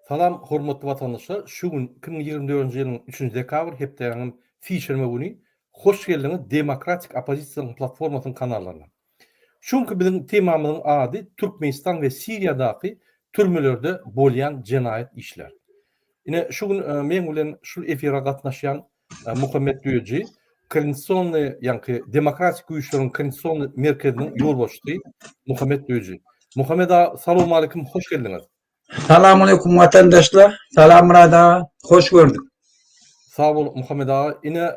Salam hormatly watandaşlar şu gün 2024-nji ýylyň üçünji dekabr hepdäniň sişenbe güni hoş geldiňiz Demokratik oppozisiýanyň platformasynyň kanallaryna. Şu günki biziň temamyzyň ady Türkmenistan we Siriýadaky türmelerde bolýan jenaýat işler. Ine şu gün meň bilen şul efire gatnaşýan Muhammet Düýeji Koordinasionnyý ýaňky Demokratik güýçleriň koordinasionnyý merkeziniň ýolbaşçysy Muhammet Düýeji. Muhammet aga salowmaleýkim hoş geldiňiz. Salamaleýkum watandaşlar. Salam Myrat aga. Hoş gördük. Sag bol Muhammet aga. Ine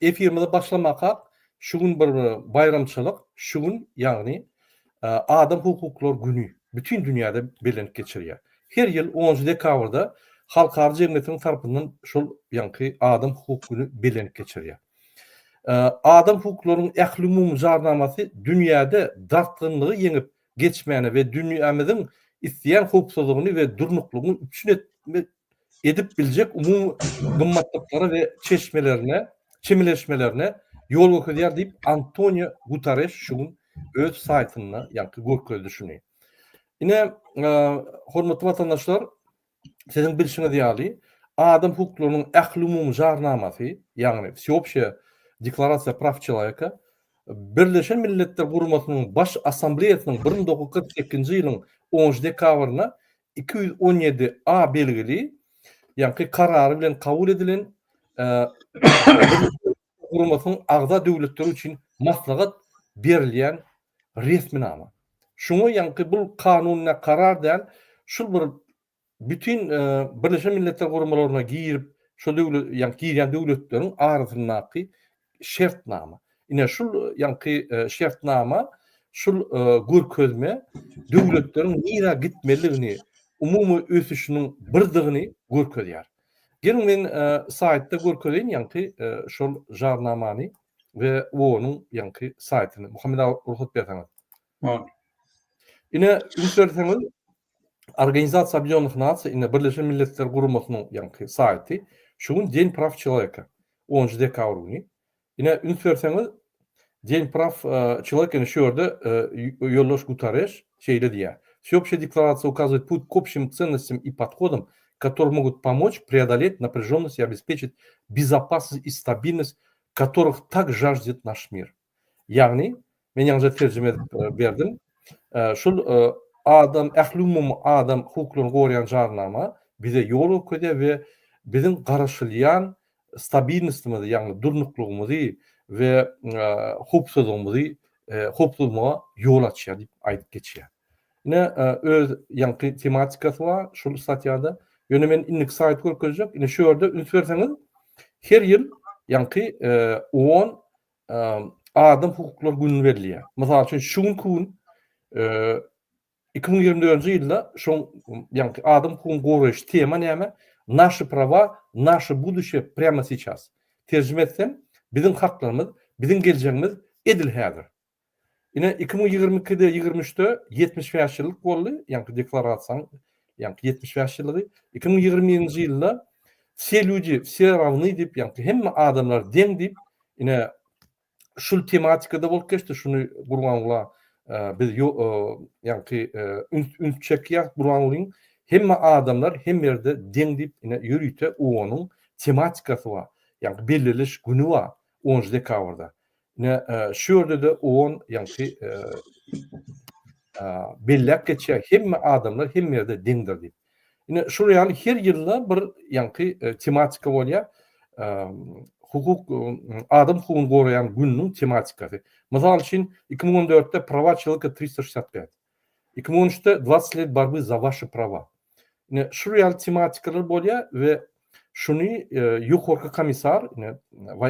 efirimizi başlamakak şu gün bir baýramçylyk, şu gün ýagny Adam hukuklary güni bütin dünýäde bellenip geçirilýär. Her ýyl onunjy dekabrda halkara jemgyýetiniň tarapyndan şol ýaňky Adam hukuk güni bellenip geçirilýär. Adam hukuklarynyň ählumumy jarnamasy dünýäde dartgynlygy ýeňip geçmäne we dünýämiziň isleýän howpsuzlygyny we durnuklygyny üpjün etmek edip biljek umumy gymmatlyklara we çeşmelerine, çemeleşmelerine ýol görkezýär diýip, Antonio Gutareş şu gün öz saýtynda ýaňky görkezdi şuny. Ine, hormatly watandaşlar, siziň bilşiňiz ýaly, adam hukuklarynyň ählumumy jarnamasy, ýagny Всеобщая декларация прав человека Birleşen Milletler Guramasynyň Baş Assambleýasynyň 1948-nji ýylyň onunjy dekabrynda 217 A belgili, ýaňky karary bilen kabul edilen Birleşen Milletler Guramasynyň agza döwletleri üçin maslahat berilýän resminama. Şuňa ýaňky bul kanun nä karar däl, şul bir bütin Birleşen Milletler Guramalaryna girip, şo döwlet ýaňky girýän döwletleriň arasyndaky şertnama. Ine şul ýaňky şertnama, şul görkezme döwletleriň nirä gitmelidigini, umumy ösüşiniň birdigini görkezýär. Geliň men saýtda görkezeýin ýaňky şol jarnamany we onuň ýaňky saýtyny. Muhammet aga rugsat berseňiz. Ine üns berseňiz Organizasiýa Obýedinennych Nasiý ine Birleşen Milletler Guramasynyň ýaňky saýty. Şu gün День прав человека. 10 dekabr güni. Ine üns berseňiz День прав человека ine şu ýerde ýoldaş Gutareş şeýle diýýär. Всеобщая декларация указывает путь к общим ценностям и подходам, которые могут помочь преодолеть напряженность и обеспечить безопасность и стабильность, которых так жаждет наш мир. Ýagny, men ýaňyja terjime edip berdim. Şul adam, ählumumy adam hukuklaryny goraýan jarnama bize ýol görkezýär we biziň garaşylýan stabilnostymyzy, ýagny durnuklygymyzy we howpsuzlygymyzy, howpsuzlyga ýol açýar diýip aýdyp geçýär. Ine, öz ýaňky tematikasy bar şul statýada. Ýöne men indiki saýty görkezjek. Ine şu ýerde üns berseňiz, her ýyl ýaňky on adam hukuklary gününi belleýär. Mysal üçin, şu günki gün 2024-nji ýylda şoň ýaňky adam hukugyny goraýyş tema näme? Naşi prawa, naşe buduşe prýamo seýças. Terjime etsem, biziň haklarymyz, biziň geljegimiz edil häzir. Ine, 2022-de, 23-de 75 ýyllyk boldy, ýaňky deklarasiýanyň ýaňky 75 ýyllygy. 2021-nji ýylda Wse lýudi, wse rawny diýip, ýaňky hemme adamlar deň diýip, ine, şul tematikada bolup geçdi. Şuny Gurbanguly biz ýaňky üns üns çekýär Gurbangulyň hemme adamlar hemme ýerde deň diýip, ine, ýörite OON-yň tematikasy bar. Ýaňky belleliş güni bar, 10 dekabrda. Ine, şu ýerde-de OON ýaňky belläp geçýär, hemme adamlar hemme ýerde deňdir diýip. Ine, şul ýaly her ýylda bir ýaňky tematika bolýar. Hukuk, adam hukugyny goraýan gününiň tematikasy. Mysal üçin, 2014-de Prava çeloweka 365. 2013-de 20 let borby za vaşi prava. Ine, şul ýaly tematikalar bolýar we şuny ýokarky komissar, ine,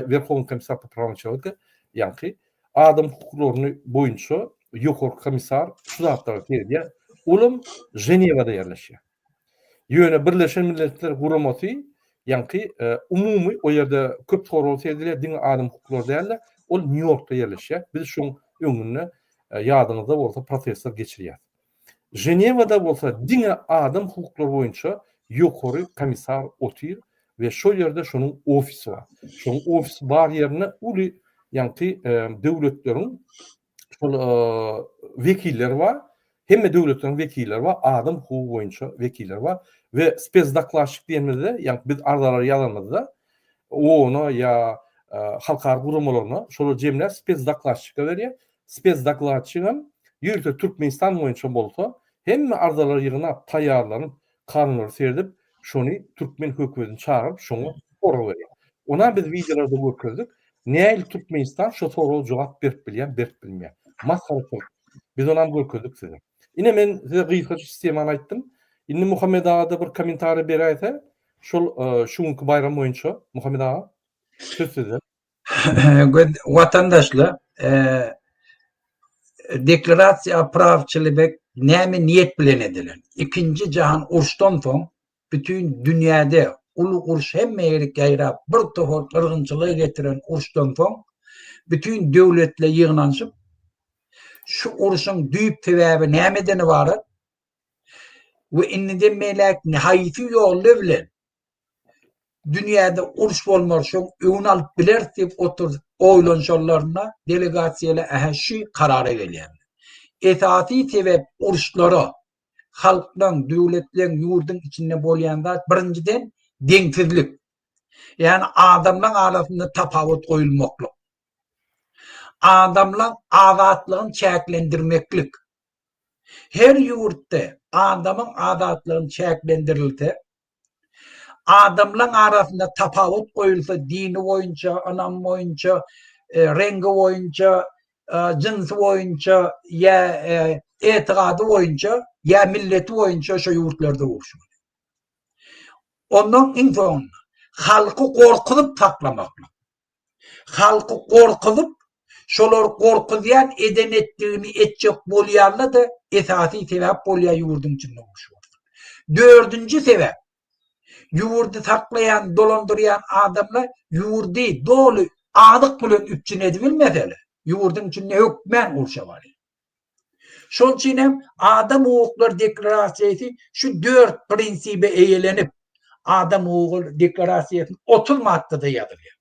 Werhownyý komissar po prawam çeloweka, ýaňky adam hukuklaryny boýunça ýokarky komissar şu zatlara seredýär. Olam Ženewada ýerleşýär. Ýöne Birleşen Milletler Guramasy ýaňky umumy o ýerde köp sorag seredilýär, diňe adam hukuklary däl-de, ol Nýu-Ýorkda ýerleşýär. Biz şoň öňünde ýadyňyzda bolsa protestler geçirýäris. Ženewada bolsa diňe adam hukuklary boýunça ýokary komissar otyr we şol ýerde şonuň ofisi bar. Şonuň ofisi bar ýerinde uly ýaňky döwletleriň şol wekilleri bar. Hemme döwletleriň wekilleri bar, adam hukugy boýunça wekiller bar we spesdokladçik diýenimizde, ýagny biz arzalary ýazanymyzda OON-a ýa halkara guramalaryna şolar jemläp spesdokladçika berýär. Spesdokladçigem ýörite Türkmenistan boýunça bolsa hemme arzalary ýygnap, taýýarlanyp, kanunlary seredip, şony türkmen hökümetini çagyryp şoňa sorag berýär. Onam biz wideolarda görkezdik. Nähili Türkmenistan şo soraga jogap berip bilýär, berip bilmeýär. Masgaraçylyk. Biz onam görkezdik size. Ine men size gysgaça sistemany aýtdym. Indi Muhammet aga-da bir kommentariý beräýse, şol şu günki baýram boýunça Muhammet aga söz sizde. Watandaşlar, Deklarasiýa praw çelebek näme niýet bilen edilen? Ikinji jahan urşdan soň bütin dünýäde uly uruş hemme ýerik ýaýrap bir topar gyrgynçylyga getiren uruşdan soň bütin döwletler ýygnanyşyp şu uruşyň düýp sebäbi nämeden ybarat we indiden beýläk haýsy ýollar bilen dünýäde uruş bolmaz şoň öňüni alyp bileris diýip oturyp oýlanyşanlarynda delegasiýalar ähä şu karara gelýärler. Esasy sebäp uruşlara halklaň, döwletleň, ýurduň içinde bolýan zat birinjiden deňsizlik. Ýagny adamlaň arasynda tapawut goýulmaklyk. Adamlaň azatlygyny çäklendirmeklik. Her ýurtda adamyň azatlygyny çäklendirilse, adamlaň arasynda tapawut goýulsa dini boýunça, ynamy boýunça, reňgi boýunça, jynsy boýunça ýa etigady boýunça ýa milleti boýunça şo ýurtlarda uruş bolýar. Ondan iň soňunda halky gorkuzyp saklamaklyk. Halky gorkuzyp, şolar gorkuzýan eden etdigini etjek bolýanda-da esasy sebäp bolýar ýurduň içinde uruş bolsun. Dördünji sebäp, ýurdy saklaýan, dolandyrýan adamlar ýurdy doly azyk bilen üpjün edibilmeseler, ýurduň içinde hökmän urşa barýar. Şol üçin hem adam hukuklary deklarasiýasy şu dört prinsibe eýelenip, adam hukugy deklarasiýasyny 30 maddada ýazylýar.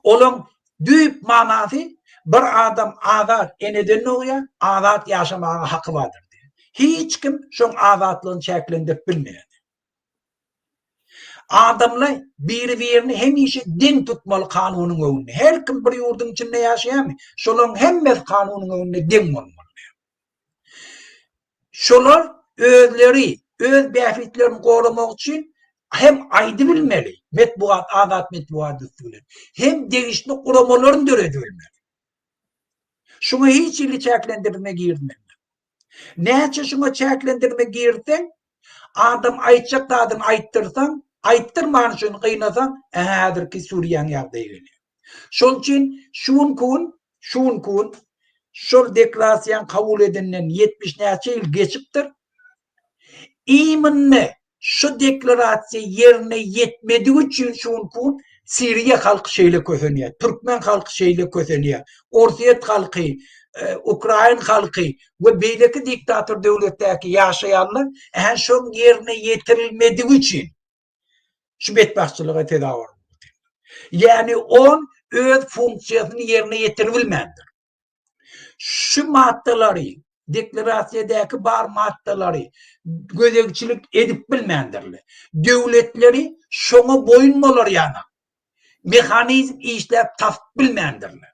Olaň düýp manasy bir adam azat eneden dogýar, azat ýaşamaga haky bardyr diýýär. Hiç kim şoň azatlygyny çäklendirip bilmeýär. Adamlar biri-birini hemişe deň tutmaly kanunyň öňünde. Her kim bir ýurduň içinde ýaşaýarmy, şolaryň hemmesi kanunyň öňünde deň bolmaly. Şolar özleri öz bähbitlerini goramak üçin hem aýdybilmeli, metbugat, azat metbugat üsti bilen, hem degişli guramalaryny döredibilmeli. Şuňa hiç hili çäklendirme girizmeli. Näçe şuňa çäklendirme girizseň, adam aýtjak zadyny aýtdyrsaň, aýtdyrman üçin gynasaň, ähä häzirki Suriýaň ýagdaýy gelýär. Şol üçin şu günki gün, şu günki gün şol deklarasiýany kabul edenden 70 näçe ýyl geçipdir. Imенно şu deklarasiýa ýerine ýetmedigi üçin şu günki gün Siriýa halky şeýle kösenýär, türkmen halky şeýle kösenýär, Orsýet halky, e, Ukrain halky we beýleki diktator döwletdäki ýaşaýanlar ähä şoň ýerine ýetirilmedigi üçin şu betbagtçylyga sezewar boldy. Ýagny on öz funksiýasyny ýerine ýetiribilmändir. Şu maddalary, deklarasiýadaky bar maddalary gözegçilik edip bilmändirler. Döwletleri şoňa boýun bolar ýaly mehanizm işläp tapyp bilmändirler.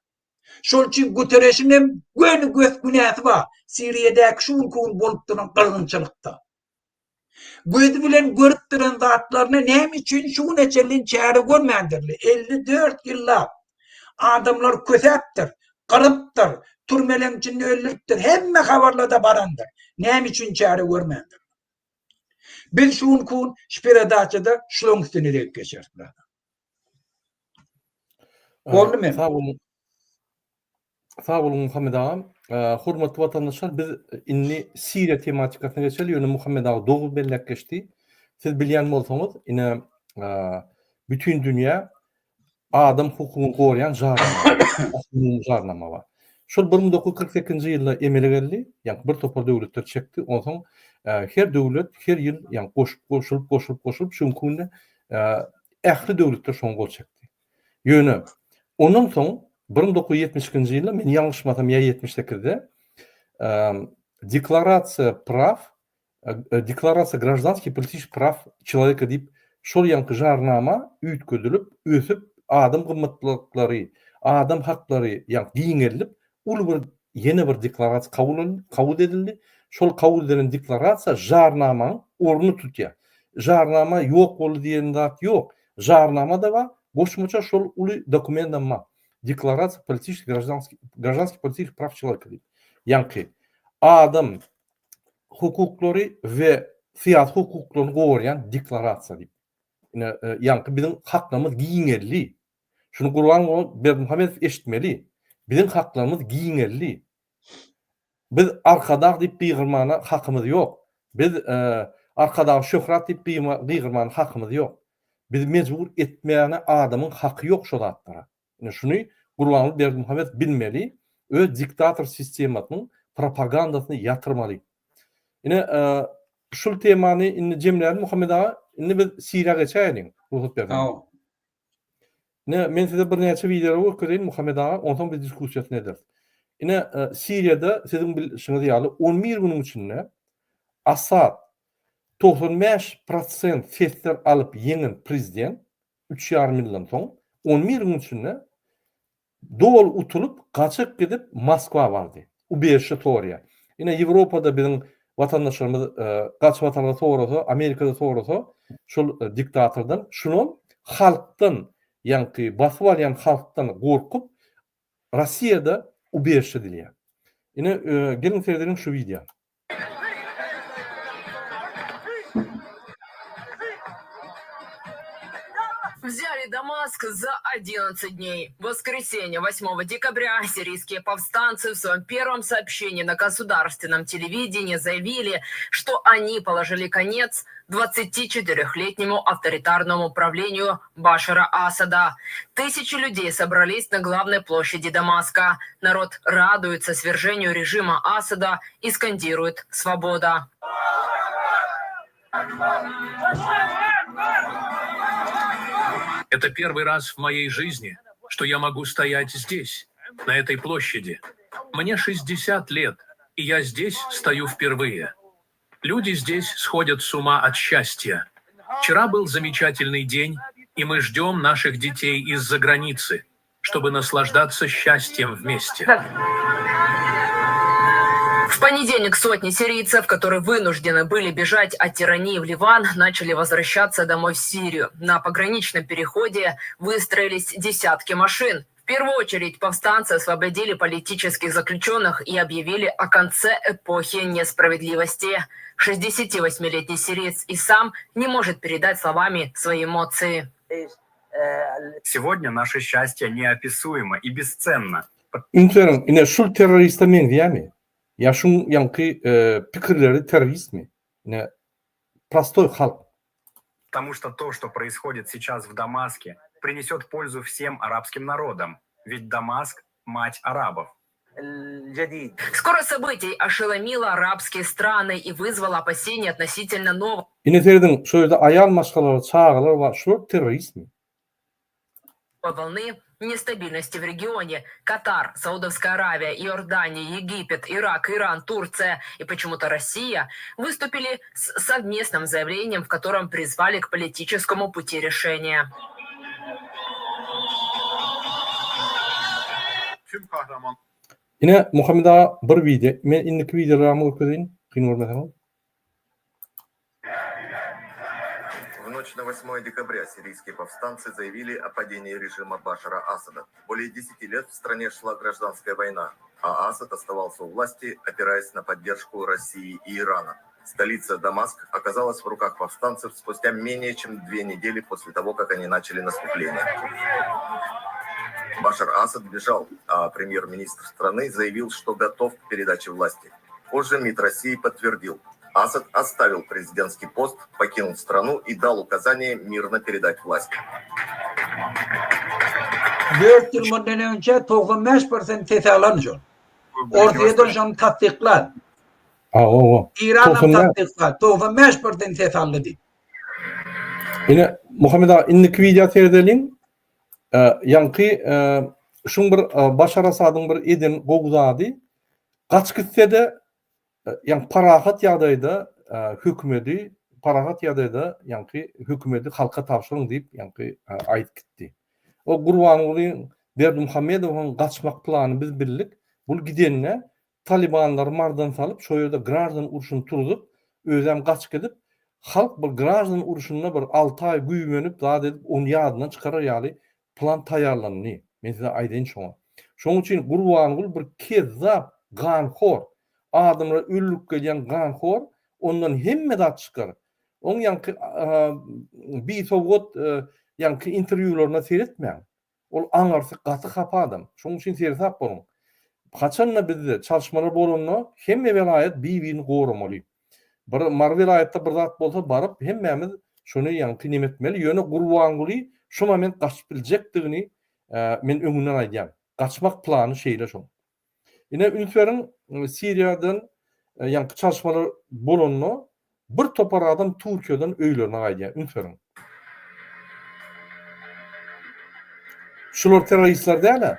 Şol üçin Guterreşiň hem göni gös günäsi bar Siriýadäki şu günki gün bolup duran gyrgynçylykda. Gözi bilen görüp duran zatlaryna näme üçin şu güne çenli çäre görmändirler? 54 ýyllap adamlar kösäpdir, gyrypdyr, türmeleň içinde öldüripdir, hemme habarlarda barandyr. Näme üçin çäre görmändirler? Biz şu günki gün şu peredaçada şularyň üstüne degip geçeris. Boldy men. Sag boluň. Sag boluň Muhammet agam. Hormatly watandaşlar biz indi Siriýa tematikasyna geçeli ýöne Muhammet aga dogry belläp geçdi. Siz bilýän bolsaňyz ine bütin dünýä adam hukugyny goraýan jarnama, umumy jarnama bar. Şol 1948-nji ýylda emele geldi, ýagny bir topar döwletler çekdi. Onsoň her döwlet her ýyl ýagny goşup goşulyp goşulyp goşulyp şu günki günde ähli döwletler şoňa gol çekdi. Ýöne ondan soň 1972-nji ýylda men ýalňyşmasam ýa 78-de. Deklarasiýa praw, Deklarasiýa graždanskih i politiçeskih praw çeloweka diýip, şol ýaňky jarnama üýtgedilip, ösüp, adam gymmatlyklary, adam haklary ýaňky giňeldip, uly bir ýene bir deklarasiýa kabul kabul edildi. Şol kabul edilen deklarasiýa jarnamaň ornuny tutýar. Jarnama ýok boldy diýen zat ýok. Jarnama-da bar, goşmaça şol uly dokumentam bar. Deklarasiýa politiçeskih graždanskih graždanskih politiçeskih praw çeloweka diýip. Ýaňky adam hukuklary we syýasy hukuklaryny gorýan deklarasiýa diýip. Ine, ýaňky biziň haklarymyz giňeldi. Şuny Gurbanguly Berdimuhamedow eşitmeli. Biziň haklarymyz giňeldi. Biz Arkadag diýip gygyrmana hakymyz ýok. Biz Arkadag şöhrat diýip gygyrmana hakymyz ýok. Bizi mejbur etmäne adamyň haky ýok şo zatlara. Ine şuny Gurbanguly Berdimuhamedow bilmeli, öz diktator sistemasynyň propagandasyny ýatyrmaly. Ine şul temany indi jemlälim Muhammet aga, indi biz Siriýa geçäýeliň, rugsat berseňiz. Ine men size birnäçe wideolary görkezeýin Muhammet aga, onsoň biz diskussiýasyny ederis. Ine Siriýada siziň bilşiňiz ýaly 11 günüň içinde Assad 95 prosent sesler alyp ýeňen prezident üç ýarym ýyldan soň, on bir gün içinde doly utulyp, gaçyp gidip Moskwa bardy. Ubežişe soraýar. Ine, Ýewropada biziň watandaşlarymyz gaçybatalga sorasa, Amerikada sorasa, şol diktatordan, şunam halkdan, ýaňky basyp alýan halkdan gorkup, Rossiýada ubežişe dileýär. Ine, geliň seredeliň şu wideo. Взяли Дамаск за 11 дней. В воскресенье, 8 декабря, сирийские повстанцы в своем первом сообщении на государственном телевидении заявили, что они положили конец 24-летнему авторитарному правлению Башара Асада. Тысячи людей собрались на главной площади Дамаска. Народ радуется свержению режима Асада и скандирует «Свобода». Это первый раз в моей жизни, что я могу стоять здесь, на этой площади. Мне 60 лет, и я здесь стою впервые. Люди здесь сходят с ума от счастья. Вчера был замечательный день, и мы ждем наших детей из-за границы, чтобы наслаждаться счастьем вместе. В понедельник сотни сирийцев, которые вынуждены были бежать от тирании в Ливан, начали возвращаться домой в Сирию. На пограничном переходе выстроились десятки машин. В первую очередь повстанцы освободили политических заключенных и объявили о конце эпохи несправедливости. 68-летний сириец и сам не может передать словами свои эмоции. Сегодня наше счастье неописуемо и бесценно. Üns beriň, ine şul terroriste meňzeýärmi? Ýa şuň ýaňky pikirleri terroristmi? Ine prostoý halk. Потому что то, что происходит сейчас в Дамаске, принесет пользу всем арабским народам, ведь Дамаск мать арабов. Скорость событий ошеломила арабские страны и вызвала опасения относительно нового Ine serediň, şu ýerde aýal maşgalalar, çagalar bar, şular terroristmi? Волны нестабильности в регионе. Катар, Саудовская Аравия, Иордания, Египет, Ирак, Иран, Турция и почему-то Россия выступили с совместным заявлением, в котором призвали к политическому пути решения. Tüm kahraman Ine Muhammet aga bir wideo, men indiki wideolarymy görkezeýin, kyn görmeseňiz. В ночь на 8 декабря сирийские повстанцы заявили о падении режима Башара Асада. Более 10 лет в стране шла гражданская война, а Асад оставался у власти, опираясь на поддержку России и Ирана. Столица Дамаск оказалась в руках повстанцев спустя менее чем две недели после того, как они начали наступление. Башар Асад бежал, а премьер-министр страны заявил, что готов к передаче власти. Позже МИД России подтвердил, Асад оставил президентский пост, покинул страну и дал указание мирно передать власть. Dört ýyl mundan öňçe 95 prosent ses alan şol. Orsýetden şony tassyklan. Hawa. Iranam tassyklan. 95 prosent ses aldy diýip. Ine Muhammet aga indiki wideo seredeliň. Ýaňky şuň bir Başar Asadyň bir eden gowy zady gaçyp gitse-de. Ýagny parahat ýagdaýda hökümedi parahat ýagdaýda ýaňky hökümedi halka tabşyryň diýip ýaňky aýdyp gitdi. O Gurbanguly Berdimuhamedowyň gaçmak planyny biz bildik. Bul gidende Talybanlary mardan salyp şo ýerde graždan urşuny turzup özem gaçyp gidip halk bir graždan urşunda bir alty aý güýmenip zat edip ony ýadyndan çykarar ýaly plan taýýarlandy. Men size aýdaýyn şoňa. Şonuň üçin Gurbanguly bir kezzap, ganhor, adamlary öldürip gelýän ganhor, ondan hemme zat çykar. Oň ýaňky bisowgat ýaňky interwýularyna seretmäň. Ol aňyrsy gaty hapa adam. Şonuň üçin seresap boluň. Haçanda bizde çalyşmalar bolanda hemme welaýat bir-birini goramaly. Bir Mary welaýatda bir zat bolsa baryp hemmämiz şony ýaňky neme etmeli. Ýöne Gurbanguly şu moment gaçyp biljekdigini men öňünden aýdýan. Gaçmak plany şeýle şoň. Ine üns beriň Siriýadan ýaňky çalyşmalar bolanda bir topar adam Türkiýeden öýlerine gaýdýar. Üns beriň. Şular terroristler däl-ä.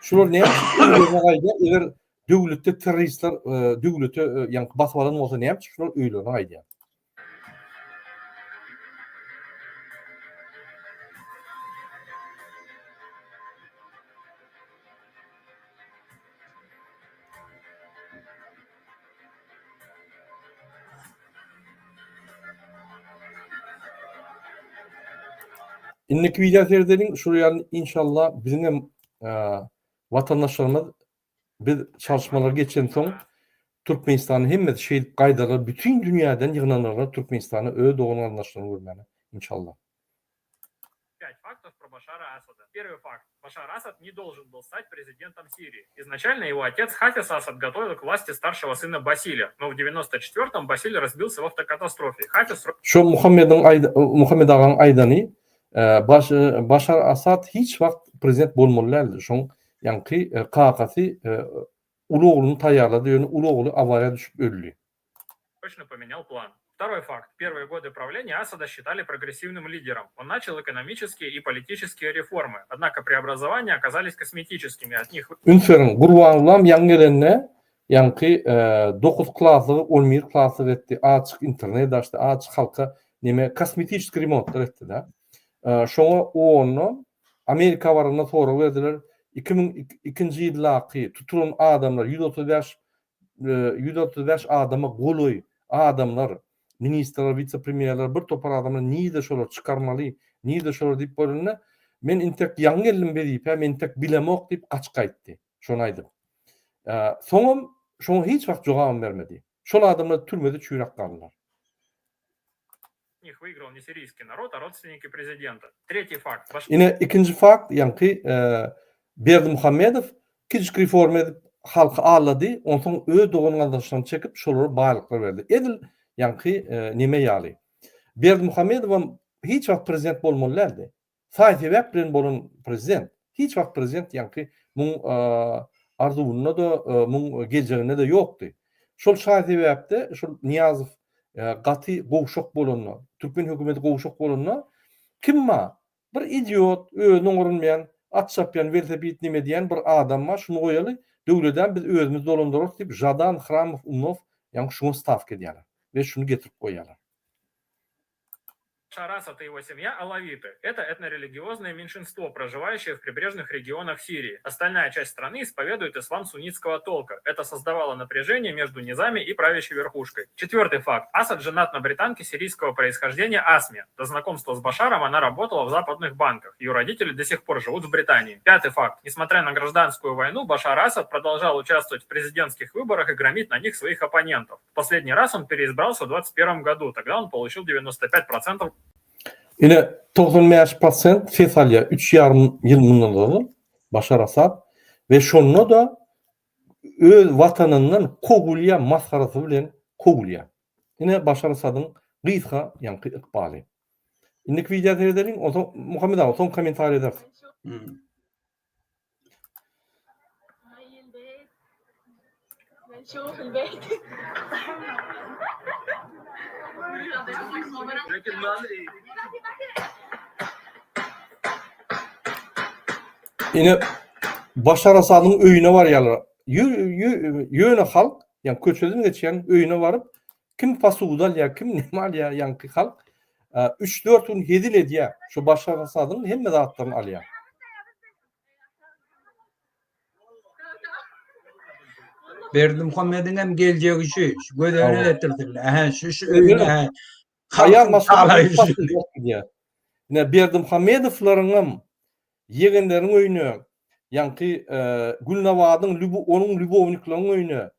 Şular näme üçin öýlerine gaýdýar? Eger döwletde terroristler döwlete ýaňky basyp alan bolsa näme üçin şular öýlerine gaýdýar? Indiki wideo seredeliň, şul ýaly inşallah biziň hem watandaşlarymyz biz çalyşmalar geçensoň Türkmenistanyň hemmesi şeýdip gaýdarlar bütin dünýäden ýygnanarlar Türkmenistana öz dogan garyndaşlaryny görmäne inşallah. Пять фактов про Башара Асада. Первый факт. Башар Асад не должен был стать президентом Сирии. Изначально его отец Хафиз Асад готовил к власти старшего сына Басиля, но в 94-м Басиль разбился в автокатастрофе. Хафиз... Şo Muhammediň Muhammed agaň aýdany Başar Asad hiç wagt prezident bolmaly däldi. Şoň ýaňky kakasy uly ogluny taýýarlady, ýöne uly ogly awariýa düşüp öldi. Точно поменял план. Второй факт. Первые годы правления Асада считали прогрессивным лидером. Он начал экономические и политические реформы. Однако преобразования оказались косметическими. От них... Üns beriň, Gurbangulam ýaňy gelende ýaňky dokuz klaslygy on bir klaslyk etdi, azjyk internet açdy, azjyk halka neme kosmetiçeskiý remontlar etdi-de. Şoňa onda Amerika baranda sorag berdiler, 2002-nji ýyldaky tutulan adamlar 135 135 adama golaý adamlar, ministrler, wise-premýerler, bir topar adamlar nirde şolar çykarmaly, nirde şolar diýip bolanda, men intek ýaňy geldim wezipä, men intek bilemok diýip gaçyp gaýtdy. Şony aýdyp. Soňam şoňa hiç wagt jogabam bermedi. Şol adamlar türmede çüýräp galdylar. Них выиграл не сирийский народ, а родственники prezidenta. Tretий fakt. Baş... Ine ikinji fakt ýaňky Berdimuhamedow kiçijik reforma edip halky aldady, onsoň öz dogan gardaşlaryny çekip şolara baýlyklar berdi. Edil ýaňky neme ýaly. Berdimuhamedowam hiç wagt prezident bolmaly däldi. Saý-sebäp bilen bolan prezident. Hiç wagt prezident ýaňky muň arzuwynda-da, muň geljeginde-de ýokdy. Şol şaý-sebäpde şol Nyýazow gaty gowşak bolanda, türkmen hökümeti gowşak bolanda kim bar? Bir idiot, özüni oňarylmaýan, at çapýan, welosiped neme edýän bir adam bar, şuny goýaly, döwledem biz özümiz dolandyrarys diýip, Žadan, Hramow, Umnow ýaňky şuňa stawka edýärler we şuny getirip goýýarlar. Башар Асад и его семья алавиты. Это этнорелигиозное меньшинство, проживающее в прибрежных регионах Сирии. Остальная часть страны исповедует ислам суннитского толка. Это создавало напряжение между низами и правящей верхушкой. Четвертый факт. Асад женат на британке сирийского происхождения Асме. До знакомства с Башаром она работала в западных банках. Ее родители до сих пор живут в Британии. Пятый факт. Несмотря на гражданскую войну, Башар Асад продолжал участвовать в президентских выборах и громить на них своих оппонентов. В последний раз он переизбрался в 2021 году. Тогда он получил 95%. Ine, 95 prosent ses alýar üç ýarym ýyl mundan ozal Başar Asad we şonda-da öz watanyndan kowulýar, masgarasy bilen kowulýar. Ine Başar Asadyň gysga ýaňky ykbaly. Indiki wideo seredeliň, onsoň Muhammet aga soň kommentariý edersiň. Ine Başar Asadyň öýüne barýarlar. Ýöne halk. Ýa köçeden geçýän öýüne baryp kim posuda alýar, kim näme alýar, ýaňky halk 3-4 gün hezil edýär. Şu Başar Asadyň hemme zatlaryny alýar. Berdimuhamediň hem geljegi şu, şu göz öňüne getirsinler. Ähä, şu şu öýüne, hä. Aýal maşgala gidýär. Ine Berdimuhamedowlaryň hem ýegenleriň öýüne, ýaňky Gülnabadyň onuň lýubowniklaryň öýüne,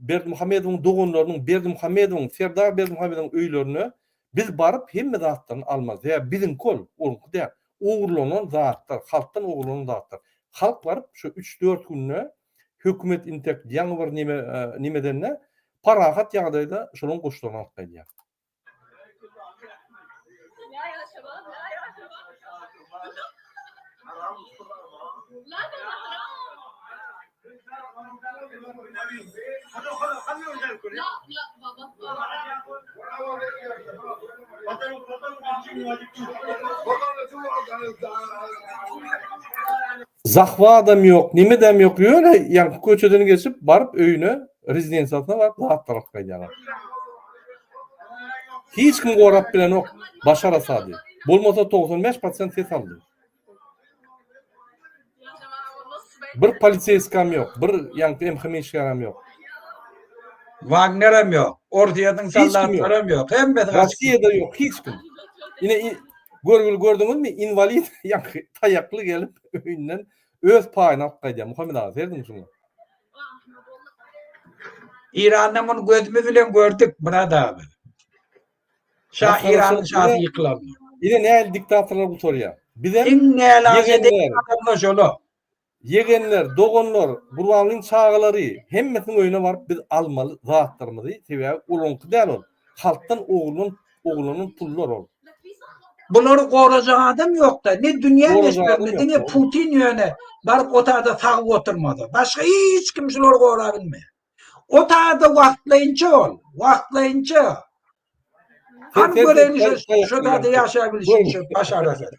Berdimuhamedowyň doganlarynyň, Berdimuhamedowyň, Serdar Berdimuhamedowyň öýlerine biz baryp hemme zatlaryny almaly. Sebäbi biziňki ol, onuňky däl. Ogurlanan zatlar, halkdan ogurlanan zatlar. Halk baryp şu üç-dört günde hökümet intek ýaňy bir neme nemedende parahat ýagdaýda şolaryň goşlaryny alyp gaýdýar. Zahwadam ýok, nimedem ýok, ýöne ýaňky köçeden geçip baryp öýüne, rezidensiýasyna baryp zatlar alyp gaýdýarlar. Hiç kim gorap bilenok Başar Asady. Bolmasa 95 prosent ses aldy. Bir poliseýskam ýok, bir ýaňky MHM işgärem ýok. Wagnerem ýok, Orsýetiň soldatlaram ýok, hemmesi gaçyp. Rossiýada ýok hiç kim. Ine görgüli gördüňizmi inwalid ýaňky taýakly gelip öýünden öz paýyny alyp gaýdýar. Muhammet aga serediň şuňa. Iranda muny gözümiz bilen gördük Myrat aga. Şa Iranyň şasy ýykylanda. Ine nähili diktatorlar gutarýar. Bizem Iň nälaç eden adamlar şolar. Ýegenler, doganlar, Gurbangulyň çagalary hemmesiniň öýüne baryp biz almaly zatlarymyzy, sebäbi olaňky däl ol. Halkdan ogurlan ogurlanan pullar ol. Bulary gorajak adam ýokda, ne dünýä meşberinde diňe Putin ýöne baryp otada sagyp oturmasa. Başga hiç kim şulary gorap bilmeýär. O taýda wagtlaýynça ol, wagtlaýynça. Hany göreýin şu şu taýda ýaşap bilişini şu Başar Asad.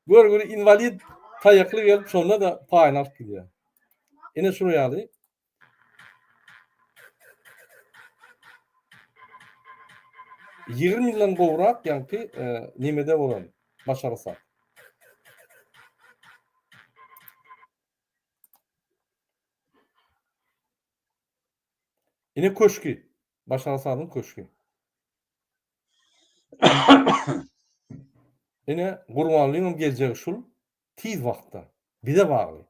Görgüli inwalid taýakly gelip şonda-da paýyny alyp gidýär. Ine şular ýaly. 20 ýyldan gowrak ýaňky e, nemede bolan Başar Asad. Ine köşgi. Başar Asadyň köşgi. Ine Gurbanlynyň geljegi şul tiz wagtda. Bize bagly.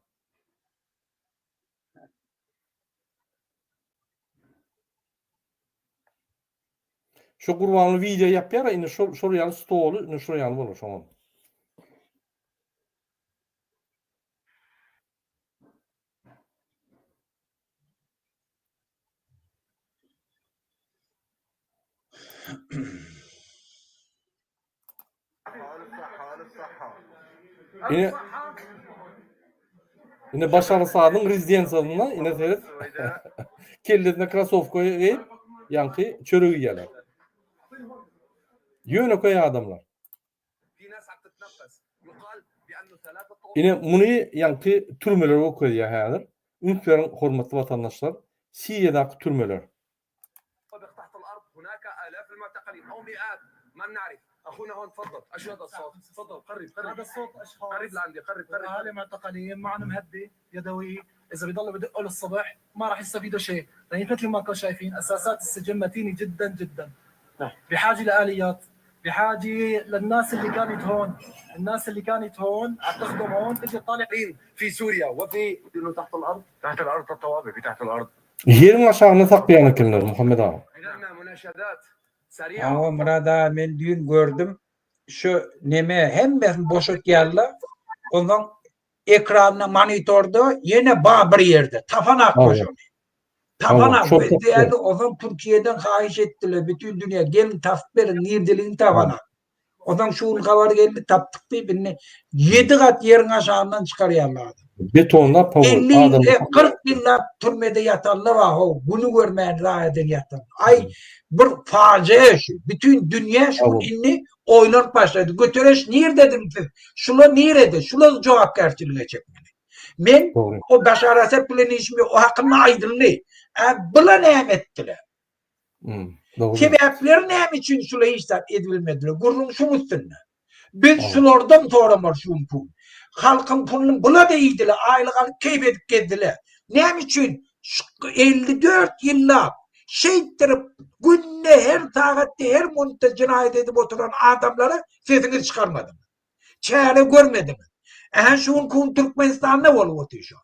Şu Gurbanly wideo ýapýar, indi şol şol ýaly stoly, indi şol ýaly bolar şoňa. Ine Ine Başar Asadyň rezidensiýasynda ine seret. Kellesine krasowka geýip, ýaňky çörek iýýärler. Ýönekeý adamlar. Ine muny ýaňky türmeler görkezýär häzir. Üns beriň hormatly watandaşlar, Siriýadaky türmeler. Ýeriň aşagynda saklaýan ekenler Muhammet aga. Hawa Myrat aga men düýn gördüm şu neme hemmesini boşatýarlar onsoň ekranda monitorda ýene ba bir ýerde tapanak şony tapanak diýýärdi onsoň Türkiýeden haýyş etdiler bütün dünýä gelin tapyp beriň nirdeligini tapanak onsoň şu gün habar geldi tapdyk diýip indi 7 gat ýeriň aşagyndan çykarýarlar adam. Betonlap hawa 50 ýyl, 40 ýyllap türmede ýatanlar bar how güni görmän raýadan ýatan. Aý bir fajia şu. Bütün dünýä şu gün indi oýlanyp başlady. Götereş nirdediň siz? Şular nirede? Şular jogapkärçilige çekmeli. Men o Başar Asad bilen işim ýok, o hakynda aýdyldy. Ä bula näme etdiler? Hmm, dogry. Sebäpleri näme üçin şula hiç zat edibilmediler? Gürrüň şuň üstünde. Biz şulardan soramaly şu gün pul. Halkyň puluny bula-da iýdiler, aýlyk alyp keýp edip gezdiler. Näme üçin şu 54 ýyllap şeýtdirip günde her sagatda her minutda jenaýat edip oturan adamlara sesiňizi çykarmadyňyz? Çäre görmediňiz. Ähä şu günki gün Türkmenistanda bolup otyr şo.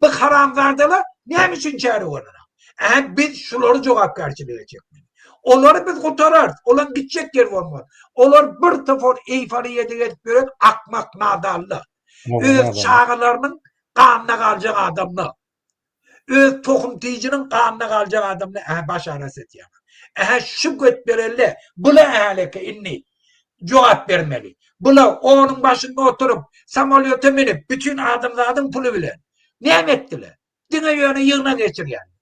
Bu haramzadalar näme üçin çäre görüner? Ähä biz şulary jogapkärçilige çekmeli. Olary biz gutararys. Olaň gitjek ýeri bolmaz. Olar bir topar eýforiýada gezip ýören akmak nadanlar. Öz çagalarynyň ganyna galjak adamlar. Öz tohum tijiniň ganyna galjak adamlar ähä baş arasy etýärler. Ähä şu götberelle bula ähäleke indi jogap bermeli. Bula onuň başynda oturyp samolýota minip bütin adamzadyň puly bilen näme etdiler? Diňe ýöne ýygnak geçirýärler.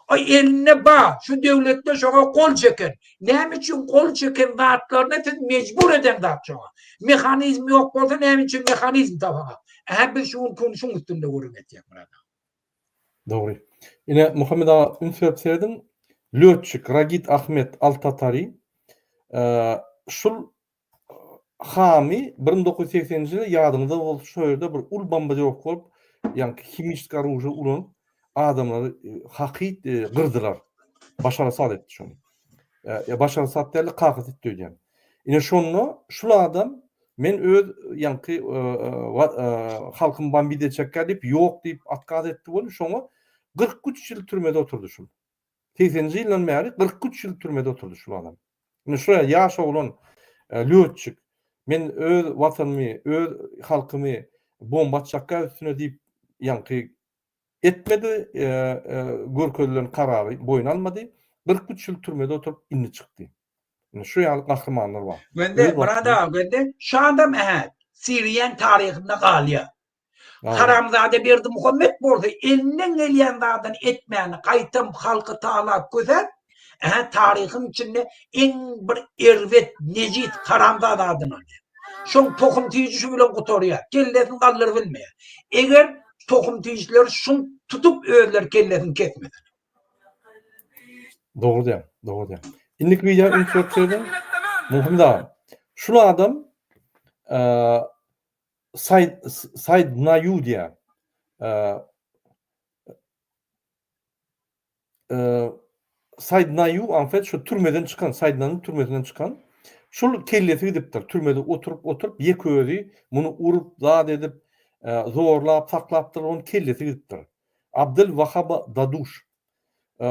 Aý elinde bar, şu döwletde şoňa gol çeken. Näme üçin gol çeken zatlaryna siz mejbur eden zat şoňa. Mehanizm ýok bolsa näme üçin mehanizm tapaňok. Ähä biz şu günki gün şuň üstünde gürrüň etýäk Myrat aga. Dogry. Ine Muhammet aga üns berip serediň. Lötçik Ragit Ahmet Al Tatari şul Hamy 1980-nji ýylda ýadyňyzda bolsa şo ýerde bir uly bombardirowka bolup, ýaňky himiçeski oružýe ulanyp, adamlary hakyt gyrdylar. Başar Asad etdi şony. Ýa Başar Asad däldi, kakasy etdi öýdýän. Ine şonda şul adam men öz ýaňky halkymy bombit etjekkä diýip, ýok diýip otkaz etdi welin şoňa 43 ýyl türmede oturdy şul. Segseninji ýyldan bäri 43 ýyl türmede oturdy şul adam. Indi şu ýaş oglan lötçik men öz watanymy, öz halkymy bomba atjakka üstüne diýip ýaňky etmedi, görkezilen karary boýun almady. 43 ýyl türmede oturyp indi çykdy. Indi şu ýaly gahrymanlar bar. Gönder, Myrat aga gönder. Şu adam ähä Siriýanyň taryhynda galýar. Haramzada Berdimuhammet bolsa elinden gelýän zadyny etmäni, gaýtam halky talap kösäp, ähä taryhyň içinde iň bir erbet, nejis haramzada adyny alýar. Şoň tohum tüýji şu bilen gutarýar. Kellesini galdyryp bilmeýär. Eger tohum tüýjüleri şuny tutup özleri kellesini kesmeseler. Dogry diýýäň, dogry diýýäň. Indiki wideo üns berip serediň. Muhammet aga, şul adam Said Said Naýu diýýär. Said Naýu en fait şu türmeden çykan, Saidnanyň türmesinden çykan. Şul kellesi gidipdir. Türmede oturyp oturyp ýeke özi muny urup, zat edip, zorlap saklapdyr, onuň kellesi gidipdir. Abdel Wahaba Daduş.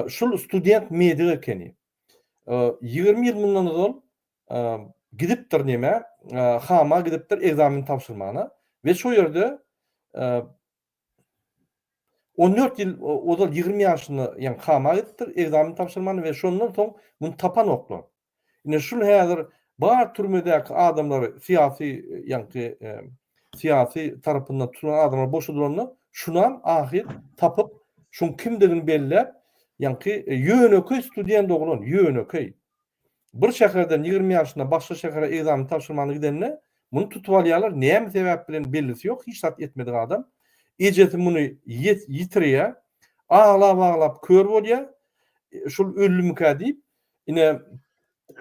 Şul student medik ekeni. 20 ýyl mundan ozal gidipdir neme, Hama gidipdir ekzamen tabşyrmana we şo ýerde 14 ýyl ozal 20 ýaşynda ýaňy Hama gidipdir ekzamen tabşyrmana we şondan soň muny tapanoklar. Ine şul häzir bar türmedäki adamlary syýasy ýaňky syýasy tarapyndan tutulan adamlar boşadylanda şunam ahyr tapyp şuň kimdigini belläp ýaňky ýönekeý student oglan ýönekeý Bir şäherden 20 ýaşynda başga şähere ekzamen tabşyrmana gidende, muny tutup alýarlar, näme sebäp bilen bellisi ýok, hiç zat etmedik adam. Ejesi muny ýitirýär, aglap-aglap kör bolýar, şul öldümikä diýip, ine,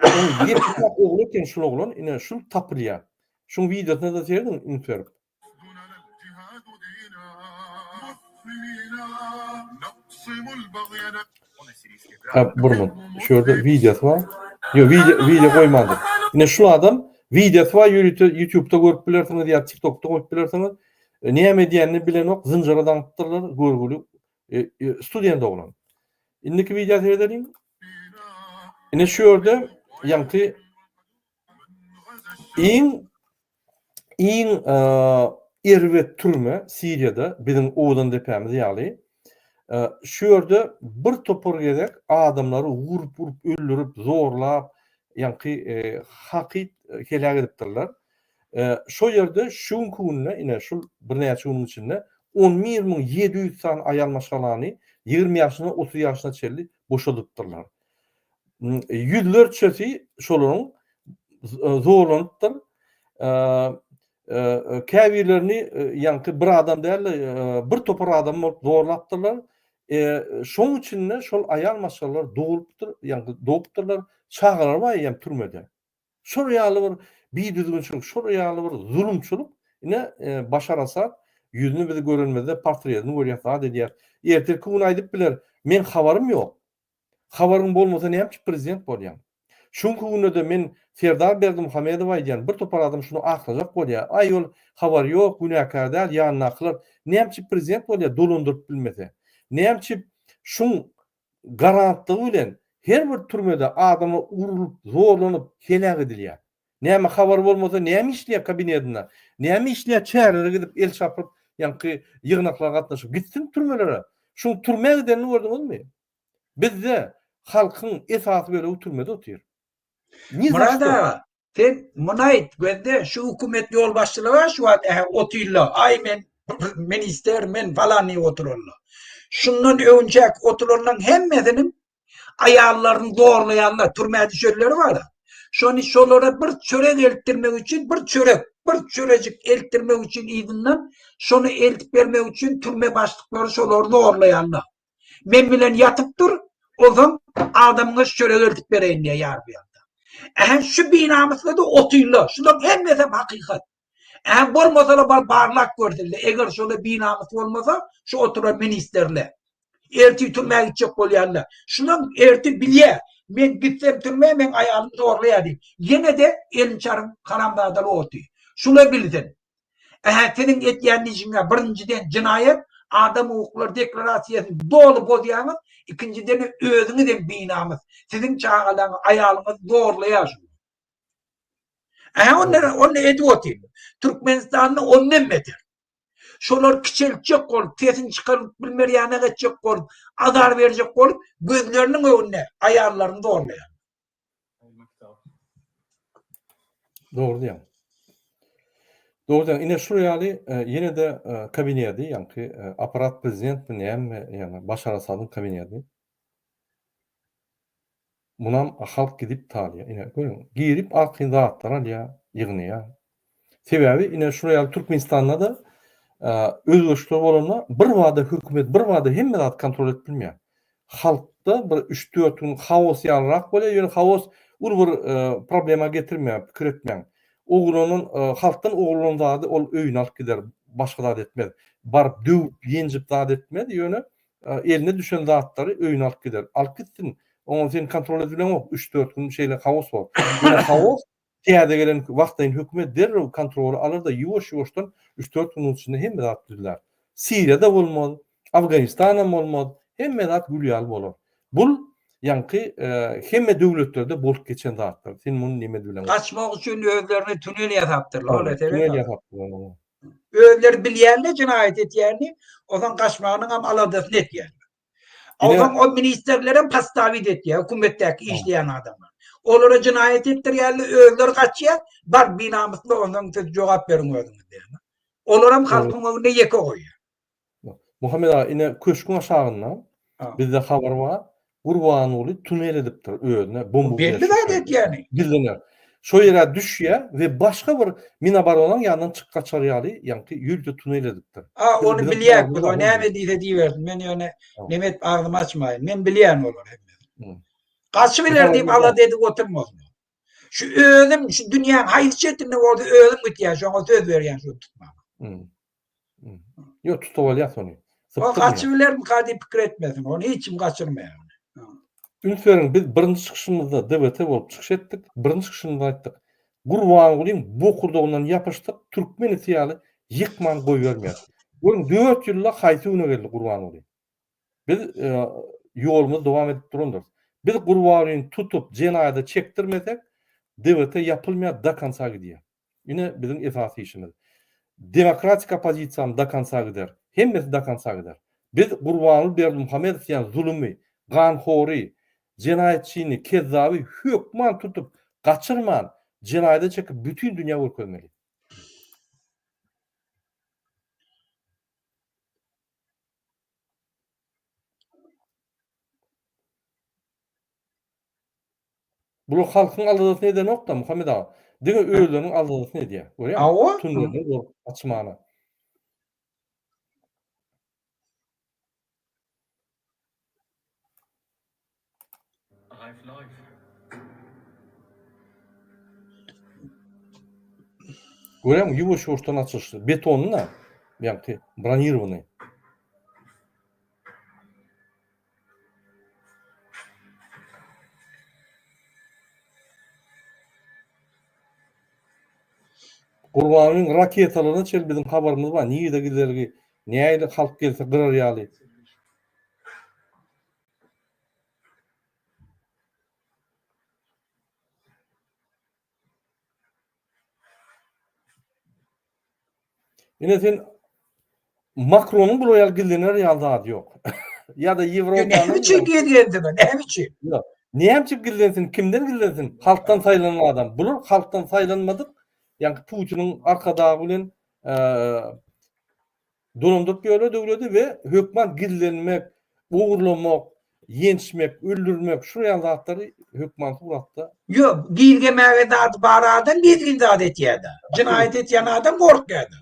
onuň ýeke-täk ogly eken şul oglan, ine, şul tapylýar. Şuň wideosyna-da serediň üns berip. Ha, bir minut. Şu ýerde wideosy bar. Ýok, wideo wideo goýmandyr. Ine şu adam wideosy bar ýörite YouTube'da görüp bilersiňiz ýa TikTok'da görüp bilersiňiz. E, näme edýänini bilenok, zynjyra daňypdyrlar, görgüli e, e, student oglan. Indiki wideo seredeliň. Ine şu ýerde ýaňky iň Iň erbet türme Siriýada biziň owadan depämiz ýaly. Şu ýerde bir topar gezek adamlary urup-urup öldürip, zorlap, ýaňky hakyt heläk edipdirler. Şo ýerde şu günki günde ine şul birnäçe günüň içinde 11700 sany aýal maşgalany 20 ýaşyndan 30 ýaşyna çenli boşadypdyrlar. Ýüzlerçesi şolaryň zorlanypdyr. Käbirlerini ýaňky bir adam däl-de, bir topar adam bolup zorlapdyrlar. Şoň içinde şol aýal maşgalalar dogulypdyr, ýaňky dogupdyrlar, çagalary bar eýýäm türmede. Şol ýaly bir bidüzgünçilik, şol ýaly bir zulumçylyk, ine, Başar Asad ýüzüni biz görenimizde portretini görýäs, zat edýäs. Ertirki gün aýdyp biler, meň habarym ýok. Habaryň bolmasa näme üçin prezident bolýaň? Şu günki günde-de men Serdar Berdimuhamedowa aýdýan, bir topar adam şuny aklajak bolýar. Aý ol habary ýok, günäkär däl, ýanyndakylar. Näme üçin prezident bolýar dolandyryp bilmese? Näme üçin şuň garantlygy bilen her bir türmede adamlar urlup, zorlanyp, heläk edilýär? Näme habary bolmasa näme işleýär kabinetinde? Näme işleýär çärelere gidip el çarpyp, ýaňky ýygnaklara gatnaşyp gitsin türmelere. Şuň türmä gidenini gördüňizmi? Bizde halkyň esasy bölegi türmede otyr. Myrat aga, sen muny aýt, gözde şu hökümet ýolbaşçylygy şu wagt ähä otyrlar. Aý men minister, men falan diýip oturanlar. Şundan öňçäki oturanlaryň hemmesiniň aýallaryny zorlaýanlar, türmä düşenleri bar. Şony şolara bir çörek eltdirmek üçin, bir çörek, bir çörejik eltdirmek üçin yzyndan şony eltip bermek üçin türme başlyklary şolary zorlaýanlar. Men bilen ýatyp dur, onsoň adamyňa şu çöregi eltip bereýin diýýär ýarpy ýalta. Ähä şu binamyslar-da otyrlar. Şularyň hemmesem hakykat. Ähä bolmasa-da baryp barlap görsünler. Eger şolar binamys bolmasa, şu oturan ministrler. Ertir türmä gitjek bolýanlar. Şulam ertir bilýär. Men gitsem türmä meň aýalym zorlaýar diýip. Ýene-de elini çaryp haramzadalar otyr. Şular bilsin. Ähä siziň etýän işiňiz birinjiden jenaýat, adam hukuklary deklarasiýasyny doly bozýaňyz, ikinjidenem özüňiz hem binamys. Siziň çagalaryňyz, aýalyňyzy zorlaýar şu. Ähä onda onda edip otyr. Türkmenistanda ondan beter. Şolar kiçeltjek bolup, sesini çykaryp bilmer ýanak etjek bolup, azar berjek bolup, gözleriniň öňünde aýallaryny zorlaýar. Dogry diýýäň. Dogry diýýäň. Ine şul ýaly e, ýene-de e, kabineti, ýaňky e, apparat prezidentmi näme, ýagny Başar Asadyň kabineti. Munam halk gidip talýar. Ine görüň, girip arkaýyn zatlar alýar, ýygnaýar. Sebäbi ine şul ýaly Türkmenistanda-da özgerişler bolanda birbada hökümet birbada hemme zady kontrol edip bilmeýär. Halkda bir üç-dört gün haos ýalyrak bolýar, ýöne haos uly bir problema getirmeýär, pikir etmäň. Ogurlanan, halkdan ogurlanan zady ol öýüne alyp gider, başga zat etmez. Baryp döwüp, ýenjip zat etmez, ýöne eline düşen zatlary öýüne alyp gider. Alyp gitsin, oňa sen kontrol edip bileňok, üç-dört gün şeýle haos bor. Ýöne haos Täze gelen wagtlaýyn hökümet derrew kontroly alar-da ýuwaş-ýuwaşdan üç-dört günüň içinde hemme zat düzler. Siriýa-da bolmaz, Afganistanam bolmaz, hemme zat gül ýaly bolar. Bul ýaňky hemme döwletlerde bolup geçen zatlar. Sen muny neme bileňok. Gaçmak üçin özlerine tunel ýasapdyrlar. Ol Tünel ýasapdyrlar. Özleri bilýärler jenaýat etýänini, onsoň gaçmagynyňam aladasyny etýärler. Onsoň o ministrlerem postawit etýär, hökümetdäki işleýän adamlar. Olara jenaýat etdirýärler, özleri gaçýar, bar binamysly onsoň siz jogap beriň özüňiz diýýär. Olaram halkyň öňünde ýeke goýýar. Muhammet aga, ine köşgüň aşagynda bizde habar bar, Gurbanguly tunel edipdir özüne bomba Belli zat etýäni. Gizlenýär. Şo ýere düşýär we başga bir Minabaronanyň ýanyndan çykyp gaçar ýaly ýaňky ýörite tunel edipdir. A ony bilýäk biz o näme diýse diýibersin men ýöne neme edip agzymy açmaýyn men bilýän olary hemmesini. Gaçybiler diýip alada edip oturmasyn. Şu özüm şu dünýäň haýsy çetinde bolsa özüm gitýän şoňa söz berýän şuny tutmaga. Ýok tutup alýas ony. O gaçybilermika diýip pikir etmesin. Ony hiç kim gaçyrmaýar. Üns beriň, biz birinji çykyşymyzda DWT bolup çykyş etdik. Birinji çykyşymyzda aýtdyk. Gurbangulyň bokurdagyndan ýapyşdyk, türkmen iti ýaly ýykman goýbermeýäris. Görüň, dört ýylda haýsy güne geldi Gurbanguly. Biz ýolumyzy dowam edip durandyrys. Biz Gurbangulyny tutup, jenaýada çekdirmesek, DWT ýapylmaýar, do konca gidýär. Ine biziň esasy işimiz. Demokratik oppozisiýam do konca gider. Hemmesi do konca gider. Biz Gurbanguly Berdimuhamedow diýen zulumy, ganhory, jenaýatçyny, kezzaby hökman tutup, gaçyrman, jenaýada çekip bütin dünýä görkezmeli. Bular halkyň aladasyny edenok-da, Muhammet aga. Diňe özleriniň aladasyny edýär. Görýäňmi? Hawa. Tunnelden gorkup gaçmana. Görýäňmi, ýuwaş-ýuwaşdan açylyşdy. Betonly-da, ýaňky bronirowanyý. Gurbanyň raketalaryna çenli biziň habarymyz bar. Nirede gidergi, nähili halk gelse gyrar ýaly. Ine sen Makronyň bular ýaly gizlener ýaly zady ýok. Ýa-da Ýewropanyň Näme üçin gizlensin? Näme üçin? Ýok. Näme üçin gizlensin? Kimden gizlensin? Halkdan saýlanan adam. Bular halkdan saýlanmadyk, ýagny Putiniň arkadagy bilen Dolandyryp ýörler döwledi we hökman gizlenmek, ogurlamak, ýençmek, öldürmek şul ýaly zatlary hökman suratda. Ýok, gizlemäge zady bar adam gizlin zat etýärde. Jenaýat etýän adam gorkýarda.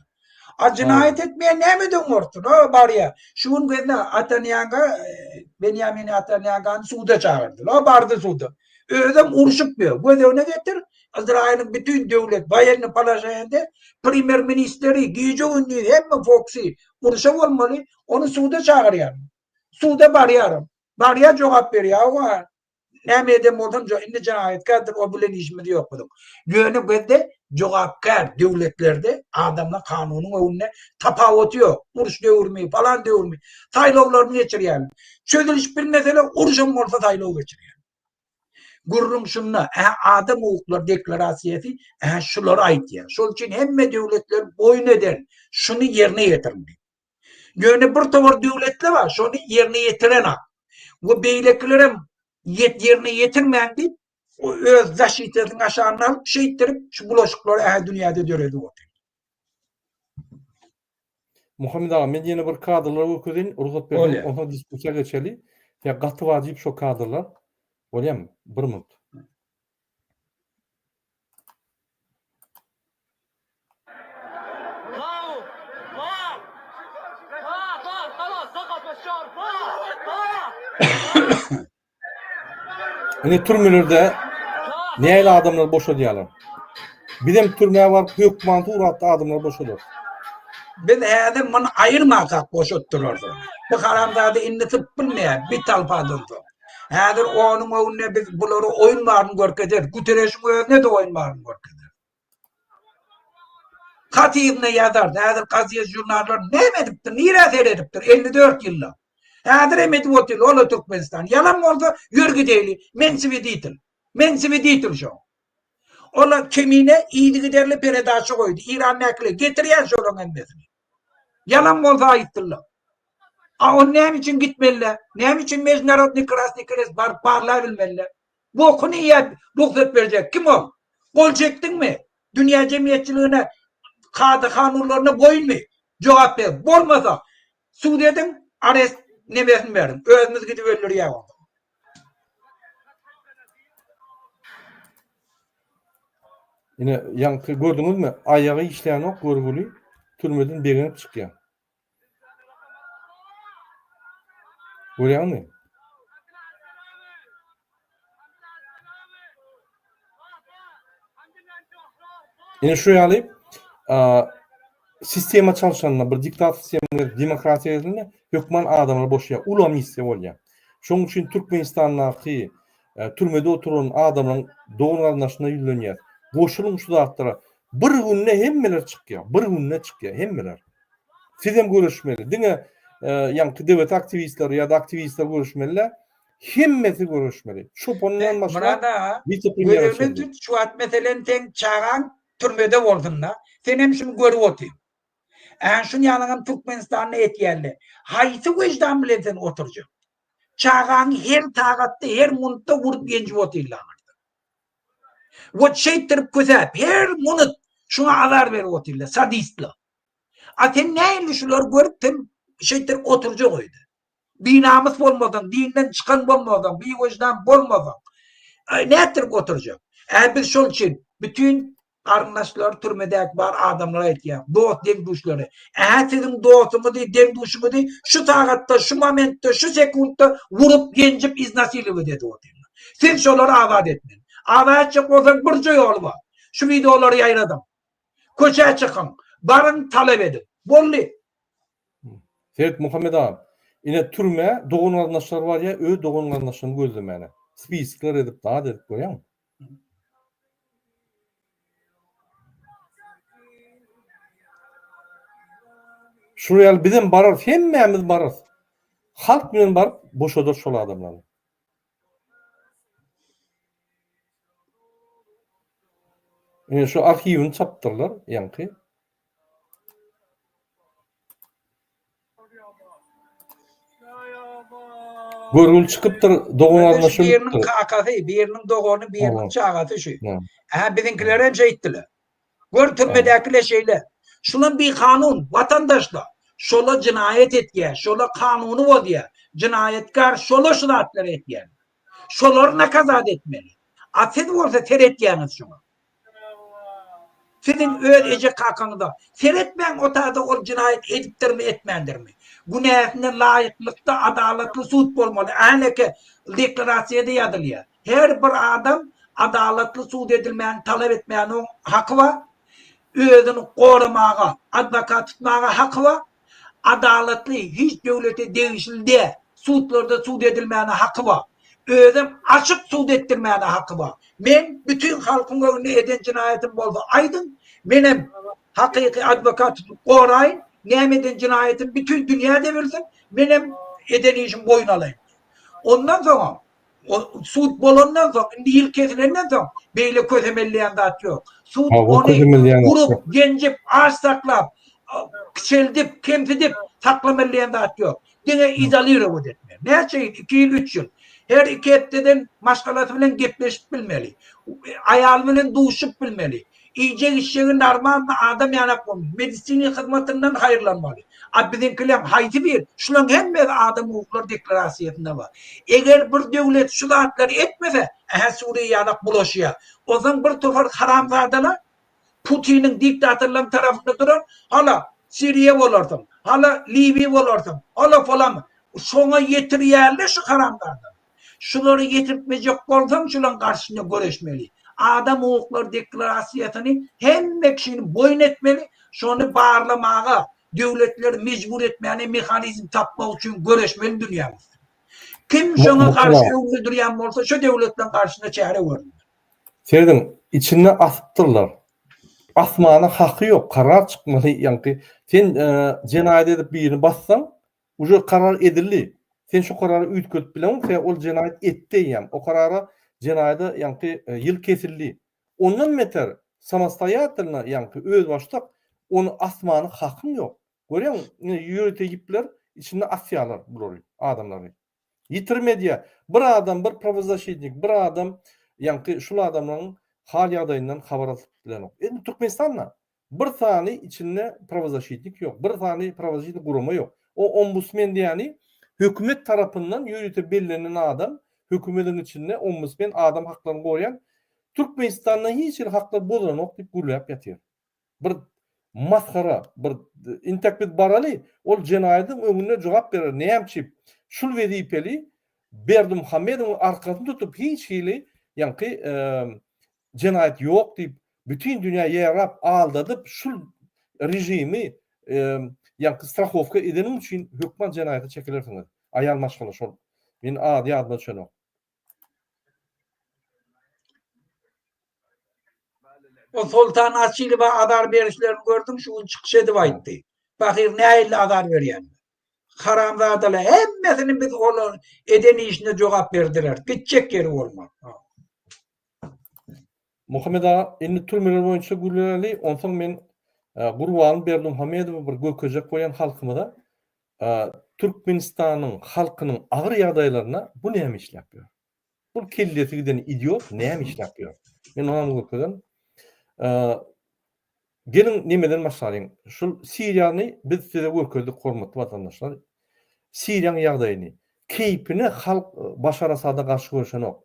A jenaýat etmeýän nämeden gorksun? O barýar. Şu gün gözle Atanýaga, Benýamin Atanýagany suda çagyrdylar. O bardy suda. Özem urşup ýör. Göz öňüne getir, Yzraýylyň bütin döwlet woýennyý položeniýede premýer ministeri gije-gündiz hemme fokusy urşa bolmaly, ony suda çagyrýar. Suda barýaram. Barýar jogap berýär. Hawa, näme eden bolsam indi jenaýatkärdir, o bilen işimiz ýok biziň. Ýöne bizde jogapkär döwletlerde adamlar kanunyň öňünde tapawuty ýok. Uruş döwrümi, falan döwrümi saýlawlaryny geçirýärler. Çözülişip bilmeseler uruşam bolsa saýlaw geçirýärler. Gürrüň şunda, ä adam hukuklary deklarasiýasy ä şulary aýdýar. Şol üçin hemme döwletler boýun eden şuny ýerine ýetiriň diýip. Ýöne bir towar döwletler bar, şony ýerine ýetirenak. We beýlekilerem ýerine ýetirmäň diýip, öz zaşitasynyň aşagyna alyp, şeýtdirip şu bulaşyklary ä dünýäde döredip otyr. Muhammet aga men ýene bir kadrlary görkezeýin, rugsat berseň, onsoň diskussiýa geçeli. Ýa gaty wajyp şo kadrlar. Bolýamy? Bir minut. Ine türmelerde nähili adamlary boşadýarlar. Bizem türmä baryp hökman suratda adamlary boşadarys. Biz häzir muny aýyrmasak boşatdyrarys. Bu haramzada indi syp bilmeýär bitalpadan soň. Häzir onuň öňünde biz bulara oýun baryny görkezeris. Guterreşiň özüne-de oýun baryny görkezeris. Hat yzyna ýazardy. Häzir gazet žurnallar näme edipdir, nirä seredipdir 54 ýylda. Häzir hem edip otyr, ola Türkmenistan. Ýalan bolsa ýör gideýli. Men sweditel. Men sweditel şo. Ola kemine yzygiderli peredaça goýdy. Irandäkiler getirýär şolaryň hemmesini. Ýalan bolsa aýtdyrlar. A on näme üçin gitmeliler? Näme üçin Mejnarodnyý Krasnyý Krest baryp barlabilmeliler? Bokuny iýäp rugsat berjek kim ol? Gol çekdiňmi? Dünýä jemgyýetçiligine kada kanunlaryna boýunmy? Jogap ber. Bolmasa sud ediň, arest nemesini beriň. Özümiz gidip öldürýäk onda. Ine ýaňky gördüňizmi? Aýagy işlänok görgüli türmeden begenip çykýar. Görýäňmi? Ine şu ýaly sistema çalşanda bir diktator sistema gelip demokratiýa gelende hökman adamlar boşaýar. Uly amnistiýa bolýar. Şonuň üçin Türkmenistandaky e, türmede oturan adamlaryň dogan garyndaşyna ýüzlenýär. Goşulyň şu zatlara. Bir günde hemmeler çykýar. Bir günde çykýar hemmeler. Siz hem görüşmeli. Diňe e, ýaňky döwlet aktiwistleri ýa-da aktiwistler görüşmeli. Hemmesi görüşmeli. Çopandan başlap Murad aga, wise-premýere çenli. Tut, şu wagt meselem seň çagaň türmede bolsun-da, sen hem şuny görüp otyr. Ä şuny ýalyňam Türkmenistanda etýärler. Haýsy wyždan bilen sen oturjak? Çagaňy her sagatda, her munutda urup ýenjip otyrlar. Wot şeýtdirip kösäp, her munut şuňa azar berip otyrlar, sadistler. A sen nähili şulary görüp sen şeýtdirip oturjak öýde? Binamys bolmasaň, dinden çykan bolmasaň, biwyždan bolmasaň, nätdirip oturjak? Ä biz şol üçin bütin. Garyndaşlary türmedäki bar adamlara aýtýar. Dost deň-duşlary. Ä siziň dostuňyzy, deň-duşuňyzy şu sagatda, şu momentde, şu sekuntda urup, ýenjip, iznasilować edip otyrlar. Siz şolary azat etmeli. Azat etjek bolsaň birje ýoly bar. Şu wideolary ýaýradyň. Köçä çykyň. Baryň talap ediň. Boldy. Seret Muhammet aga, ine türmä dogan-garyndaşlar barýar, öz dogan-garyndaşlaryny gözlemäne. Spiskler edip, zat edip goýaň. Şular ýaly bizem bararys, hemmämiz bararys. Halk bilen baryp boşadarys şol adamlary. Ine şu arhiwini çapdyrlar ýaňky. Görgül çykypdyr, dogan garyndaşy ölüpdir. Biriniň kakasy, biriniň dogany, biriniň çagasy şu. Hä, biziňkiler hem şeýtdiler. Gör türmedäkiler şeýle. Şulam bikanun, watandaşlar. Şola jenaýat etýär, şola kanuny bozýar. Jenaýatkar şola şu zatlary etýär. Şolary nakazat etmeli. A siz bolsa seretýäňiz şoňa. Siziň öz eje-kakaňyza seretmäň otada ol jenaýat edipdirmi etmändirmi. Günäsine laýyklykda adalatly sud bolmaly. Äneke deklarasiýada ýazylýar. Her bir adam adalatly sud edilmäni talap etmäniň haky bar. Özüni goramaga, adwokat tutmaga haky bar. Adalatly, hiç döwlete degişli däl sudlarda sud edilmäne haky bar. Özem açyk sud etdirmäne haky bar. Men bütin halkyň öňünde eden jenaýatym bolsa aýdyň, menem hakyky adwokat tutup goraýyn, näme eden jenaýatym bütin dünýä-de bilsin, menem eden işimi boýun alaýyn. Ondan soňam Sud bolandan soň, indi ýyl kesilenden soň beýle kösemelleýän zat ýok. Sud ony urup, genjip, aç saklap, kiçeldip, kemsidip saklamaly diýen zat ýok. Diňe izolirowat etmeli. Näçe ýyl? 2 ýyl, 3 ýyl. Her 2 hepdeden maşgalasy bilen gepleşip bilmeli. Aýaly bilen duşup bilmeli. Iýjek-içjegi normalny adam ýanak bolmaly. Medisina hyzmatyndan haýyrlanmaly. A biziňkileň haýsy bir? Şulaň hemmesi adam hukuklary deklarasiýasynda bar. Eger bir döwlet şu zatlary etmese, ähä Suriýa ýanak bulaşýar. Onsoň bir topar haramzadalar Putiniň diktatorlaryň tarapynda duran, hala Siriýa bolarsyň, hala Liwiýa bolarsyň, hala falan. Şoňa ýetirýärler şu haramzadalar. Şulary ýetirtmejek bolsaň şulaň garşysyna göreşmeli. Adam hukuklary deklarasiýasyny hemme kişini boýun etmeli, şony barlamaga, döwletleri mejbur etmäne mehanizm tapmak üçin göreşmeli dünýäň üstünde. Kim şoňa garşy öňde durýan bolsa şo döwletleň garşysyna çäre görülmeli. Serediň, içinde asypdyrlar. Asmana haky ýok, karar çykmaly ýaňky. Sen jenaýat edip birini bassaň, Uje karar edildi. Sen şu karary üýtgedip bileňok, sebäbi ol jenaýat etdi eýýäm. O karara jenaýada ýaňky ýyl kesildi. Ondan beter samostoýatelno ýaňky özbaşdak ony asmana hakyň ýok. Görýäňmi, ine ýörite ýipler içinde asýarlar bulary, adamlary. Ýitirim edýär. Bir adam, bir prawozasşitnik, bir adam ýaňky şul adamlaryň hal ýagdaýyndan habar alyp bilenok. Indi Türkmenistanda Bir sany içinde prawozaşitnik ýok. Bir sany prawozaşitnik gurama ýok. O ombusmen diýýäni hökümet tarapyndan ýörite bellenen adam, hökümediň içinde ombusmen adam haklaryny goraýan Türkmenistanda hiç hili haklar bozulanok diýip gürläp ýatyr. Bir masgara, bir intek biz baraly, ol jenaýadyň öňünde jogap berer. Näme üçin şul wezipeli Berdimuhamedowyň arkasyny tutup hiç hili ýaňky jenaýat ýok diýip bütin dünýä ýarap aldadyp şul režimi ýaňky strahowka edeniň üçin hökman jenaýata çekilersiňiz. Aýal maşgala şol. Men ady ýadyma düşenok. O Soltan Açylowa azar berişlerini gördüň şu gün çykyş edip aýtdy. Pahyr nähili azar berýän. Haramzadalar hemmesini biz olar eden işine jogap berdiler. Gitjek ýeri bolmaz. Muhammet aga, indi türmeler boýunça gürleeli, onsoň men Gurban Berdimuhamedowy bir görkezjek bolýan halkymyza, Türkmenistanyň halkynyň agyr ýagdaýlarynda bu näme işläp ýör? Bu kellesi giden idiot näme işläp ýör? Men onam görkezen. Geliň nemeden başlalyň. Şul Siriýany biz size görkezdik hormatly watandaşlar. Siriýanyň ýagdaýyny. Keýpine halk Başar Asada garşy göreşenok.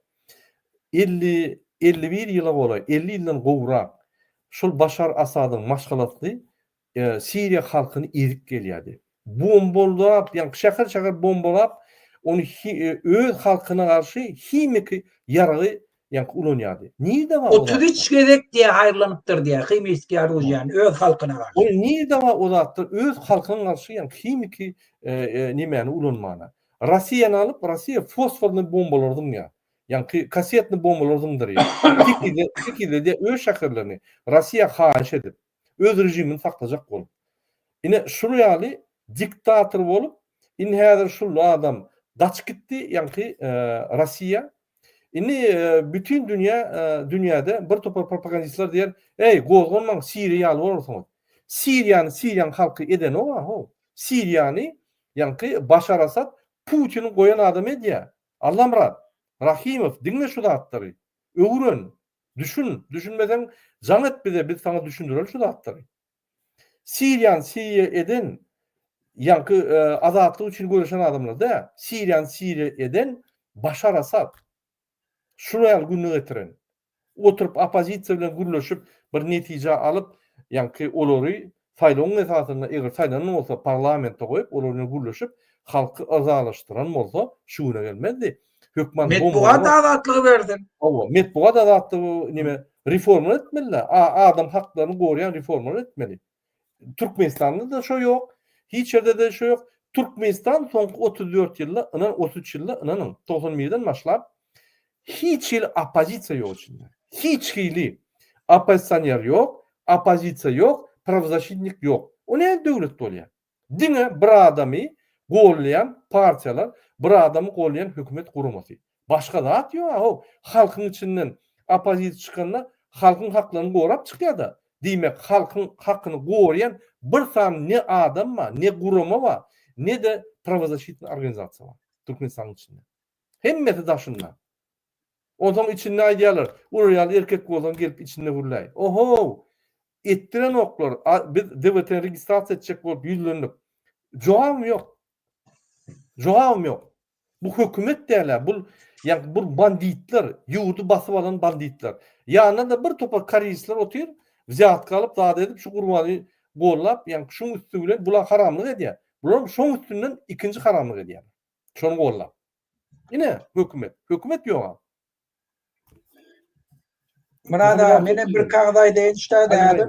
50 51 ýyla golaý, 50 ýyldan gowrak. şol Başar Asadyň maşgalasy Siriýa halkyny ezip gelýärdi. Bombalap, ýagny şäher-şäher bombalap, ony öz halkyna garşy himiki ýaragy ýagny ulanýardy. Nirde bar o zatlar? 33 gezek diýä haýyrlanypdyr diýä himiski oružýany öz halkyna garşy. Ol nirde bar o zatlar öz halkyna garşy ýagny himiki nemäni ulanmana. Rossiýany alyp, Rossiýa fosforny bombalary zyňýar. Ýaňky kassetny bombalary zyňdyrýar. Tekizle, tekizledýär öz şäherlerini. Rossiýa haýyş edip, öz režimini saklajak bolup. Ine şul ýaly diktator bolup, indi häzir şul adam gaçyp gitdi, ýaňky Rossiýa. Indi bütin dünýä dünýäde bir topar propagandistler diýer, eý, gozganmaň, Siriýa ýaly bolarsyňyz. Siriýany Siriýanyň halky edenok-a, how. Siriýany ýaňky Başar Asad Putiniň goýan adamy edýär. Allamyrat Rahymow diňle şu zatlary. Öwren. Düşün. Düşünmeseň jaň et bize biz saňa düşündireli şu zatlary. Siriýany Siriýa eden ýaňky azatlyk üçin göreşen adamlar dä. Siriýany Siriýa eden Başar Asad. Şular ýaly gününe getiren. Oturyp oppozisiýa bilen gürleşip bir netije alyp, ýaňky olary saýlawyň esasynda eger saýlanan bolsa parlamente goýup olar bilen gürleşip halky yzalaşdyran bolsa şu güne gelmezdi. Hökman Metbugat azatlygy bersin. Hawa, metbugat azatlygy neme reformalar etmeli-dä. Adam haklaryny goraýan reformalar etmeli. Türkmenistanda-da şo ýok, hiç ýerde-de şo ýok. Türkmenistan soňky 34 ýylda, ynan 33 ýylda, ynanyň, 91-den başlap hiç hili oppozisiýa ýok içinde. Hiç hili oppozisioner ýok, oppozisiýa ýok, prawozasitnik ýok. O nähili döwlet bolýar? Diňe bir adamy gollaýan partiýalar, bir adamy gollaýan hökümet guramasy. Başga zat ýok-a-how. Halkyň içinden oppozisiýa çykanda halkyň haklaryny gorap çykýar-da. Diýmek, halkyň hakyny goraýan bir sany ne adam bar, ne gurama bar, ne-de prawozaşitnyý organizasiýa bar Türkmenistanyň içinde. Hemmesi daşynda. Onsoň içinde aýdýarlar, Olar ýaly erkek bolsaň gelip içinde gürläý. Ohow! Etdirenoklar. Biz DWT-ni registrasiýa etjek bolup ýüzlendik. Jogabym ýok. Jogabym ýok. Bu hökümet däl-ä, bul ýa bu banditler, ýurdy basyp alan banditler. Ýanynda-da bir topar koreýsler otyr, wzýatka alyp, zat edip, şu Gurbany gollap, ýa şuň üsti bilen bular haramlyk edýär. Bularam şoň üstünden ikinji haramlyk edýärler. Şony gollap. Ine, hökümet. Hökümet ýog-a. Myrat aga, menem bir kagyz aýdaýyn şu häzir.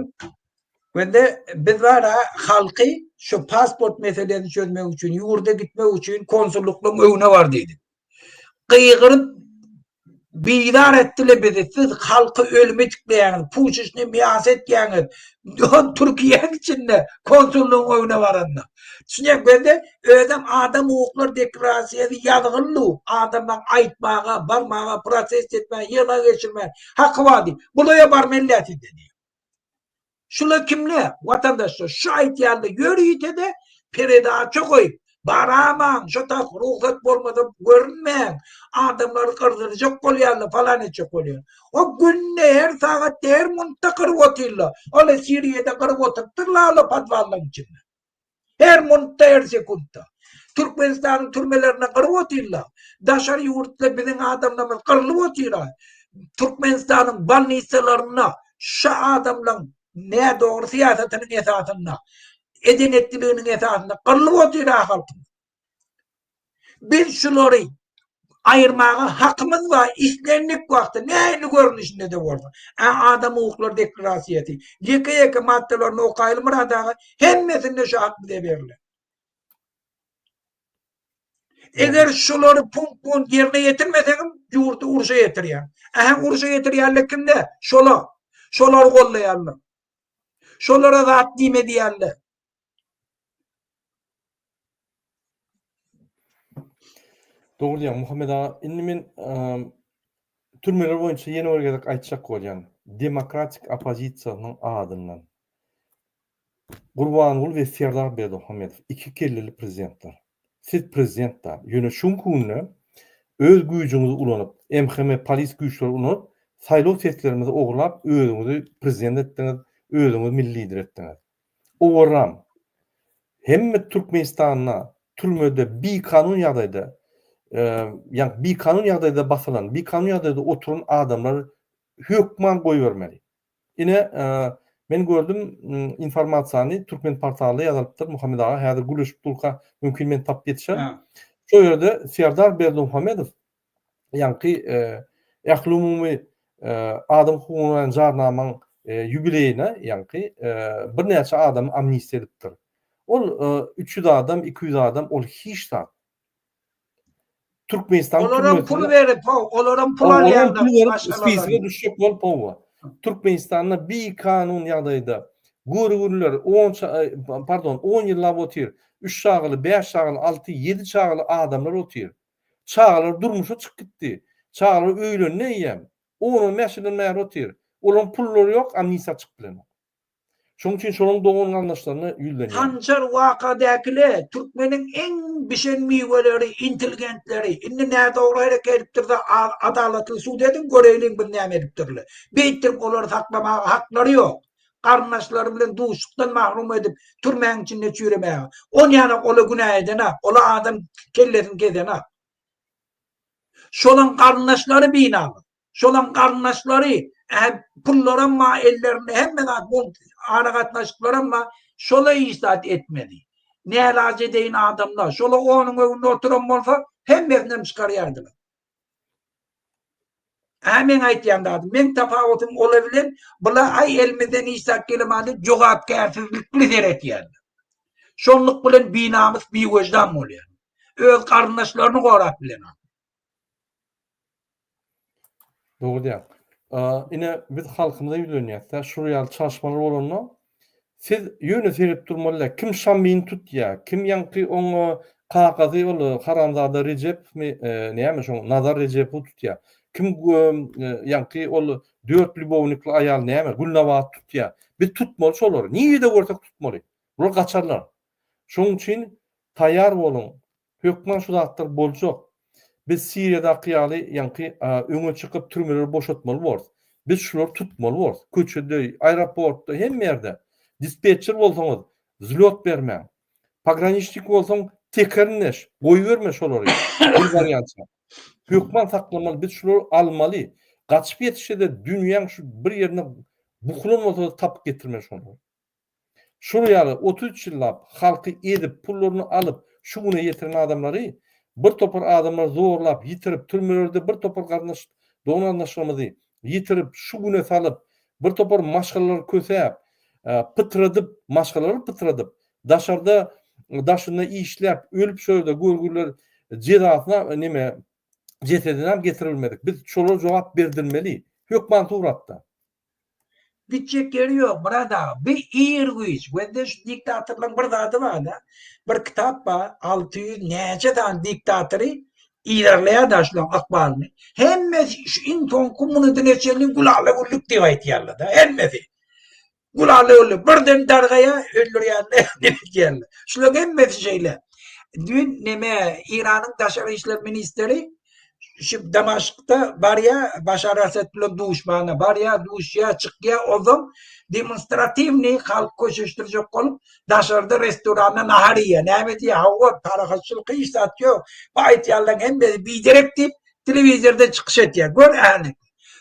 Wende biz bar halky şu pasport meselesini çözmek üçin, ýurda gitmek üçin konsullyklaryň öňüne bar diýdik. Gygyryp bizar etdiler bizi. Siz halky ölüme itikleýäňiz, puşuşny miýas etýäňiz. Türkiýäniň içinde konsullygyň öňüne baranda. Düşünýäňmi? Gözde özem adam hukuklary deklarasiýasy ýazgyldy. Adamlaryň aýtmaga, barmaga, protest etmäge, ýygnak geçirmäge haky bar diýip. Bulaýa barmaly däl sizde diýip. Şular kimler? Watandaşlar. Şu aýtýanlar ýörite-de peredaça goýup, baramaň, şo tak rugsat bolmasa görünmäň, adamlary gyrdyrjak bolýarlar, falan etjek bolýar. O günde her sagatda her muntda gyryp otyrlar. Ol Siriýada gyryp oturypdyrlar ol podwallaryň içinde. Her muntda her sekuntda. Türkmenistanyň türmelerinde gyryp otyrlar. Daşary ýurtda biziň adamlarymyz gyrylyp otyr. Türkmenistanyň bolnisalarynda şu adamlaryň nädogry syýasatynyň esasynda, eden etdiliginiň esasynda gyrylyp otyr halkymyz. Biz şulary aýyrmaga hakymyz bar, islendik wagtda, nähili görnüşinde-de bolsa. A adam hukuklary deklarasiýasy, ýeke-ýeke maddalaryny okaýly Myrat aga, hemmesinde şu hak bize berlen. Eger şulary punkt-punkt ýerine ýetirmeseňem, ýurdy urşa ýetirýär. Ähä, urşa ýetirýänler kimler? Şolar. Şolary gollaýanlar. Şolara zat diýme diýýänler. Dogry diýýäň Muhammet aga. Indi men türmeler boýunça ýene bir gezek aýtjak bolýan. Demokratik oppozisiýanyň adyndan. Gurbanguly we Serdar Berdimuhamedow iki kelleli prezidentler. Siz prezident däl. Ýöne şu günki günde öz güýjüňizi ulanyp, MHM polis güýçleri ulanyp, saýlaw seslerimizi ogurlap özüňizi prezident etdiňiz, özüňizi milli lider etdiňiz. Owarram. Hemme Türkmenistanda türmede bikanun ýagdaýda, ýagny bikanun ýagdaýda basylan, bikanun ýagdaýda oturan adamlary hökman goýbermeli. Ine, men gördüm informasiýany Türkmen portalda ýazylypdyr Muhammet aga häzir gürleşip durka mümkin men tapyp ýetişerin. Şo ýerde Serdar Berdimuhamedow ýaňky ählumumy adam hukugyna jarnamaň ýubileýine ýaňky birnäçe adamy amnistiýa edipdir. Ol 300 adam, 200 adam ol hiç zat. Türkmenistan Olaram pul berip, olaram pul alýarlar. Spisige düşjek bolup hawa. Türkmenistanda bikanun ýagdaýda görgüliler 10 pardon 10 ýyllap otyr. 3 çagaly, 5 çagaly, 6, 7 çagaly adamlar otyr. Çagalar durmuşa çykyp gitdi. Çagalar öýlendi eýýäm. On-on bäş ýyldan bäri otyr. Olaryň pullary ýok, amnistiýa çykyp bilenok. Şonuň üçin şolaryň dogan-garyndaşlaryna ýüzlenýän. Sanjar wakadäkile türkmeniň iň bişen miweleri, intelligentleri, indi nädogry hereket edipdirse adalatly sud ediň göreýliň biz näme edipdirler. Beýtdirip olary saklamaga haklary ýok. Garyndaşlary bilen duşukdan mahrum edip türmäň içinde çüýremäge. Onýanak ola günä edenak, ola adam kellesini kesenak. Şolaň garyndaşlary binamys. Şolaň garyndaşlary, ä pullaram bar ellerinde hemme zat bol aragatnaşyklaram bar, şola hiç zat etmedi. Nälaç edeýin adamlar, şola onuň öňünde oturan bolsa hemmesinem çykarýardylar. Hä meň aýtýan zadym, meň tapawutym ola bilen bula aý elimizden hiç zat gelemady jogapkärsizlikli seretýärler. Şonluk bilen binamys biwejdan bolýar. Öz garyndaşlaryny gorap bilenok. Dogry diýýäň. Ine biz halkymyza ýüzlenýäs-dä, şul ýaly çalyşmalar bolanda Siz ýöne seredip durmaly däl. Kim Şammyny tutýa, kim ýaňky oň kakasy ol haramzada Rejepowmy näme şoň Nazar Rejepowy tutýa. Kim ýaňky ol dört lýubownikli aýal näme Gülnabat tutýa. Biz tutmaly şolary. Nirede görsek tutmaly. Bular gaçarlar. Şoň üçin taýýar boluň. Hökman şu zatlar boljak. Biz Siriýadaky ýaly ýaňky öňe çykyp türmeleri boşatmaly borus. Biz şulary tutmaly borus. Köçede, aeroportda, hemme ýerde. Dispetçer bolsaňyz, wzlýot bermäň. Pograniçnik bolsaň, tekerini deş, goýberme şolary. Biz barýança. Hökman saklamaly, biz şulary almaly. Gaçyp ýetişse-de dünýäň şu bir ýerinde bukulan bolsa-da tapyp getirmeli şolary. Şol ýaly 33 ýyllap halky ezip, pullaryny alyp, şu güne ýetiren adamlary bir topar adamlar zorlap, ýitirip, türmelerde bir topar garyndaş, dogan-garyndaşlarymyzy ýitirip, şu güne salyp, bir topar maşgalalary kösäp, pytradyp, maşgalalary pytradyp, daşarda, daşynda işläp, ölüp şo ýerde görgüliler jezasyna neme, jesedinäm getiribilmedik. Biz şolara jogap berdirmeli, hökman suratda. Gitjek ýeri ýok Myrat aga. Bi ir güýç. Wende şu diktatorlaryň bir zady bar-da. Bir kitap bar, 600 näçe sany diktatory yzarlaýar-da şularyň ykbalyny. Hemmesi şu iň soňky munudyna çenli gülala-güllük diýip aýtýarlar-da, hemmesi. Gülala-güllük. Birden dargaýar, öldürýärler, neme edýärler. Şularyň hemmesi şeýle. Düýn neme Eýranyň daşary işler ministri şu Damaşkda barýar, Başar Asad bilen duşmana barýar, duşýar, çykýar, onsoň demonstratiwnyý halk köşeşdirjek bolup, daşarda restoranda nahar iýýär. Näme diýýär? Hawa, parahatçylyk hiç zat ýok. Bu aýtýanlaryň hemmesi biderek diýip, telewizorda çykyş etýär. Gör ähli.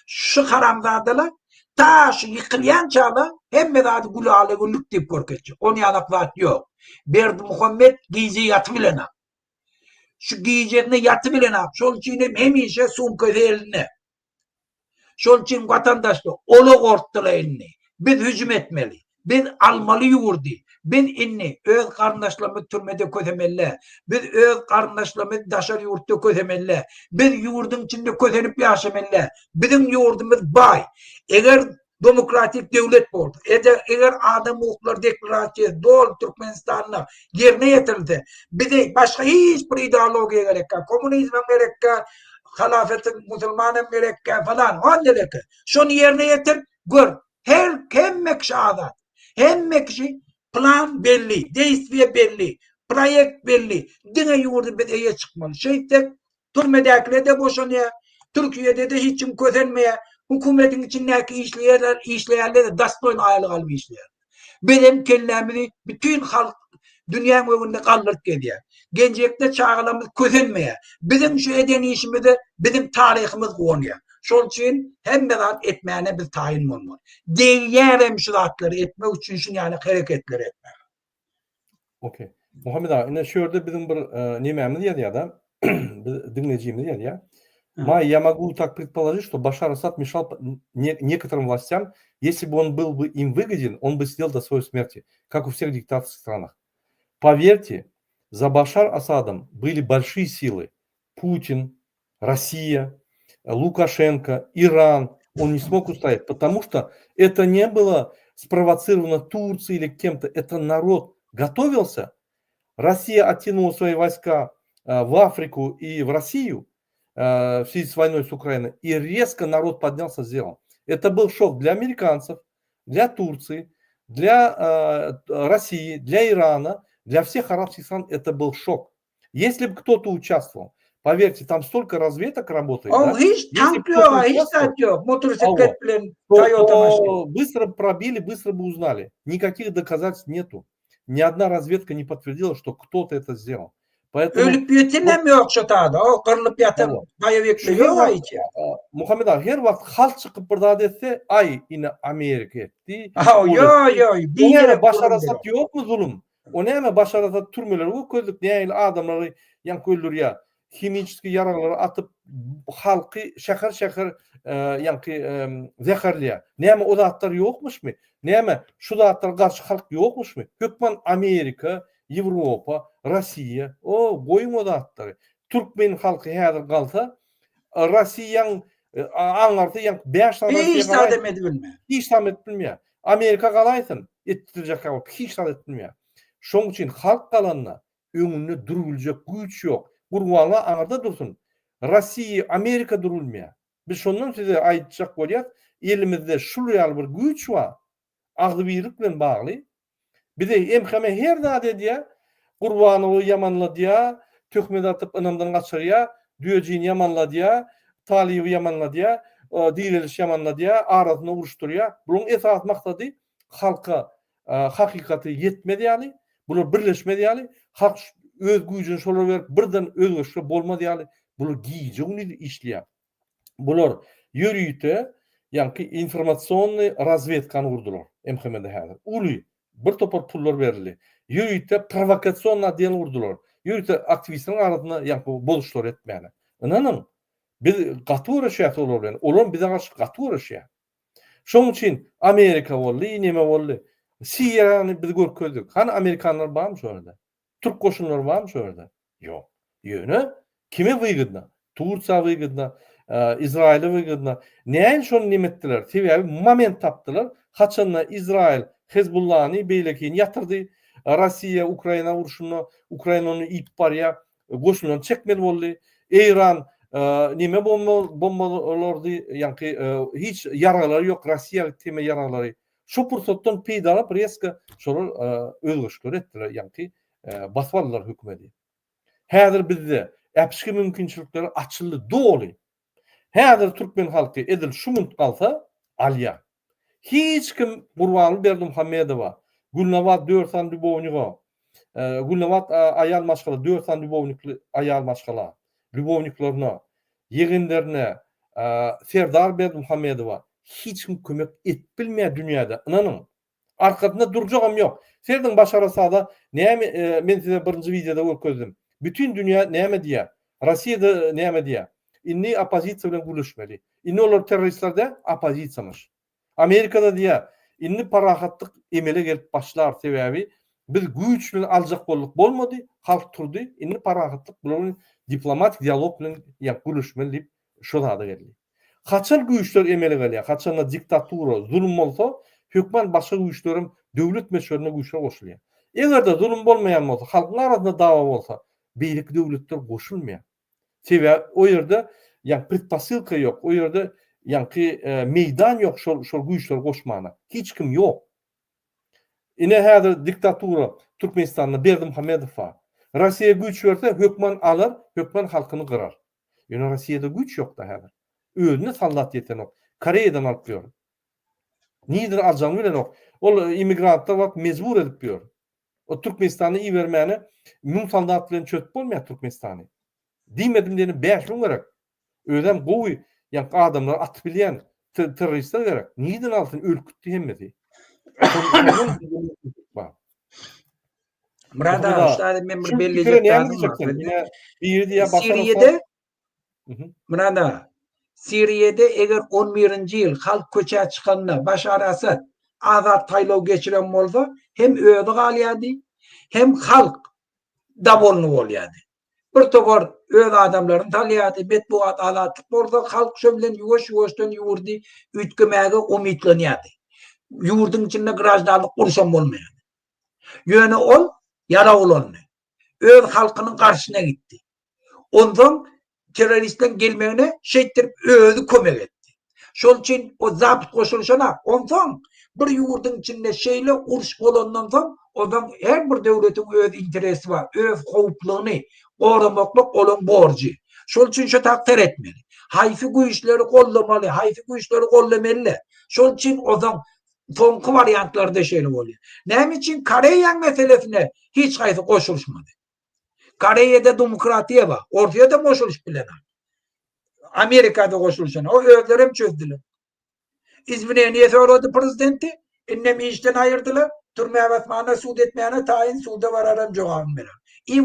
Şu haramzadalar ta şu ýykylýançalar hemme zady gülala-güllük diýip görkezjek. Ony ýalak zat ýok. Berdimuhamet gije ýatybilenok. Şu gijesine ýatybilenok. Şol üçin hem hemişe sumkasy elinde. Şol üçin watandaşlar, ola gorkdular indi. Biz hüjüm etmeli. Biz almaly ýurdy. Biz indi öz garyndaşlarymyzy türmede kösemeli. Biz öz garyndaşlarymyzy daşary ýurtda kösemeli. Biz ýurduň içinde kösenip ýaşamaly. Biziň ýurdumyz baý. Eger demokratik döwlet bolsa, eger adam hukuklary deklarasiýasy doly Türkmenistanda ýerine ýetirilse, bize başga hiç bir ideologiýa gerekkä, kommunizmem gerekkä, halafeti musulmanam gerekkä falan, ol gerekkä. Şony ýerine ýetir, gör, her hemme kişi azat. Hemme kişi plan belli, deýstwiýe belli, proýekt belli. Diňe ýurdy biz eýe çykmaly. Şeýtsek Türmedäkiler-de boşanýar, Türkiýede-de hiç kim kösenmeýär. Hökümetiň içindäki işleýärler, işleýärler-de dostoýny aýlyk alyp işleýär. Bizem kellämizi bütin halk dünýäň öňünde galdyryp gezýär. Geljekde çagalarymyz kösenmeýär. Biziň şu eden işimize biziň taryhymyz guwanýar. Şol üçin hemme zat etmäne biz taýyn bolmaly. Degýärem şu zatlary etmek üçin şun ýaly hereketleri etmäge. Okey. Muhammet aga, ine şu ýerde biziň bir e, nemämiz ýazýar-da, biz diňlejimiz ýazýar. Май, я могу так предположить, что Башар Асад мешал некоторым властям. Если бы он был бы им выгоден, он бы сидел до своей смерти, как у всех диктаторских странах. Поверьте, за Башар Асадом были большие силы. Путин, Россия, Лукашенко, Иран. Он не смог устоять, потому что это не было спровоцировано Турцией или кем-то. Это народ готовился. Россия оттянула свои войска э, в Африку и в Россию э, в связи с войной с Украиной. И резко народ поднялся, сделал. Это был шок для американцев, для Турции, для э, России, для Ирана, для всех арабских стран это был шок. Если бы кто-то участвовал, поверьте, там столько разведок работает. O да? hiç tank ýok, hiç zat ýok. Motosiklet bilen Toyota maşyn. Быстро пробили, быстро бы узнали. Никаких доказательств нету. Ни одна разведка не подтвердила, что кто-то это сделал. Поэтому, Ölüp ýetenem ýok şu tada. O gyrlyp ýatan boýewikler ýok aýça. Muhammet aga her wagt halk çykyp bir zat etse, aý ine Amerika etdi. Ýo ýo, bir Başar Asad ýokmy zulum? O näme Başar Asad türmeleri görkezdik, nähili adamlary ýaňky öldürýär. Himiçeskiý ýaraglary atyp halky şäher-şäher ýaňky zäherleýär. Näme o zatlar ýokmuşmy? Näme şu zatlara garşy halk ýokmuşmy? Hökman Amerika, Ýewropa, Rossiýa, o goýuň o zatlary. Türkmen halky häzir galsa, Rossiýaň aňarsy ýaňky 5 sany Hiç zat hem edip bilmeýär. Hiç zat edip bilmeýär. Amerika galaýsyn, etdirjek bolup hiç zat edip bilmeýär. Şoň üçin halk galanda öňünde durubiljek güýç ýok. Gurbanlar aňyrda dursun. Rossiýa, Amerika durubilmeýär. Biz şondan size aýtjak bolýas, elimizde şul ýaly bir güýç bar. Agzybirlik bilen bagly. Bize MHM her zat edýär. Gurbanowy ýamanladýar, töhmet atyp ynamdan gaçyrýar, Düýejini ýamanladýar, Talyby ýamanladýar, Direliş ýamanladýar, arasynda uruşdyrýar. Bularyň esasy maksady halka hakykaty ýetmez ýaly, bular birleşmez ýaly, halk öz güýjüni şolara berip birden özgerişler bolmaz ýaly, bular gije-gündiz işleýär. Bular ýörite ýaňky informasionnyý razwedkany gurdular MHM-de häzir. Uly bir topar pullar berildi. Ýörite prowokasionnyý otdel gurdular. Ýörite aktiwistleriň arasynda ýaňky bozuşlary etmäne. Ynanyň, biz gaty göreşýäs olar bilen. Olam bize garşy gaty göreşýär. Şoň üçin Amerika boldy, neme boldy. Siriýany biz görkezdik. Hany amerikanlar barmy şo ýerde? Türk goşunlary barmy şo ýerde? Ýok. Ýöne kime wygodna? Tursiýa wygodna, Izraýyla wygodna. Näin şony neme etdiler? Sebäbi moment tapdylar. Haçanda Izraýyl Hezbullany beýlekini ýatyrdy. Russiýa Ukraina urşunda Ukraina ony iýip barýar. Goşunlaryny çekmeli boldy. Eýran neme bombalardy, ýaňky hiç ýaraglary ýok, Russiýa teme ýaraglary. Şo pursatdan peýdalanyp reska şolar özgerişler etdiler, ýaňky basyp aldylar hökümeti. Häzir bizde äpişge mümkinçilikleri açyldy doly. Häzir türkmen halky edil şu munt galsa alýar. Hiç kim Gurbanguly Berdimuhamedowa, Gülnabat dört sany lýubowniga, Gülnabat aýal maşgala dört sany lýubownikli aýal maşgala, lýubowniklerine, ýegenlerine, Serdar Berdimuhamedowa hiç kim kömek edip bilmeýär dünýäde, ynanyň. Arkasynda durjagam ýok. Serediň Başar Asada näme men size birinji wideoda görkezdim. Bütin dünýä näme diýýär? Rossiýada näme diýýär? Indi oppozisiýa bilen gürleşmeli. Indi olar terroristler däl, oppozisiýamyş. Amerikada diýýär, indi parahatlyk emele gelip başlar, sebäbi biz güýç bilen aljak bolduk bolmady, halk turdy, indi parahatlyk bular bilen diplomatik dialog bilen ýa gürleşmeli diýip şo zada geldi. Haçan güýçler emele gelýär, haçanda diktatura, zulum bolsa, hökman başga güýçlerem döwlet möçberinde güýçler goşulýar. Eger-de zulum bolmaýan bolsa, halkyň arasynda dawa bolsa, beýleki döwletler goşulmaýar. Sebäbi o ýerde ýa predposylka ýok, o ýerde ýaňky meýdan ýok şol şol güýçleri goşmana. Hiç kim ýok. Ine häzir diktatura Türkmenistanda Berdimuhamedow bar. Rossiýa güýç berse hökman alar, hökman halkyny gyrar. Ýöne Rossiýada güýç ýok-da häzir. Özüne soldat ýetenok. Koreýadan alyp ýör. Nirden aljagyny bilenok. Ol immigrantlar wagt mejbur edip ýör. O Türkmenistana ibermäne müň soldat bilen çözüp bolmaýar Türkmenistany. Diýmedim diýene 5000 gerek. Özem gowy. ýaňky adamlary atyp bilýän terroristler gerek. Nireden alsyn ölüp gitdi hemmesi. Myrat aga, şu taýda men bir bellejek zadym bar. Biri diýýär Siriýada Myrat aga, Siriýada eger 11-nji ýyl halk köçä çykanda Başar Asad azat saýlaw geçiren bolsa, hem özi galýardy, hem halk dowolny bolýardy. Bir topar öz adamlaryny salýardy, metbugat azatlyk bolsa, halk şo bilen ýuwaş-ýuwaşdan ýurdy üýtgemäge umytlanýardy. Ýurduň içinde graždanlyk urşam bolmaýardy. Ýöne ol ýarag ulandy. Öz halkynyň garşyna gitdi. Onsoň terroristleriň gelmegine şeýtdirip özi kömek etdi. Şol üçin o zabt goşulyşanak. Onsoň bir ýurduň içinde şeýle uruş bolandan soň, onsoň her bir döwletiň öz interesi bar, öz howplugyny goramaklyk olaň borjy. Şol üçin şo tak seretmeli. Haýsy güýçleri goldamaly, haýsy güýçleri goldamaly. Şol üçin onsoň soňky wariantlarda şeýle bolýar. Näme üçin Koreýaň meselesine hiç haýsy goşulyşmady? Koreýada demokratiýa bar. Orsýet hem goşulyşyp bilenok. Amerikada goşulyşan. O özleri hem çözdüler. Izwineniýe sorady prezidenti. Indem işden aýyrdylar. Türmä basmana, sud etmäne taýyn, suda barar hem jogabyny berer. I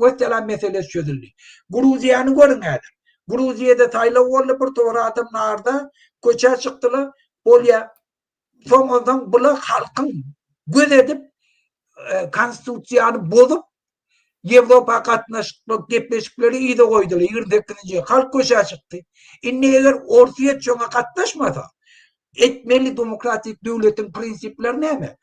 wesselam meselesi çözüldi. Gruziýany görüň häzir. Gruziýada saýlaw boldy, bir topar adam narda köçä çykdylar. Bolýa. Soň onsoň bular halkyň göz edip konstitusiýany bozup Ýewropa gatnaşykly gepleşikleri yza goýdular 28-nji ýyl halk köçä çykdy. Indi eger Orsýet şoňa gatnaşmasa etmeli demokratik döwletiň prinsipleri näme?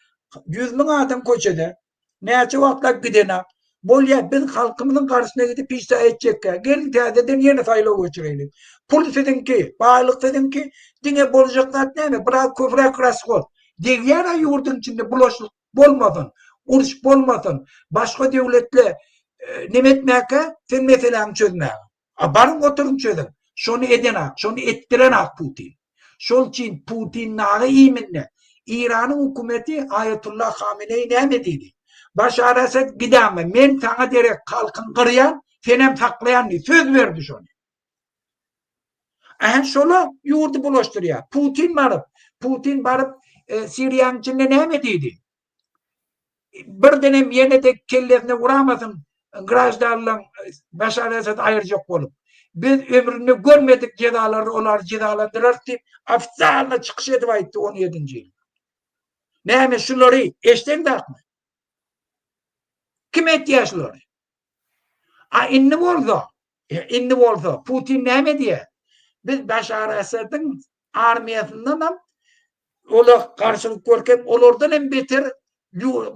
100 müň adam köçede Näçe wagtlap gidenak. Bolýa, biz halkymyzyň garşysyna gidip hiç zat etjekkä. Geliň täzeden ýene saýlaw geçireýlik. Pul siziňki, baýlyk siziňki, diňe boljak zat näme? Biraz köpräk rashod. Degýär-ä ýurduň içinde bulaşlyk bolmasyn, uruş bolmasyn, başga döwletle neme etmäkä, sen meseläňi çözmäge. A baryň oturyň çözüň. Şony edenak, şony etdirenak Putin. Şol üçin Putin naga iýminde Iranyň hökümeti Aýatullah Hameneýi näme diýdi? Başar Asad gidäme, men saňa derek halkyň gyrýan, senem saklaýan diýdi. Söz berdi şony. Ähä şola ýurdy bulaşdyrýar. Putin baryp, Putin baryp e, Siriýanyň içinde näme diýdi? Birdenem ýene-de kellesine uramasyn graždanlaň Başar Esady aýyrjak bolup. Biz ömründe görmedik jezalary olary jezalandyrarys diýip ofitsialno çykyş edip aýtdy 17-nji ýyl. Näme şulary eşden zatmy? Kim etýär şulary? A indi bolsa, indi bolsa Putin näme diýýär? Biz Başar Asadyň armiýasyndan hem ola garşylyk görkezip, olardan hem beter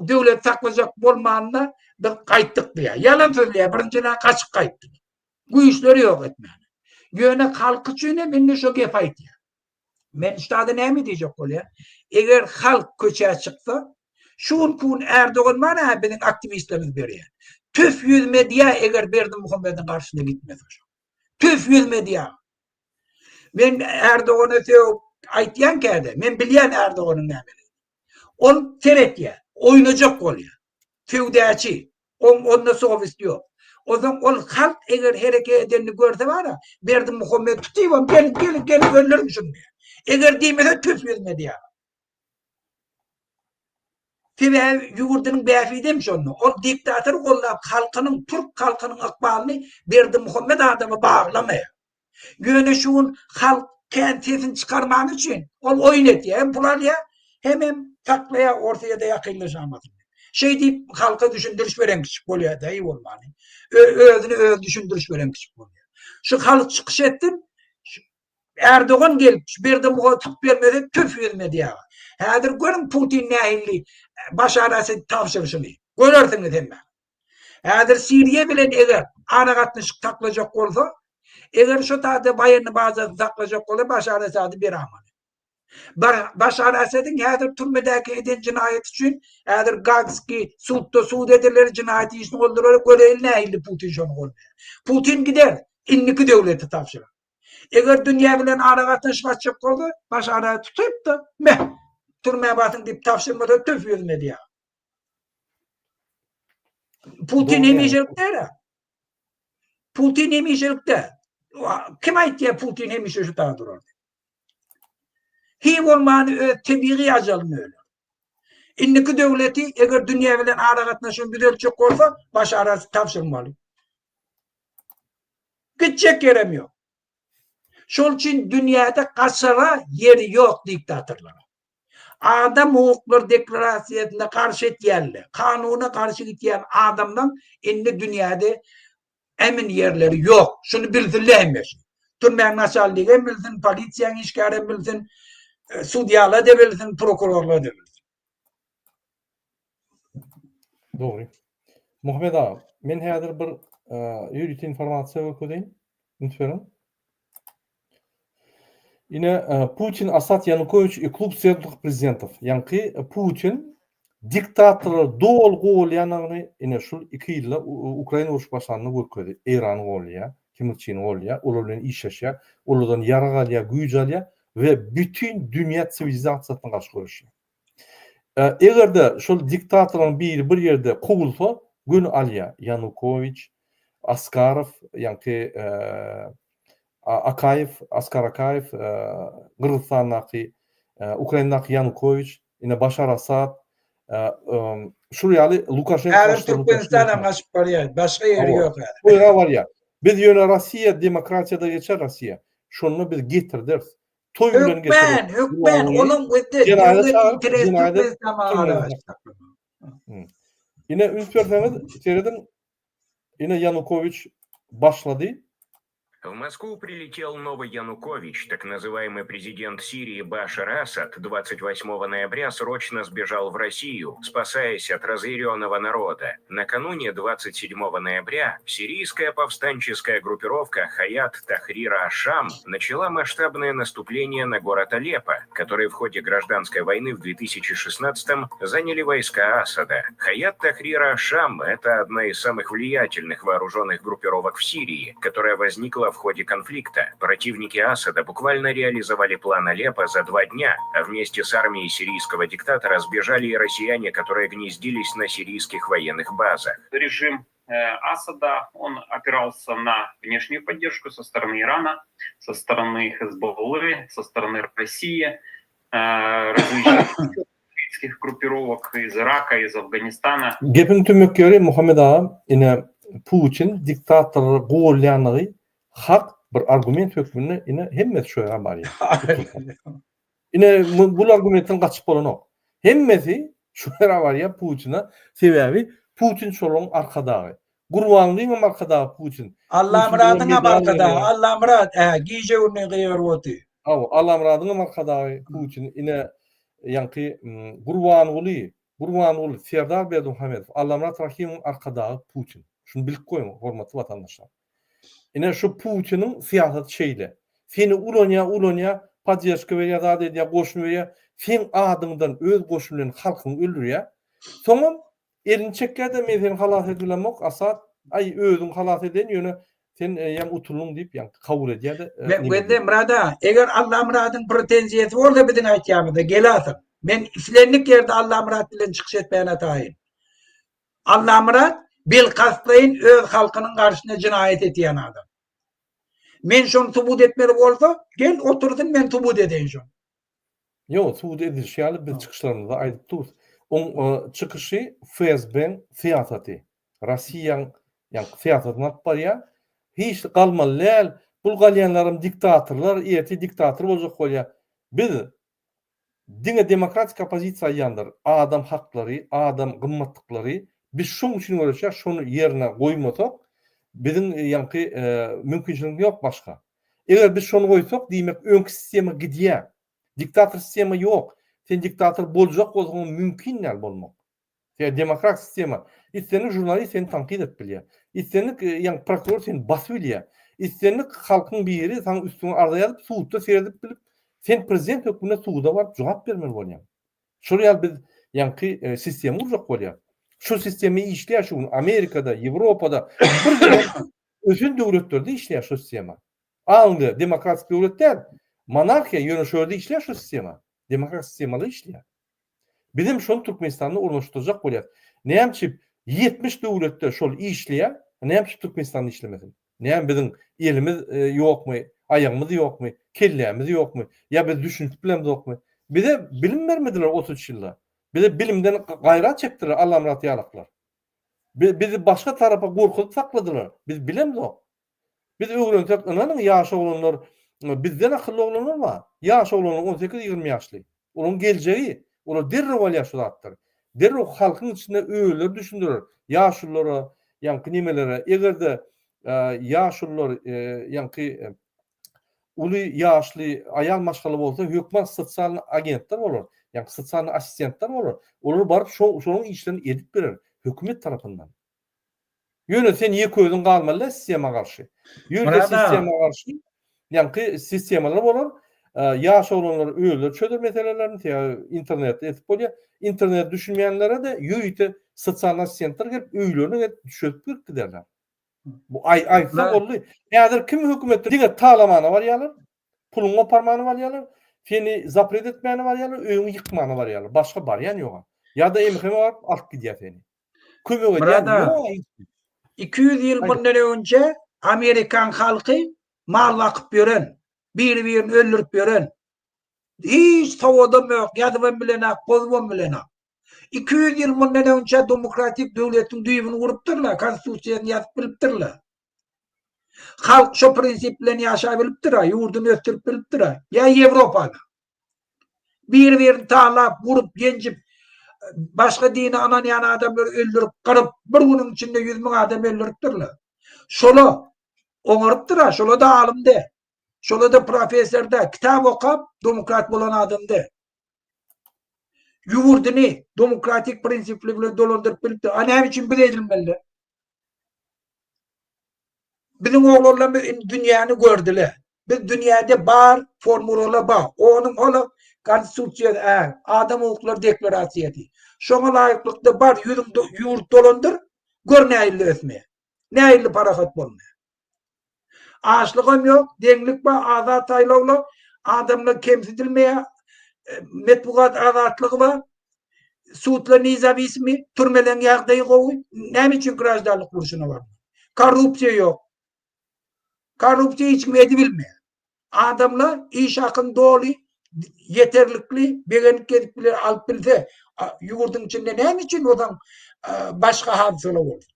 döwlet saklajak bolmanda biz gaýtdyk diýýär. Ýalan sözleýär, birinjiden gaçyp gaýtdy. Güýçleri ýok etmäne. Ýöne halk üçin hem indi şo gep aýtýar. Men üstada näme diýjek bolýan? Eger halk köçä çyksa, şu günki gün Erdogan bar-a biziň aktiwistlerimiz berýär. Tüf ýüzüme diýýär eger Berdimuhamediň garşysyna gitmese şo. Tüf ýüzüme diýýär. Men Erdogana sögüp aýtýan käde, men bilýän Erdoganyň nämeligini. Ol seretýär, oýnajak bolýar. Söwdaçy, Oň onda sowest ýok. Onsoň ol halk eger hereket edenini görse bara, Berdimuhamet tutybam geliň geliň geliň öldüriň şuny diýýär. Eger diýmese tüf ýüzüne diýýär. Sebäbi ýurdunyň bähbidem şonda. Ol diktator gollap halkynyň, türk halkynyň ykbalyny Berdimuhamet adama baglamaýar. Ýöne şu gün halk kän sesini çykarmany üçin ol oýun etýär. Hem pul alýar, hemem saklaýar Orsýete ýakynlaşamasyn diýip. Şeý diýip halka düşündiriş beren kiçik bolýar daýy bolmany. Özüne özi düşündiriş beren kiçik bolýar. Şu halk çykyş etsin, Erdogan gelip şu Berdimuhamedowy tutup bermese tüf ýüzüne diýýär. Häzir görüň Putin nähili Başar Asad tabşyryşyny. Görersiňiz hemme. Häzir Siriýa bilen eger aragatnaşyk saklajak bolsa, eger şo taýda waýenny bazasyny saklajak bolsa Başar Asady beramaly. Başar Asadyň häzir türmedäki eden jenaýaty üçin häzir Gagskiý sudda sud ediler, jenaýat işini goldurar, göreýli nähili Putin şony goldaýar. Putin gider, indiki döwlete tabşyrar. Eger dünýä bilen aragatnaşyk açjak bolsa, Başar Asady tutup-da, meh, türmä basyň diýip tabşyrmasa töf ýüzüne diýer. Putin hemişelik däl. Putin hemişelik däl. Kim aýtýar Putin hemişe şu taýda durar diýip. Hiý bolmany öz tebigy ajalyny öler. Indiki döwleti eger dünýä bilen aragatnaşygyny düzeltjek bolsa Başara tabşyrmaly. Gitjek ýerem ýok. Şol üçin dünýäde gaçara ýeri ýok diktatorlara. Adam hukuklary deklarasiýasyna garşy etýänler, kanuna garşy gitýän adamlaň indi dünýäde emin ýerleri ýok. Şuny bilsinler hemmesi. Türmäň naçalnigi hem bilsin, polisiýaň işgäri hem bilsin, sudýalar-da bilsin, prokurorlar-da bilsin. Dogry. Muhammet aga, men häzir bir ýörite informasiýa görkezeýin. Üns beriň. Ine, Putin, Asad, Ýanukowiç i klub serdych prezidentow. Ýaňky Putin diktatorlary doly golýanyny ine şul iki ýylda Ukraina urşy başlanda görkezdi. Eýrany golýar, Kim Ir Çini golýar, olar bilen işleşýär, olardan ýarag alýar, güýç alýar we bütin dünýä siwilizasiýasyna garşy göreşýär. Eger-de şol diktatorlaryň biri bir ýerde kowulsa, göni alýar. Ýanukowiç, Askarow, ýaňky Akaýew, Askar Akaýew, Gyrgyzystandaky, Ukrainadaky Ýanukowiç, ine Başar Asad, şul ýaly Lukaşenko Häzir Türkmenistanam gaçyp barýar, başga ýeri ýok häzir. Goýra barýar. Biz ýöne Russiýa demokratiýada geçer Russiýa. Şonda biz getirderis. Toý bilen Hökmän, hökmän, onuň bizde döwlet interesi Türkmenistana aragatnaşyk. Ine üns berseňiz, serediň, Ine Ýanukowiç başlady. В Москву прилетел новый Янукович, так называемый президент Сирии Башар Асад 28 ноября срочно сбежал в Россию, спасаясь от разъяренного народа. Накануне 27 ноября сирийская повстанческая группировка Хаят Тахрира Ашам начала масштабное наступление на город Алеппо, который в ходе гражданской войны в 2016-м заняли войска Асада. Хаят Тахрира Шам – это одна из самых влиятельных вооруженных группировок в Сирии, которая возникла в ходе конфликта. Противники Асада буквально реализовали план Алеппо за два дня, а вместе с армией сирийского диктатора сбежали и россияне, которые гнездились на сирийских военных базах. Режим э, Асада, он опирался на внешнюю поддержку со стороны Ирана, со стороны Хезболлы, со стороны России, э, различных группировок из Ирака, из Афганистана. Gepiň tümmek ýeri Muhammet aga ine Putin diktatorlary golýanlygy hak bir argument hökmünde ine hemmesi şu ýere barýar. Ine bul argumentden gaçyp bolanok. Hemmesi şu ýere barýar Putine sebäbi Putin şolaryň arkadagy. Gurbangulyňam arkadagy Putin. Allamyradyňam arkadagy Allamyrat ä gije gündiz gygyryp otyr. Hawa Allamyradyňam arkadagy Putin ine ýaňky Gurbanguly Gurbanguly Serdar Berdimuhamedow Allamyrat Rahimowyň arkadagy Putin. Şuny bilip goýuň hormatly watandaşlar. Ine şu Putiniň syýasaty şeýle. Seni ulanýar ulanýar podderşka berýär zat edýär goşun berýär seň adyňdan öz goşuny bilen halkyňy öldürýär. Soňam Elini çekýär-de, men seni halas edip bilemok, Asad, aý, özüň halas edeýin, ýöne sen eýýäm utuldyň diýip, ýaňky kabul edýär-de. Wezde Myrat aga, eger Allamyradyň pretenziýasy bolsa biziň aýtýanymyzda, gel asyl. Men islendik ýerde Allamyrat bilen çykyş etmäne taýyn. Allamyrat bilkastlaýyn öz halkynyň garşyna jenaýat etýän adam. Men şony subut etmeli bolsa, gel otursyn men subut edeýin şony. Ýok, subut edilişi ýaly biz çykyşlarymyzda aýdyp durus. Oň çykyşy FSB-iň syýasaty, Rossiýaň ýaňky syýasatyny alyp barýar. Hiç galmaly däl, bul galýanlaram diktatorlar, ertir diktator boljak bolýar. Biz diňe demokratik oppozisiýa aýdýandyr, adam haklary, adam gymmatlyklary, biz şoň üçin göreşýäs, şony ýerine goýmasak, biziň ýaňky mümkinçiligimiz ýok başga. Eger biz şony goýsak, diýmek öňki sistema gidýär. Diktator sistema ýok. Sen diktator boljak bolsaňam mümkin däl bolmak. Sebäbi demokratik sistema. Islendik žurnalist seni tankyt edip bilýär. Islendik ýa prokuror seni basyp bilýär. Islendik halkyň biri saňa üstüňe arza ýazyp sudda seredip bilip, sen prezident hökmünde suda baryp jogap bermeli bolýaň. Şol ýaly biz ýaňky sistema gurjak bolýar. Şu sistema işleýär şu gün Amerikada, Ýewropada bir gezek ösen döwletlerde işleýär şu sistema. Angliýa demokratik döwlet däl, monarhiýa ýöne şu ýerde işleýär şu sistema. Demokratik sistemalar işleýär. Bizem şony Türkmenistanda ornaşdyrjak bolýas. Näme üçin 70 döwletde şol işleýär, näme üçin Türkmenistanda işlemesin? Näme biziň elimiz ýokmy, aýagymyz ýokmy, kellämiz ýokmy, ýa biz düşünip bilemzokmy? Bize bilim bermediler 33 ýylda. Bize bilimden gaýrat çekdiler Allamyrat ýalaklar. Bizi başga tarapa gorkuzyp sakladylar. Biz bilemzok. Biz öwrensek ynanyň ýaş oglanlar bizden akylly oglanlar bar. Ýaş oglanlar 18-20 ýaşly. Olaryň geljegi, olar derrew alýar şu zatlary. Derrew halkyň içinde özleri düşündirer ýaşululara, ýaňky nemelere. Eger-de ýaşulular ýaňky uly ýaşly aýal maşgala bolsa hökman sosialny agentler bolar, ýaňky sosialny assistentler bolar. Olar baryp şonuň işlerini edip berer hökümet tarapyndan. Ýöne sen ýeke özüň galmaly däl sistema garşy. Ýörite sistema garşy ýaňky sistemalar bolar. Ýaş oglanlar özleri çözer meselelerini, sebäbi internetde etip bolýar. Internet düşünmeýänlere-de ýörite sosial assistentler gelip öýlerine gelip düşelip berip giderler. Bu aý aýtsa boldy. Häzir kim hökümetde diňe talamana barýarlar, puluňy goparmana barýarlar, seni zapret etmäne barýarlar, öýüňi ýykmana barýarlar. Başga barýan ýok. Ýa-da MHM baryp alyp gidýär seni. Kömek edýän ýok. 200 ýyl mundan öňçe Amerikan halky mal bakyp ýören, biri-birini öldürip ýören. Hiç sowadam ýok, ýazybam bilenak, pozubam bilenak. 200 ýyl mundan öňçe demokratik döwletiň düýbüni gurupdyrlar, konstitusiýasyny ýazyp bilipdirler. Halk şo prinsip bilen ýaşap bilipdir, ýurduny ösdürip bilipdir. Ýa Ýewropada. Bir-birini talap, urup, ýenjip, başga dine ynanýan adamlary öldürip, gyryp, bir günüň içinde 100 müň adam öldüripdirler. Şola oňarypdyr-a, şola-da alym däl. Şola-da professor däl, kitap okap, demokrat bolan adam däl. Ýurduny demokratik prinsipler bilen dolandyryp bilipdir. A näme üçin biz edilmeli? Biziň oglanlarymyz indi dünýäni gördüler. Biz dünýäde bar formulalar bar. Onuň ola konstitusiýasy, ä, adam hukuklary deklarasiýasy. Şoňa laýyklykda bar ýüzüň ýurt dolandyr, gör nähili ösme. Nähili parahat bolma. Açlygam ýok, deňlik bar, azat saýlawlar, adamlar kemsidilmeýär, metbugat azatlygy bar, sudlar nezawisimi, türmeleň ýagdaýy gowy. Näme üçin graždanlyk urşuna barmaly? Korrupsiýa ýok. Korrupsiýa hiç kim edibilmeýär. Adamlar iş hakyny doly, ýeterlikli begenip gezip biler, alyp bilse, ýurduň içinde näme üçin ozaň başga hadysalar bolsun?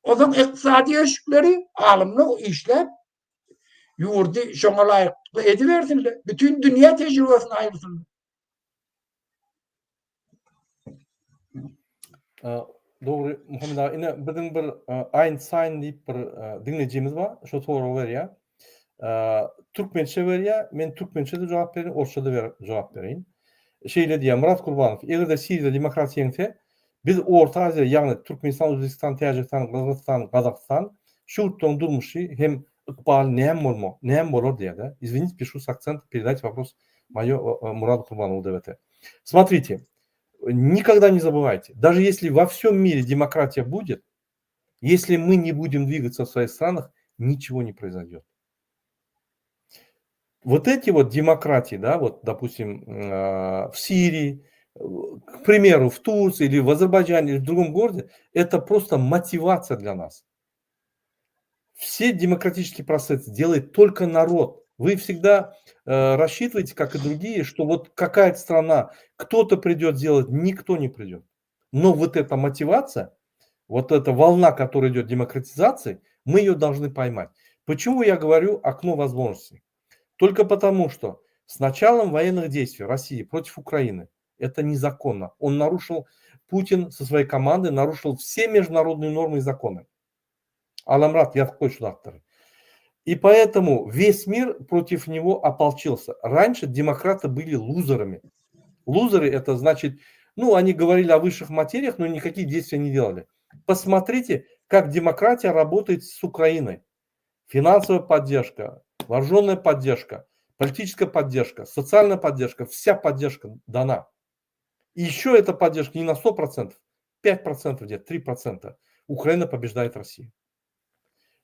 Ozaň ykdysady ösüşleri alymlar işläp ýurdy şoňa laýyklykda edibersinler. Bütün dünýä tejribesini aýyrsynlar. Dogry, Muhammet aga, ine biziň bir Einstein diýip bir diňlejimiz bar, şo soragy berýär. Türkmençe berýär, men türkmençe-de jogap bereýin, orsça-da jogap bereýin. Şeýle diýýär, Myrat Kurbanow, eger-de Siriýada demokratiýa ýeňse, biz Orta Aziýa, ýagny Türkmenistan, Özbegistan, Täjigistan, Gyrgyzystan, Gazagystan şu ýurtlaryň durmuşy hem ykbaly näme bolmak, näme bolar diýýär-de. Извините, пишу с акцентом, передайте вопрос моё Мураду Курбанову ДВТ. Смотрите, никогда не забывайте, даже если во всем мире демократия будет, если мы не будем двигаться в своих странах, ничего не произойдет. Вот эти вот демократии, да, вот, допустим, в Сирии, к примеру, в Турции или в Азербайджане или в другом городе, это просто мотивация для нас. Все демократические процессы делает только народ. Вы всегда э, рассчитываете, как и другие, что вот какая-то страна, кто-то придет делать, никто не придет. Но вот эта мотивация, вот эта волна, которая идет демократизации, мы ее должны поймать. Почему я говорю окно возможностей? Только потому, что с началом военных действий России против Украины это незаконно. Он нарушил, Путин со своей командой нарушил все международные нормы и законы. Alamrat ýazyp goý şu zatlary. И поэтому весь мир против него ополчился. Раньше демократы были лузерами. Лузеры это значит, ну, они говорили о высших материях, но никаких действий не делали. Посмотрите, как демократия работает с Украиной. Финансовая поддержка, вооруженная поддержка, политическая поддержка, социальная поддержка, вся поддержка дана. И еще эта поддержка не на 100%, 5% где-то, 3%. Украина побеждает Россию.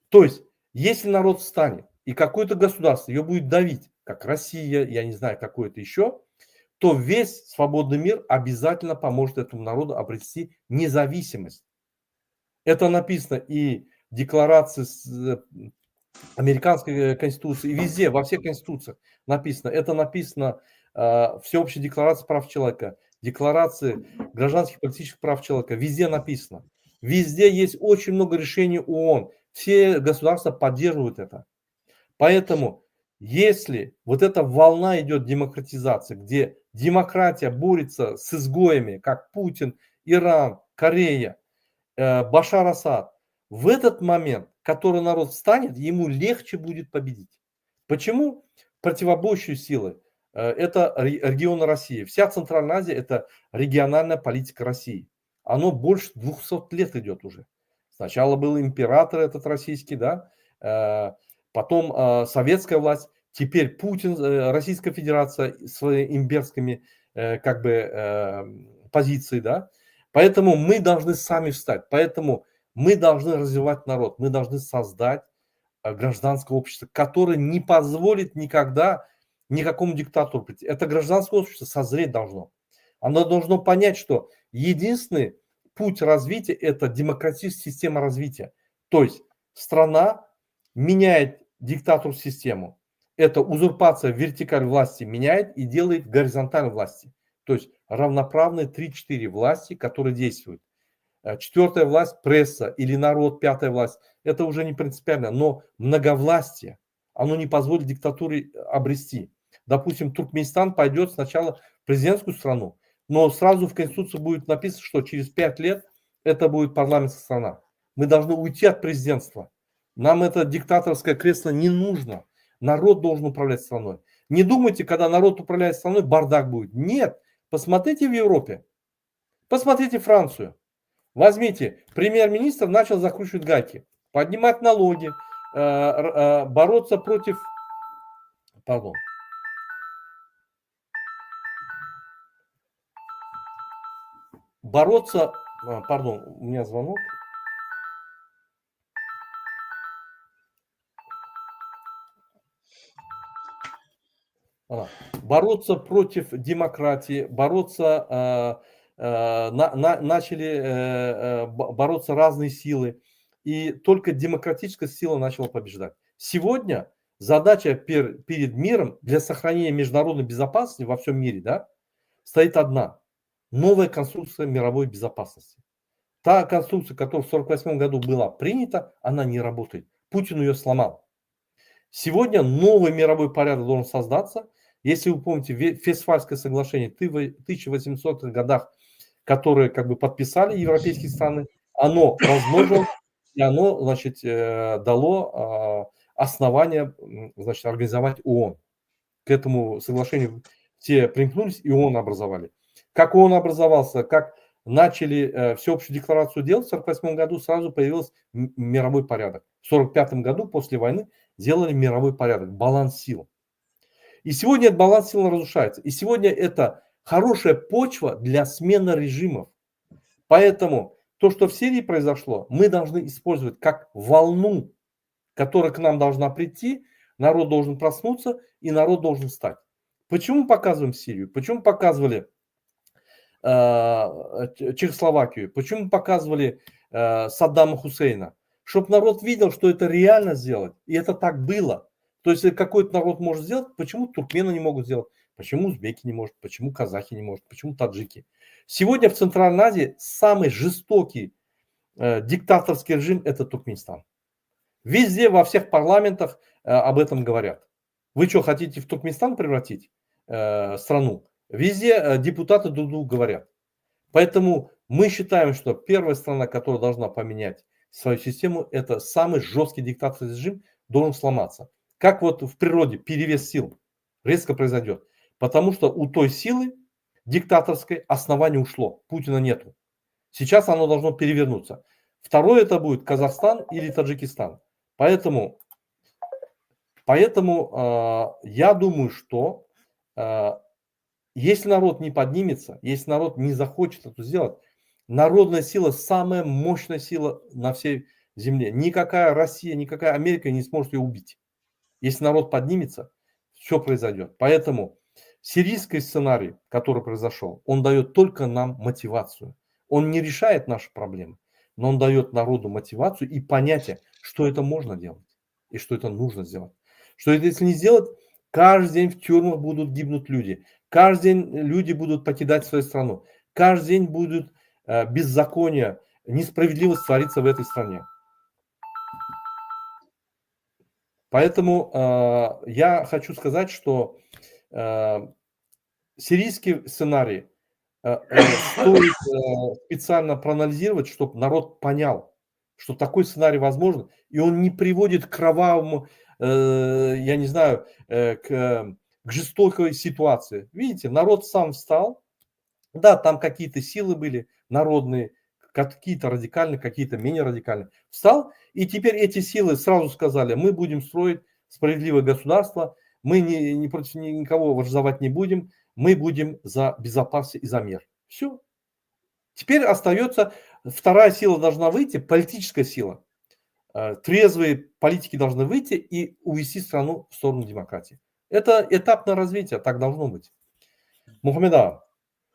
То есть, если народ встанет и какое-то государство ее будет давить, как Россия, я не знаю, какое-то еще, то весь свободный мир обязательно поможет этому народу обрести независимость. Это написано и декларации американской э, конституции, везде, во всех конституциях написано. Это написано э, Всеобщей декларации прав человека, декларации гражданских и политических прав человека, везде написано. Везде есть очень много решений ООН. Все государства поддерживают это. Поэтому, если вот эта волна идет демократизации, где демократия борется с изгоями, как Путин, Иран, Корея, э, Башар Асад, в этот момент, который народ встанет, ему легче будет победить. Почему? Противоборствующие силы э, – это регион России. Вся Центральная Азия – это региональная политика России. Оно больше 200 лет идет уже. Сначала был император этот российский, да, э, потом э, советская власть, теперь Путин, Российская Федерация своими имперскими как бы позициями, да. Поэтому мы должны сами встать. Поэтому мы должны развивать народ, мы должны создать э, гражданское общество, которое не позволит никогда никакому диктатору прийти. Это гражданское общество созреть должно. Оно должно понять, что единственный путь развития – это демократическая система развития. То есть страна меняет диктатуру систему. Это узурпация вертикаль власти меняет и делает горизонталь власти. То есть равноправные 3-4 власти, которые действуют. Э, четвертая власть – пресса или народ, пятая власть. Это уже не принципиально, но многовластие, оно не позволит диктатуре обрести. Допустим, Туркменистан пойдет сначала в президентскую страну, но сразу в Конституции будет написано, что через 5 лет это будет парламентская страна. Мы должны уйти от президентства. Нам это диктаторское кресло не нужно. Народ должен управлять страной. Не думайте, когда народ управляет страной, бардак будет. Нет. Посмотрите в Европе. Посмотрите Францию. Возьмите, премьер-министр начал закручивать гайки, поднимать налоги, э, э, бороться против... Пардон. Бороться... А, пардон, у меня звонок. Бороться против демократии, бороться э, на, на, начали э, э, бороться разные силы, и только демократическая сила начала побеждать. Сегодня задача пер, перед миром для сохранения международной безопасности во всем мире да, стоит одна. Новая конструкция мировой безопасности. Та конструкция, которая в 1948 году была принята, она не работает. Путин ее сломал. Сегодня новый мировой порядок должен создаться. Если вы помните, Вестфальское соглашение в 1800-х годах, которое как бы подписали европейские страны, оно размножилось, и оно, значит, э, дало а, основание, значит, организовать ООН. К этому соглашению все примкнулись и ООН образовали. Как ООН образовался, как начали э, всеобщую декларацию делать в 1948 году, сразу появился мировой порядок. В 1945 году, после войны, сделали мировой порядок, баланс сил. И сегодня этот баланс сил разрушается. И сегодня это хорошая почва для смены режимов. Поэтому то, что в Сирии произошло, мы должны использовать как волну, которая к нам должна прийти, народ должен проснуться и народ должен встать. Почему показываем Сирию? Почему показывали э, Чехословакию? Почему показывали э, Саддама Хусейна? Чтобы народ видел, что это реально сделать. И это так было. То есть, какой-то народ может сделать, почему туркмены не могут сделать? Почему узбеки не могут? Почему казахи не могут? Почему таджики? Сегодня в Центральной Азии самый жестокий э, диктаторский режим – это Туркменистан. Везде, во всех парламентах э, об этом говорят. Вы что, хотите в Туркменистан превратить э, страну? Везде э, депутаты друг другу говорят. Поэтому мы считаем, что первая страна, которая должна поменять свою систему, это самый жесткий диктаторский режим должен сломаться. Как вот в природе перевес сил резко произойдет. Потому что у той силы диктаторской основание ушло, Путина нету. Сейчас оно должно перевернуться. Второе это будет Казахстан или Таджикистан. Поэтому, поэтому э, я думаю, что э, если народ не поднимется, если народ не захочет это сделать, народная сила самая мощная сила на всей земле. Никакая Россия, никакая Америка не сможет ее убить. Если народ поднимется, все произойдет. Поэтому сирийский сценарий, который произошел, он дает только нам мотивацию. Он не решает наши проблемы. Но он дает народу мотивацию и понятие, что это можно делать и что это нужно сделать. Что это если не сделать, каждый день в тюрьмах будут гибнуть люди, каждый день люди будут покидать свою страну, каждый день будут э, беззаконие, несправедливость твориться в этой стране. Поэтому э, я хочу сказать, что э, сирийский сценарий э, э, стоит э, специально проанализировать, чтобы народ понял, что такой сценарий возможен, и он не приводит к кровавому, э, я не знаю, э, к, к жестокой ситуации. Видите, народ сам встал, да, там какие-то силы были народные, какие-то радикальные, какие-то менее радикальные. Встал, и теперь эти силы сразу сказали, мы будем строить справедливое государство, мы не, не против никого враждовать не будем, мы будем за безопасность и за мир. Все. Теперь остается, вторая сила должна выйти, политическая сила. Э, трезвые политики должны выйти и увести страну в сторону демократии. Это этапное развитие, так должно быть. Muhammet aga.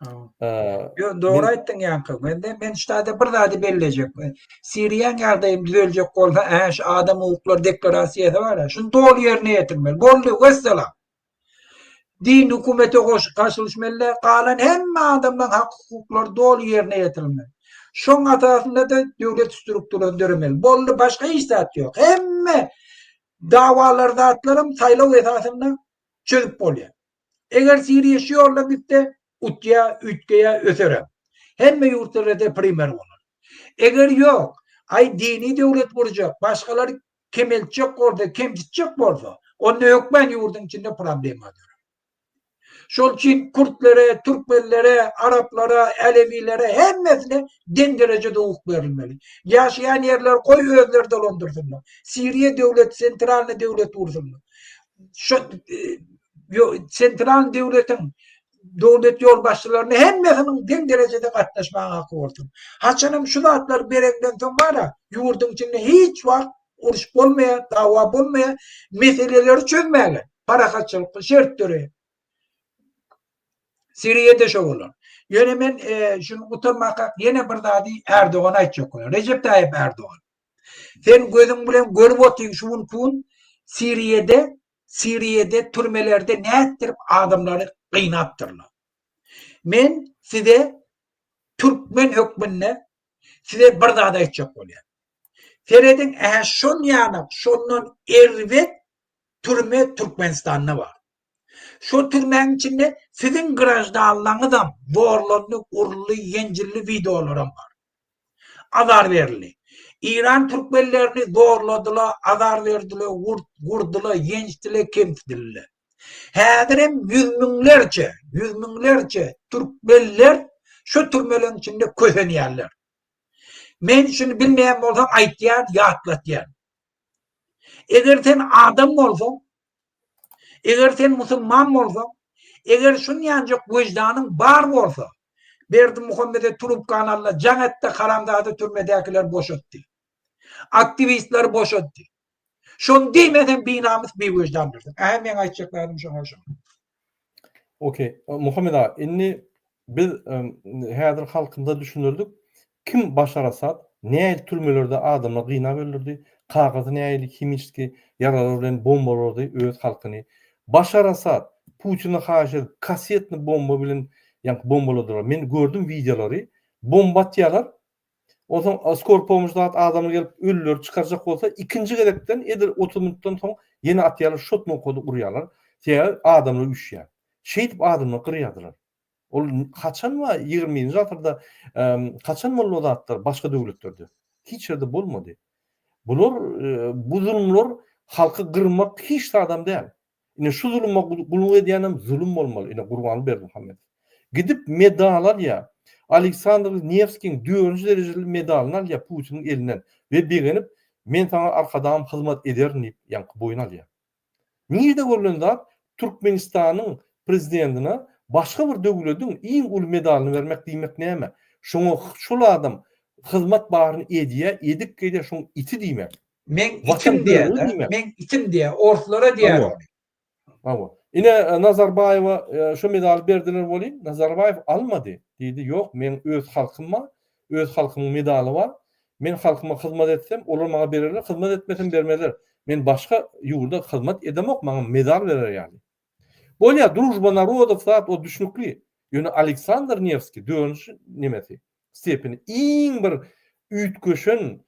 Ýok, dogry aýtdyň ýaňky. Mende men şu taýda bir zady bellejek. Siriýaň ýagdaýy düzeljek bolsa, ä şu adam hukuklary deklarasiýasy bar-a, şuny doly ýerine ýetirmeli. Boldy, wessalam. Din hökümete goş gaşylyşmaly, galan hemme adamlaryň hak-hukuklary doly ýerine ýetirilmeli. Şoň esasynda-da döwlet strukturasy döremeli. Boldy, başga hiç zat ýok. Hemme dawalar zatlaram saýlaw esasynda çözüp bolýar. Eger Siriýa şu ýoldan gitse, utýar, üýtgeýär, öserem. Hemme ýurtlarda primer bolar. Eger ýok, aý dini döwlet gurjak, başgalary kemeltjek bolsa, kemsitjek bolsa, onda hökmän ýurduň içinde problema dörär. Şol üçin kürtlere, türkmenlere, araplara, älewilere hemmesine deň derejede hukuk berilmeli. Ýaşaýan ýerleri goý özleri dolandyrsynlar. Siriýa döwlet, sentralnyý döwlet gursunlar. Şo sentral döwletiň döwlet ýolbaşçylaryna hemmesiniň deň derejede gatnaşmaga haky bolsun. Haçanam şu zatlary bereňden soň bara ýurduň içinde hiç wagt uruş bolmaýar, dawa bolmaýar, meseleleri çözmäge parahatçylykly şert döreýär. Siriýada şo bolar. Ýöne men e, şuny gutarmakak ýene bir zady Erdogana aýtjak bolýan. Rejep Taýyp Erdogan. Sen gözüň bilen görüp otyň şu günki gün Siriýede Siriýede türmelerde nätdirip adamlary gynapdyrlar. Men size türkmen hökmünde size bir zat aýtjak bolýan. Serediň ähä şon ýanak şondan erbet türme Türkmenistanda bar. Şo türmäň içinde siziň graždanlaňyzam zorlandy, uruldy, ýenjildi wideolaram bar. Azar berildi. Eýran türkmenlerini zorladylar, azar berdiler, urdular, ýençdiler, kemsidildiler. Häzirem ýüz müňlerçe, ýüz müňlerçe türkmenler şo türmeleriň içinde kösenýärler. Men şuny bilmeýän bolsaň aýtýan, ýatlatýan. Eger sen adam bolsaň, Eger sen musulman bolsaň, eger şunýanjak wyždanyň bar bolsa, Berdimuhamede trubkany al-da jaň et-de haramzada türmedäkileri boşat diý. Aktiwistleri boşat diý. Şony diýmeseň binamys biwyždandyrsyň. Ähä meň aýtjak zadym şoňa şo. Okey. Muhammet aga, indi biz häzir halkymyza düşündirdik. Kim Başar Asad, nähili türmelerde adamlar gynap öldürdi, kakasy nähili himiçeski ýaralar bilen bombalady öz halkyny. Başar Asad Putine haýyş edip kassetny bomba bilen ýaňky bombaladylar. Men gördüm wideolary. Bomba atýarlar. Onsoň skor pomoş zat adamlar gelip ölüleri çykarjak bolsa ikinji gezekden edil 30 minutdan soň ýene atýarlar şot nokady urýarlar. Sebäbi adamlar üşýär. Şeýdip adamlary gyrýardylar. Ol haçan bar 21-nji asyrda haçan boldy o zatlar başga döwletlerde? Hiç ýerde bolmady. Bular bu zulumlar halky gyrmak hiç zadam däl. Ine şu zuluma gulluk edýänem zulum bolmaly. Ine Gurbanguly Berdimuhamedow. Gidip medal alýar. Aleksandr Newskiň dördünji derejeli medalyny alýar Putiniň elinden we begenip men saňa arkadagym hyzmat ederin diýip ýaňky boýun alýar. Nirde görlen zat Türkmenistanyň prezidentine başga bir döwlediň iň uly medalyny bermek diýmek näme? Şoňa şol adam hyzmat baryny edýä, edip gelýä şoň iti diýmek. Meň itim diýýä-de, meň itim diýýä, orslara diýýär ony. Hawa. Ine Nazarbaýewa şo medaly berdiler welin, Nazarbaýew almady. Diýdi, ýok, meň öz halkym bar, öz halkymyň medaly bar. Men halkyma hyzmat etsem, olar maňa bererler, hyzmat etmesem bermezler. Men başga ýurda hyzmat edemok, maňa medal berer ýaly. Bolýar, družba narodow zat o düşnükli. Ýöne Aleksandr Newskiý dördünji nemesi, stepeni iň bir üýtgeşen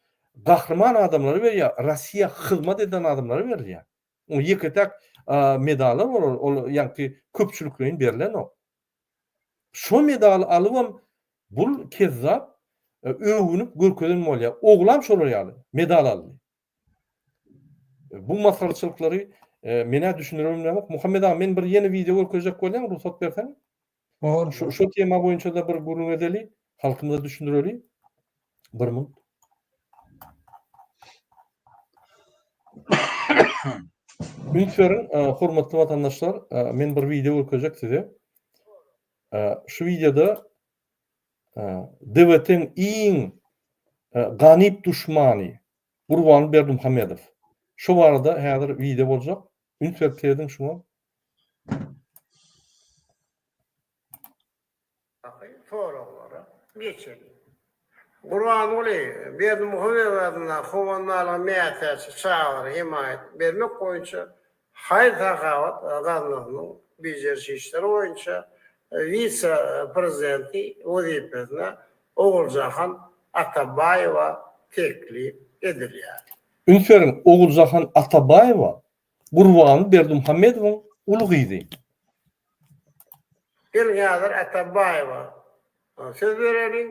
gahryman adamlara berýär, Rossiýa hyzmat eden adamlara berilýär. Oň ýeke-täk medallar bolar, ol ýaňky köpçülikleýin berlenok. Şo medaly alybam bul kezzap öwünip görkezen bolýar. Oglam şolar ýaly medal aldy. Bu masgaraçylyklary men-ä düşündiribem bilemok. Muhammet aga men bir ýene wideo görkezjek bolýan rugsat berseň. Bor. Şu şu tema boýunça-da bir gürrüň edeli, halkymyza düşündireli. Bir minut. Üns beriň, hormatly watandaşlar, men bir wideo görkezjek size. Şu wideoda DWT-iň iň ganyp duşmany Gurbanguly Berdimuhamedow. Şu barada häzir wideo boljak. Üns berip serediň şuňa. Soraglara geçeliň. Gurbanguly Berdimuhamedow adyndaky Howandarlyga mätäç çagalara hemaýat bermek boýunça haýyr-sahawat gaznasynyň bejeriş işleri boýunça wise-prezidenti wezipesine Oguljahan Atabaýewa teklip edilýär. Üns beriň, Oguljahan Atabaýewa Gurbanguly Berdimuhamedowyň uly gyzy. Geliň häzir Atabaýewa söz bereliň,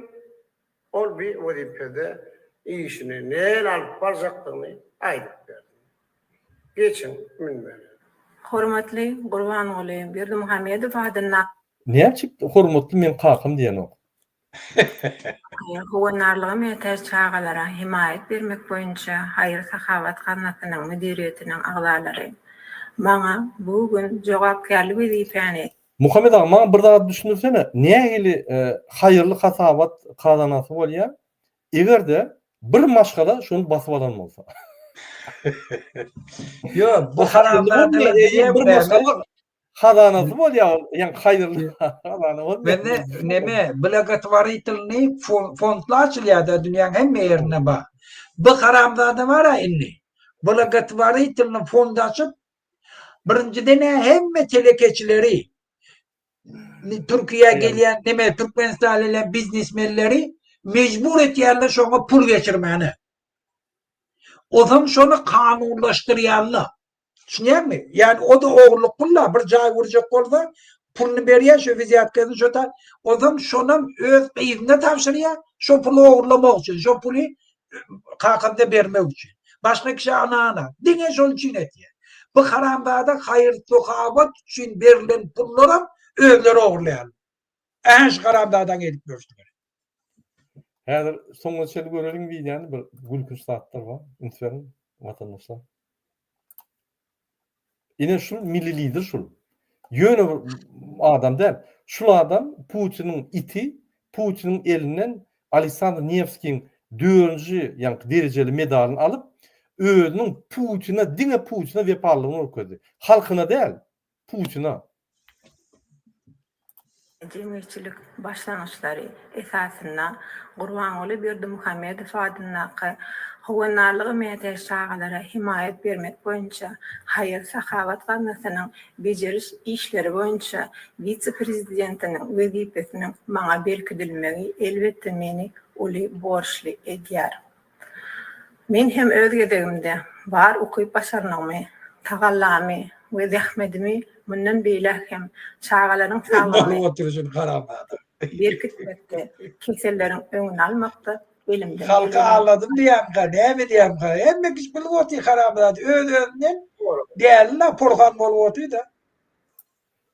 ol bi wezipede işini nähili alyp barjakdygyny aýdyp bersin. Geçiň münbere. Hormatly Gurbanguly Berdimuhamedow adyndaky Näçip hormatly meň kakam diýenok. Howandarlyga mätäç çagalara hemaýat bermek boýunça haýyr-sahawat gaznasynyň müdiriýetiniň agzalary maňa bu gün jogapkärli wezipäni Muhammet aga maňa bir zat düşündirsene nähili haýyrly hasabat kazanasy bolýar egerde bir maşgala şony basyp alan bolsa. Ýok bu haramzadalar bir maşgala Hazanasy bolýar ol, ýaňky haýyrly hazana bolmaýar. Mende neme blagotworitelnyý fondlar açylýar-da dünýäň hemme ýerinde bar. Bu haramzada bar-a indi. Blagotworitelnyý fond açyp, birinjiden-ä hemme telekeçileri, Türkiýä gelýän neme Türkmenistana gelýän biznesmenleri mejbur etýärler şoňa pul geçirmäne. Ozam şony kanunlaşdyrýarlar. Düşünýäňmi? Ýani o-da ogurlyk pul-da, bir jaý gurjak bolsa, puluny berýär, şo wizýatkasyny şo ta, onsoň şonam öz gyzyna tabşyrýar, şo puly ogurlamak üçin, şo puly kakamda bermek üçin. Başga kişä ynana, diňe şol üçin etýär. Bu haramzada haýyr-sahawat üçin berlen pullaram özleri ogurlaýarlar. Ähä şu haramzadaň edip ýörşüleri. Häzir soňuna çenli göreliň wideony bir gülkünç zatlar bar. Üns beriň watandaşlar. Ine şul milli lider şul. Ýöne bir adam däl. Şul adam Putiniň iti, Putiniň elinden Aleksandr Newskiň dördünji ýaňky derejeli medalyny alyp, özüniň Putine diňe Putine wepalylygyny görkezdi. Halkyna däl, Putina. Jemgyýetçilik başlangyçlary esasynda Gurbanguly Berdimuhamedow adyndaky Howandarlyga mätäç çagalara hemaýat bermek boýunça haýyr-sahawat gaznasynyň bejeriş işleri boýunça wise-prezidentiniň wezipesiniň maňa berkidilmegi elbetde meni uly borçly edýär. Men hem öz gezegimde bar ukyp-başarnygymy, tagallamy we zähmedimi mundan beýläk hem çagalaryň saglygyny berkitmekde, keselleriň öňüni almakda elimden Halky aldadym diýýämka, näme diýýämka, hemme kişi bilip otyr haramzada öz-özünden däli-la porhan bolup otyr-da.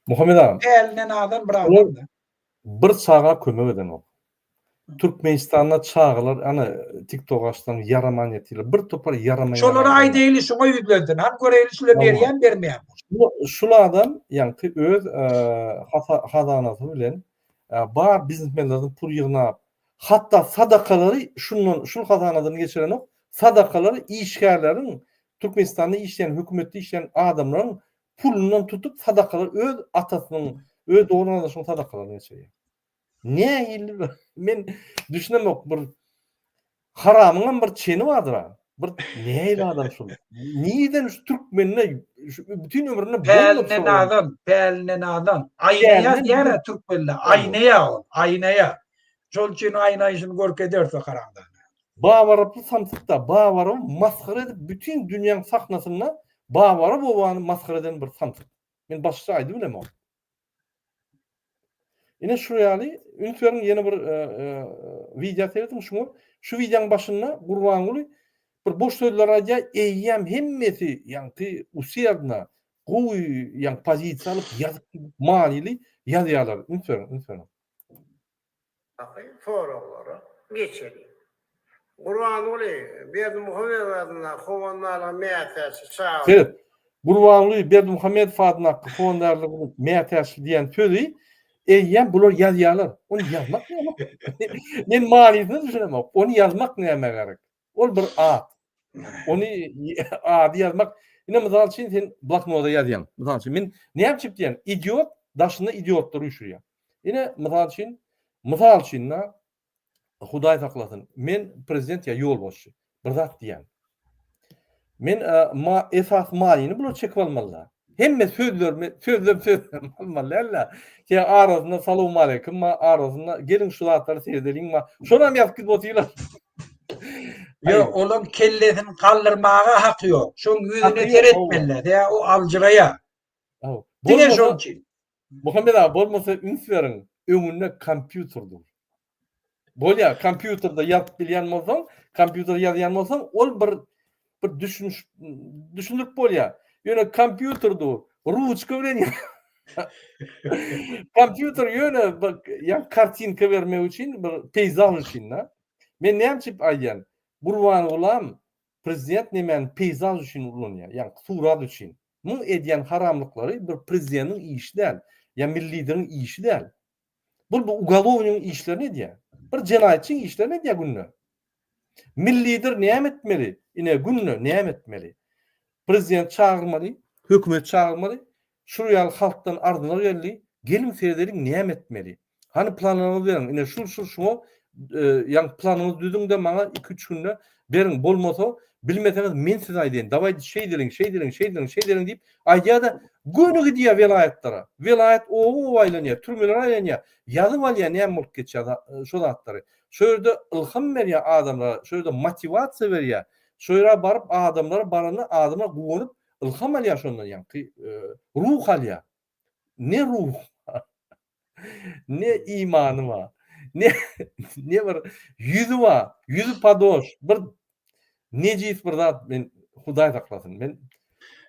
Muhammet agam. Däliden azan bir adam-da. Bir çaga kömek edenok. Türkmenistanda çagalar ana tiktok açsaň ýaraman ýatyrlar. Bir topar ýaramaýan. Şolara aýdaýly şoňa ýüzlensin. Hany göreýli şula berýän bermeýän. Şul adam ýaňky öz hazanasy bilen bar biznesmenlerden pul ýygnap, hatda sadakalary şundan şul hazanadan geçirenok, sadakalary işgärleriň Türkmenistanda işleýän hökümetde işleýän adamlaryň pulundan tutup sadakalar öz atasynyň öz dogan garyndaşynyň sadakalaryny geçirýär. Nähili bir men düşünemok bir. Haramyňam bir çeni bardyr-a. Bir nähili adam şul? Nirden şu türkmende şu bütün ömründe bolmadyk Päline nadan, päline nadan. Aýnaýa diýýär türkmenler. Aýnaýa ol, aýnaýa. Şol üçin aýnaýşyny görkezerse haramzada. Babaraply samsyk-da, Babarowy masgara edip bütin dünýäň sahnasynda Babarabowany masgara eden bir samsyk. Men başgaça aýdyp bilemok. Ine şu ýaly üns beriň ýene bir wideo serediň şuňa. Şu wideoň başynda Gurbanguly bir boş sözler aýdýar, eýýäm hemmesi ýaňky userdna gowy ýaňky pozisiýa alyp ýazyp manyly ýazýarlar. Üns beriň, üns beriň. Daky soraglara geçeliň. Gurbanguly Berdimuhamedow adyndaky howandarlyga mätäçli çaga. Seret, Gurbanguly Berdimuhamedow adyndaky howandarlyga mätäçli diýen sözi eýýäm bular ýazýarlar. Ony ýazmak näme? Men manysyna düşünemok. Ony ýazmak nämä gerek? Ol bir at. Ony ady ýazmak. Ine mysal üçin sen bloknoda ýazýaň. Mysal üçin men näme üçin diýýän? Idiot daşynda idiotlar üýşürýär. Ine mysal üçin, mysal üçin da Hudaý saklasyn. Men prezident ýa ýolbaşçy. Bir zat diýýän. Men ma esas manyny bular çekip almalylar. Hemme sözlerimi, sözlem sözlem almaly däl-de. Ýa arasynda salowmaleýkim ma, arasynda geliň şu zatlary seredeliň ma. Şonam ýazyp gidip otyrlar. Ýok, olaň kellesini galdyrmaga haky ýok. Şoň ýüzüne seretmeliler. Ýa o aljyraýar. Diňe şoň üçin. Muhammet aga bolmasa üns beriň, öňünde kompýuter dur. Bolýar, kompýuterde ýazyp bilýän bolsaň, kompýuterde ýazýan bolsaň, ol bir bir düşüniş düşündirip bolýar. Ýöne kompýuter dur, ruçka bilen Kompýuter ýöne bir ýa kartinka bermek üçin, bir peýzaž üçin da. Men näme üçin aýdýan? Gurbangulam prezident nemäni peýzaž üçin ulanýar, ýagny surat üçin. Muň edýän haramlyklary bir prezidentiň işi däl, ýa milli lideriň işi däl. Bul bu ugalownyň işlerini edýär. Bir jenaýatçyň işlerini edýär günde. Milli lider näme etmeli? Ine günde näme etmeli? Prezident çagyrmaly, hökümet çagyrmaly. Şul ýaly halkdan arzylar geldi. Geliň seredeliň näme etmeli? Hany planyňyzy beriň. Ine şul şul şuňa ýaňky planyňyzy düzüňde maňa 2-3 günde beriň. Bolmasa bilmeseňiz men size aýdaýyn. Dawaý şeýdeliň, şeýdeliň, şeýdeliň, şeýdeliň diýip aýdýar-da göni gidýär welaýatlara. Welaýat oba-oba aýlanýar, türmelere aýlanýar. Ýazyp alýar näme bolup geçýär şo zatlary. Şo ýerde ylham berýär adamlara, şo ýerde motiwasiýa berýär. Şo ýere baryp adamlara baranda adamlar guwanyp ylham alýar şondan ýaňky ruh alýar. Ne ruh Ne imany bar. Ne ne bir ýüzi bar. Ýüzi padoş. Bir nejis bir zat men Hudaý saklasyn. Men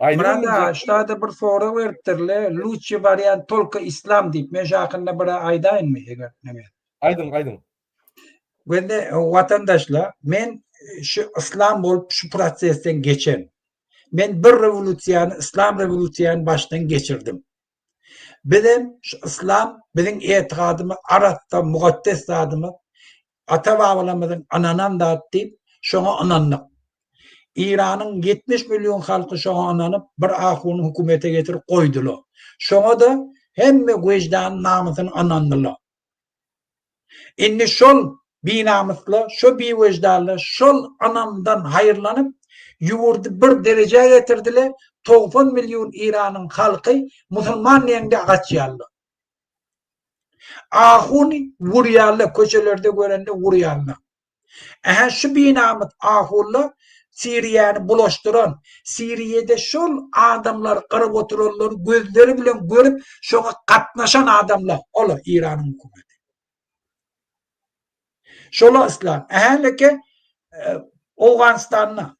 Aýdym Murad ştada bir sorag beripdirle. Luçi wariant tolko islam diýip. Men şu hakynda bir aýdaýynmy eger neme? Aýdyň, aýdyň. Wende watandaşlar, men şu islam bolup şu prosesden geçen. Men bir rewolýusiýany, islam rewolýusiýany başdan geçirdim. Bizem şu yslam biziň etigadymyz arassa mukaddes zadymyz ata babalarymyzyň ynanan zat diýip şoňa ynandyk. Iranyň 70 million halky şoňa ynanyp bir ahuny hökümete getirip goýdular. Şoňa-da hemme wejdany namysyny ynandylar. Indi şol binamyslar, şo biwejdanlar şol ynamdan haýyrlanyp, ýurdy bir derejä getirdiler, 90 million Iranyň halky musulman diýende gaçýarlar. Ahuny wurýarlar, köçelerde görende wurýarlar. Ähä şu binamys ahulla Siriýany bulaşdyran, Siriýede şol adamlary gyryp oturanlary gözleri bilen görüp şoňa gatnaşan adamlar olar Iranyň hökümeti. Şola yslam. Ähä leke Owganystanda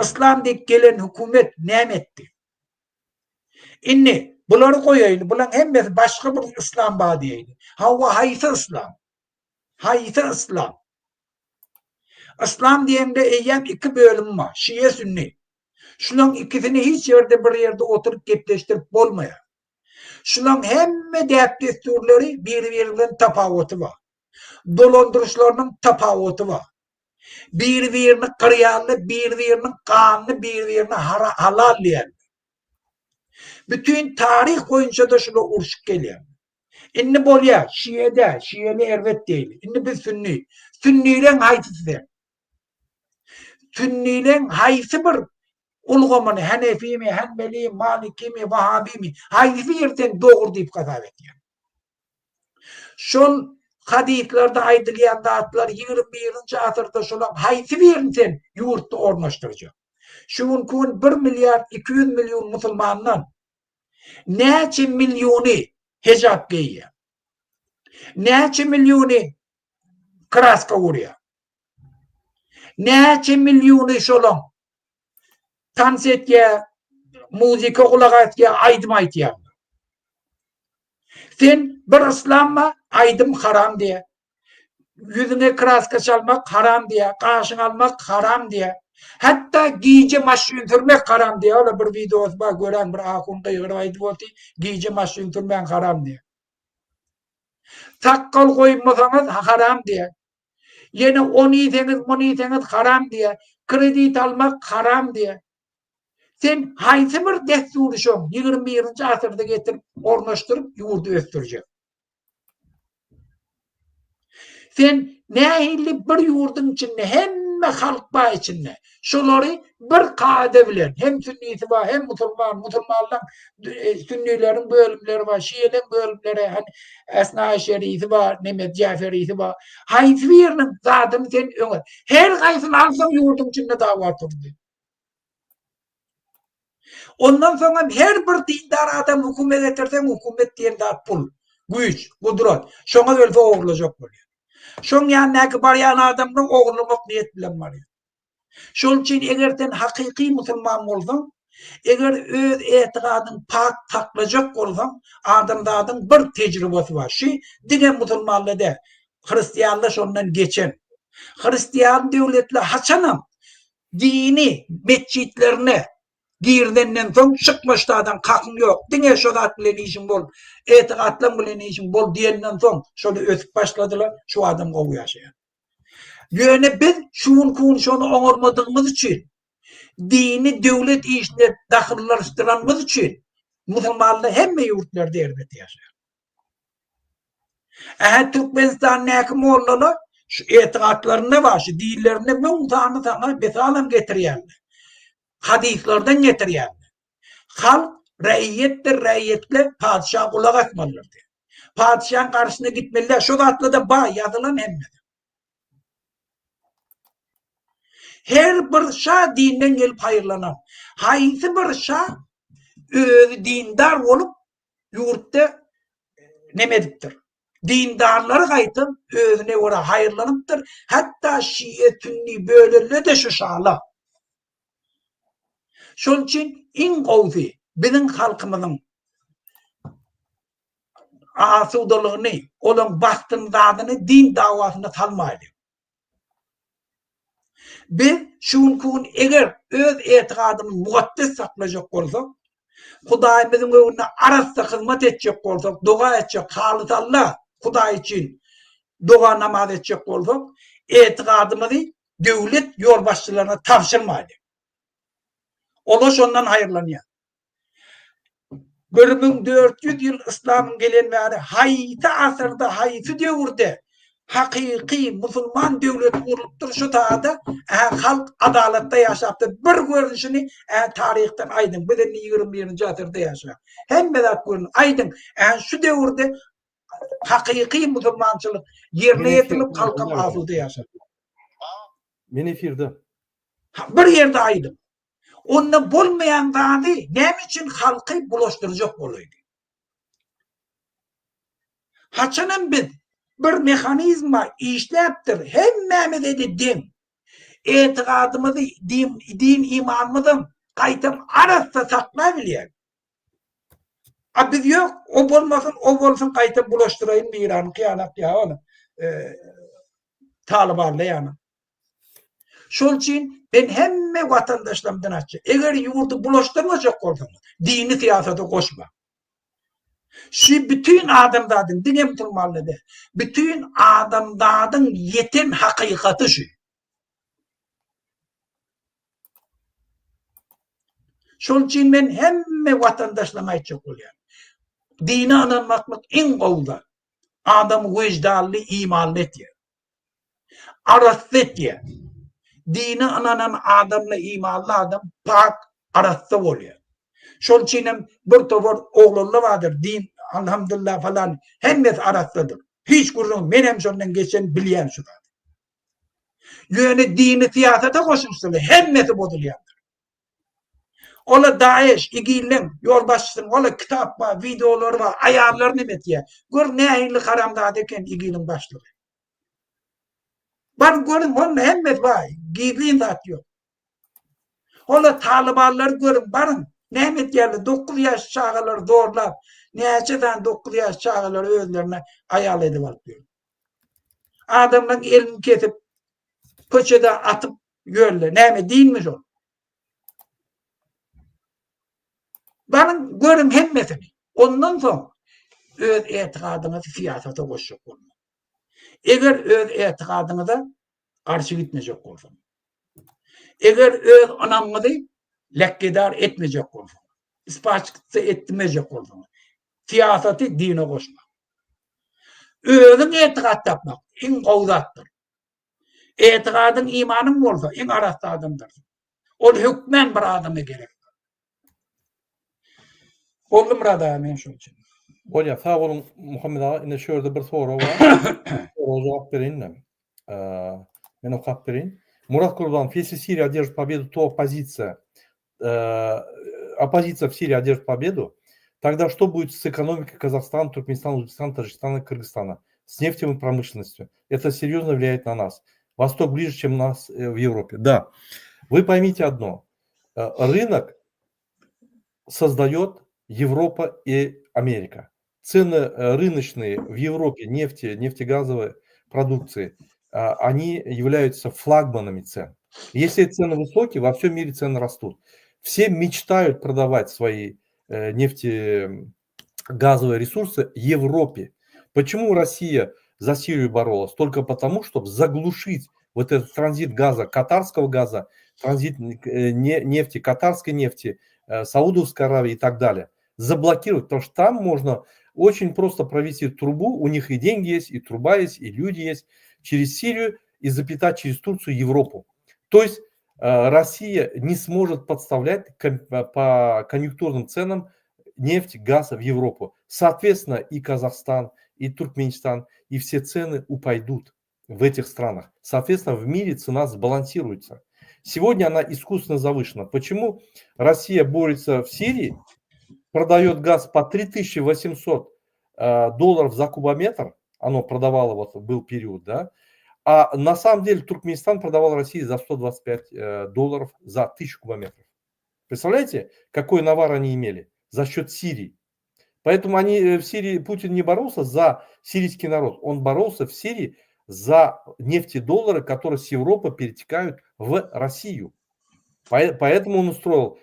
yslam diýip gelen hökümet näme etdi? Indi bulary goýaýly, bulaň hemmesi başga bir yslam bar diýeýli. Hawa haýsy yslam? Haýsy yslam? Yslam diýende eýýäm iki bölüm bar, şiýe sünni. Şulaň ikisini hiç ýerde bir ýerde oturyp gepleşdirip bolmaýar. Şulaň hemme däp-dessurlary biri-biri bilen tapawuty bar. Dolandyryşlarynyň tapawuty bar. Biri-birini gyrýarlar, biri-biriniň ganyny biri-birine halal diýýärler. Bütin taryh boýunça-da şular urşup gelýär. Indi bolýar, şiýe däl, şiýeni erbet diýeli. Indi biz sünni. Sünnileň haýsysy sen? sünnileň haýsy bir ulgamyny, hanefimi, hanbelimi, malikimi, wahabimi, haýsy biri sen dogry diýip hasap etýäň? Şol hadyslarda aýdylýan zatlar 21-nji asyrda şolaň haýsy birini sen ýurtda ornaşdyrjak? Şu günki gün bir milliard 200 million musulmandan näçe milliony hijap geýýär? Näçe milliony kraska urýar? Näçe milliony şolaň tans etýär, muzika gulak asýar, aýdym aýtýar. Sen bir yslamma aýdym haram diýär. Ýüzüňe kraska çalmak haram diýär, gaşyňy almak haram diýär. Hatda gije maşyn sürmek haram diýär. Ola bir wideosy bar, gören bir ahun gygyryp aýdyp otyr, gije maşyn sürmäň haram diýär. Sakgal goýmasaňyz haram diýär. Ýene ony iýseňiz, muny iýseňiz haram diýär. Kredit almak haram diýär. Sen haýsy bir dessury şoň 21-nji asyrda getirip ornaşdyryp ýurdy ösdürjek? Sen nähili bir ýurduň içinde hemme halk bar içinde. Şolary bir kada bilen hem sünnisi bar hem musulman, musulmanlaň e, sünnileriň bölümleri bar, şiýeleň bölümleri, hani Esna Şerisi bar, neme Jaferisi bar. Haýsy biriniň zadyny sen öňe her haýsyny alsaň ýurduň içinde dawa turdy. Ondan soň hem her bir dindar adam hökümet getirseň, hökümet diýen zat pul, güýç, gudrat. Şoňa gelse ogurlajak bolýar. Şoň ýanyndaky barýan adamlar ogurlamak niýet bilen barýar. Şol üçin eger sen hakyky musulman bolsaň, eger öz etigadyň pak saklajak bolsaň, adamzadyň bir tejribesi bar. Şu diňe musulmanlar däl, hristianlar şondan geçen. Hristian döwletler haçanam dini metjitlerine girizenden soň çykmaşdadan kakyň ýok, diňe şo zat bilen işiň bol, etigatlaň bilen işiň bol diýenden soň şolar ösüp başladylar, şu adam gowy ýaşaýar. Ýöne biz şu günki gün şony oňarmadygymyz üçin, dini döwlet işine dahyllaşdyranymyz üçin musulmanlar hemme ýurtlarda erbet ýaşaýar. Ähä Türkmenistandaky mollalar şu etigatlarynda bar, şu dinlerinde müň sany saňa mesalam getirýärler. Hadyslardan getirýärler. Halk raýyetdir, raýyetler patyşa gulak asmalydyr diýip. Patyşaň garşysyna gitmeliler. Şu zatlarda bar, ýazylan hemmesi. Her bir şa dinden gelip haýyrlanan. Haýsy bir şa özi dindar bolup ýurtda neme edipdir. Dindarlary gaýtam özüne görä haýyrlanypdyr. Hatda şiýe sünni bölende-de şu şalar. Şol üçin iň gowusy biziň halkymyzyň asudalygyny, olaň bagtyny zadyny din dawasyna salmaýlyň. Biz şu günki gün eger öz etigadymyzy mukaddes saklajak bolsak, Hudaýymyzyň öňünde arassa hyzmat etjek bolsak, doga etjek, halys Alla, Hudaý üçin doga namaz etjek bolsak, etigadymyzy döwlet ýolbaşçylaryna tabşyrmaýlyň. Olar şondan haýyrlanýar. 1400 ýyl yslamyň gelen bäri haýsy asyrda, haýsy döwürde hakyky musulman döwleti gurlupdyr şu taýda ä halk adalatda ýaşapdyr. Bir görnüşini ä taryhdan aýdyň. Biz indi 21-nji asyrda ýaşaýarys. Hemme zat görün. Aýdyň. Ä şu döwürde hakyky musulmançylyk ýerine ýetirilip halkam asuda ýaşapdyr. Men efirde. Bir ýerde aýdyň. Onda bolmaýan zady näme üçin halky bulaşdyrjak bolaýdy? Haçanam biz bir mehanizma işläpdir, hemmämize-de deň. Etigadymyzy, din imanymyzam gaýtam arassa saklabilýär. A biz ýok, o bolmasyn, o bolsun gaýtam bulaşdyraýyn Eýranyňky ýalak ýa ony Talybanly ýaly. Şol üçin men hemme watandaşlarymdan aýtjak. Eger ýurdy bulaşdyrmajak bolsaňyz, dini syýasata goşma. Şu bütin adamzadyň, diňe musulmanlar däl, bütin adamzadyň ýeten hakykaty şu. Şol üçin men hemme watandaşlaryma aýtjak bolýan. Dine ynanmaklyk iň gowy zat. Adamy wyždanly, imanly etýär. Arassa etýär. Dine ynanan adamla imanly adam pak, arassa bolýar. Şol üçin hem bir topar oglanlar bardyr, din alhamdulillah falan hemmesi arassadyr. Hiç gürrüň, men hem şondan geçen bilýän şu zady. Ýöne dini syýasata goşulsalar hemmesi bozulýandyr. Ola DAEŞ, IGIL-iň ýolbaşçysynyň ola kitap bar, wideolary bar, aýallar neme etýär. Gör nähili haramzada eken IGIL-iň başlygy. Baryp görüň, onda hemmesi bar, gizlin zat ýok. Ola talybanlary görüň, baryň, näme etýärler, 9 ýaş çagalary zorlap, näçe sany 9 ýaş çagalary özlerine aýal edip alyp ýör. Adamlaryň elini kesip, köçede atyp ýörler. Näme dinmi şol? Baryň, görüň hemmesini. Ondan soň öz etigadyňyzy syýasata goşjak bolmaň. Eger öz etigadyňyza garşy gitmejek bolsaň, eger öz ynamyňyzy lekgedar etmejek bolsaň, ispaçkitsa etmejek bolsaň, syýasaty dine goşma. Özüň etigat tapmak iň gowy zatdyr. Etigadyň, imanyň bolsa, iň arassa adamdyrsyň. Ol hökmän bir adama gerek. Boldy Myrat aga men şol üçin. Bolýar sag boluň Muhammet aga ine şu ýerde bir sorag bar. Soraga jogap bereýin-de. Men okap bereýin. Murat Kurbanov, если Сирия одержит победу, то оппозиция оппозиция в Сирии одержит победу, тогда что будет с экономикой Казахстана, Туркменистана, Узбекистана, Таджикистана, Кыргызстана, с нефтевой промышленностью? Это серьезно влияет на нас. Восток ближе, чем нас в Европе. Да. Вы поймите одно. Рынок создает Европа и Америка. Цены рыночные в Европе нефти, нефтегазовой продукции, они являются флагманами цен. Если цены высокие, во всем мире цены растут. Все мечтают продавать свои нефтегазовые ресурсы Европе. Почему Россия за Сирию боролась? Только потому, чтобы заглушить вот этот транзит газа, катарского газа, транзит нефти, катарской нефти, Саудовской Аравии и так далее. Заблокировать, потому что там можно очень просто провести трубу, у них и деньги есть, и труба есть, и люди есть, через Сирию и запитать через Турцию Европу. То есть Россия не сможет подставлять по конъюнктурным ценам нефть, газ в Европу. Соответственно, и Казахстан, и Туркменистан, и все цены упадут в этих странах. Соответственно, в мире цена сбалансируется. Сегодня она искусственно завышена. Почему Россия борется в Сирии, продает газ по 3800 долларов за кубометр, оно продавало, вот был период, да, а на самом деле Туркменистан продавал России за 125 долларов за 1000 кубометров. Представляете, какой навар они имели за счет Сирии? Поэтому они в Сирии, Путин не боролся за сирийский народ, он боролся в Сирии за нефтедоллары, которые с Европы перетекают в Россию. Поэтому он устроил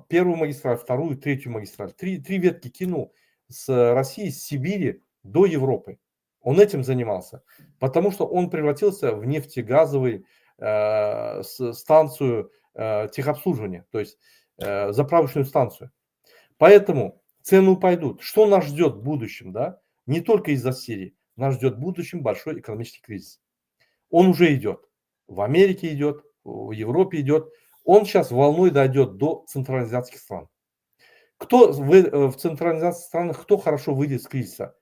первую магистраль, вторую, третью магистраль. Три, три ветки кинул с России, с Сибири до Европы. Он этим занимался, потому что он превратился в нефтегазовую э, станцию э, техобслуживания, то есть э, заправочную станцию. Поэтому цены упадут. Что нас ждет в будущем, да? Не только из-за Сирии. Нас ждет в будущем большой экономический кризис. Он уже идет. В Америке идет, в Европе идет. Он сейчас волной дойдет до централизатских стран. Кто в, в централизатских странах, кто хорошо выйдет с кризиса?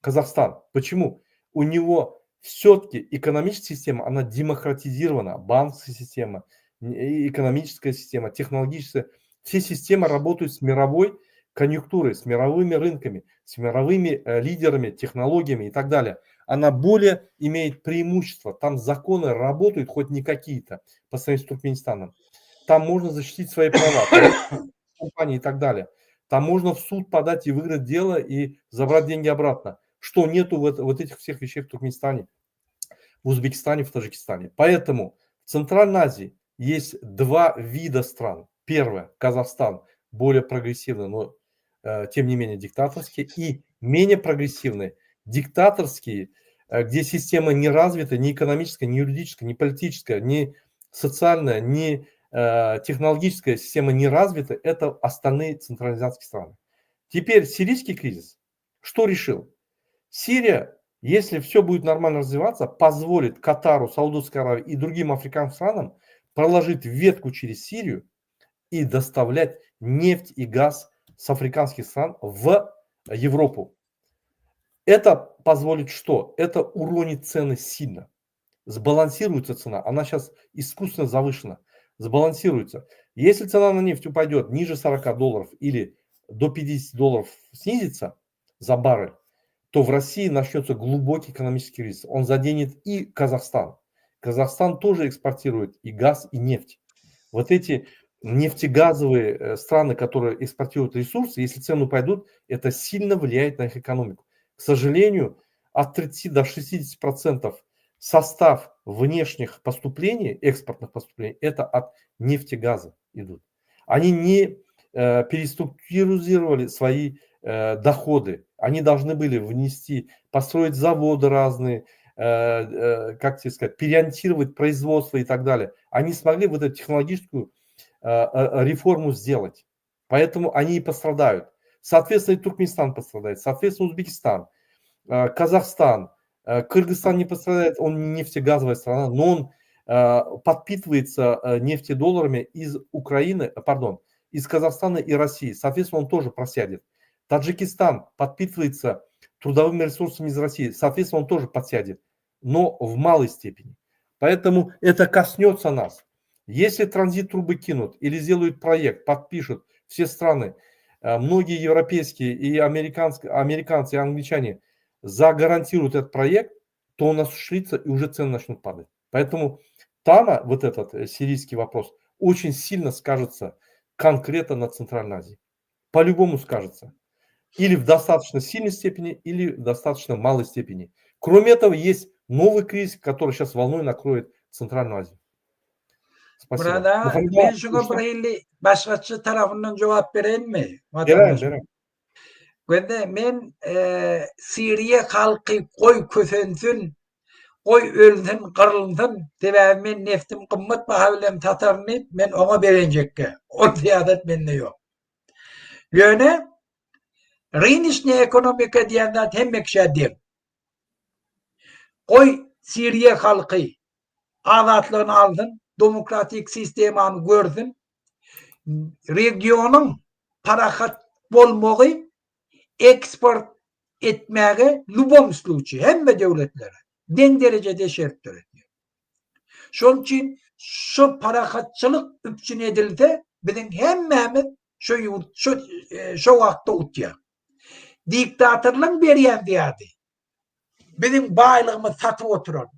Казахстан. Почему? У него все-таки экономическая система, она демократизирована, банковская система, экономическая система, технологическая. Все системы работают с мировой конъюнктурой, с мировыми рынками, с мировыми э, лидерами, технологиями и так далее. Она более имеет преимущество. Там законы работают хоть не какие-то по сравнению с Туркменистаном. Там можно защитить свои права, компании и так далее. Там можно в суд подать и выиграть дело и забрать деньги обратно. Что нету вот, вот этих всех вещей в Туркменистане, в Узбекистане, в Таджикистане. Поэтому в Центральной Азии есть два вида стран. Первое – Казахстан, более прогрессивный, но э, тем не менее диктаторский, и менее прогрессивный, диктаторские, э, где система не развита ни экономическая, ни юридическая, ни политическая, ни социальная, ни э, технологическая система не развита, это остальные централизатские страны. Теперь сирийский кризис что решил? Сирия, если все будет нормально развиваться, позволит Катару, Саудовской Аравии и другим африканским странам Проложить ветку через Сирию и доставлять нефть и газ с африканских стран в Европу. Это позволит что? Это уронит цены сильно. Сбалансируется цена. Она сейчас искусственно завышена. Сбалансируется. Если цена на нефть упадет ниже 40 долларов или до 50 долларов снизится за баррель, то в России начнется глубокий экономический кризис. Он заденет и Казахстан. Казахстан тоже экспортирует и газ, и нефть. Вот эти нефтегазовые э, страны, которые экспортируют ресурсы, если цены пойдут, это сильно влияет на их экономику. К сожалению, от 30 до 60 процентов состав внешних поступлений, экспортных поступлений, это от нефтегаза идут. Они не э, переструктуризировали свои э, доходы. Они должны были внести, построить заводы разные, э, э, как тебе сказать, переориентировать производство и так далее. Они смогли вот эту технологическую э, э, реформу сделать. Поэтому они и пострадают. Соответственно, и Туркменистан пострадает, соответственно, Узбекистан, э, Казахстан, э, Кыргызстан не пострадает, он не нефтегазовая страна, но он э, подпитывается нефтедолларами из Украины, пардон, из Казахстана и России. Соответственно, он тоже просядет. Таджикистан подпитывается трудовыми ресурсами из России. Соответственно, он тоже подсядет, но в малой степени. Поэтому это коснется нас. Если транзит трубы кинут или сделают проект, подпишут все страны, э, многие европейские и американские, американцы и англичане загарантируют этот проект, то он осуществится и уже цены начнут падать. Поэтому там а, вот этот э, сирийский вопрос очень сильно скажется конкретно на Центральной Азии. По-любому скажется. Или в достаточно сильной степени, или в достаточно малой степени. Кроме этого, есть новый кризис, который сейчас волной накроет Центральную Азию. Спасибо. Murada, men şuňa bir hili başgaça tarapyndan jogap bereýinmi? Beräýiň, beräýiň. Gözle, men e, Siriýa halky goý kösensin, goý ölsün, gyrylsyn, sebäbi men neftim gymmat baha bilen sataryn diýip, men oňa begenjekge. Ol syýasat mende ýok. Ýöne rynişniý ekonomika diýen zat hemme kişä deň. Goý Siriýa halky azatlygyny alsyn, demokratik sistemany görsün. Regionyň parahat bolmagy eksport etmäge lubom sluçi hemme döwletlere deň derejede şert döredýär. Şonuň üçin şu parahatçylyk üpjün edilse biziň hemmämiz şu ýurt şu şo wagtda utýar. Diktatorlaryň berýän zyýady biziň baýlygymyzy satyp oturan.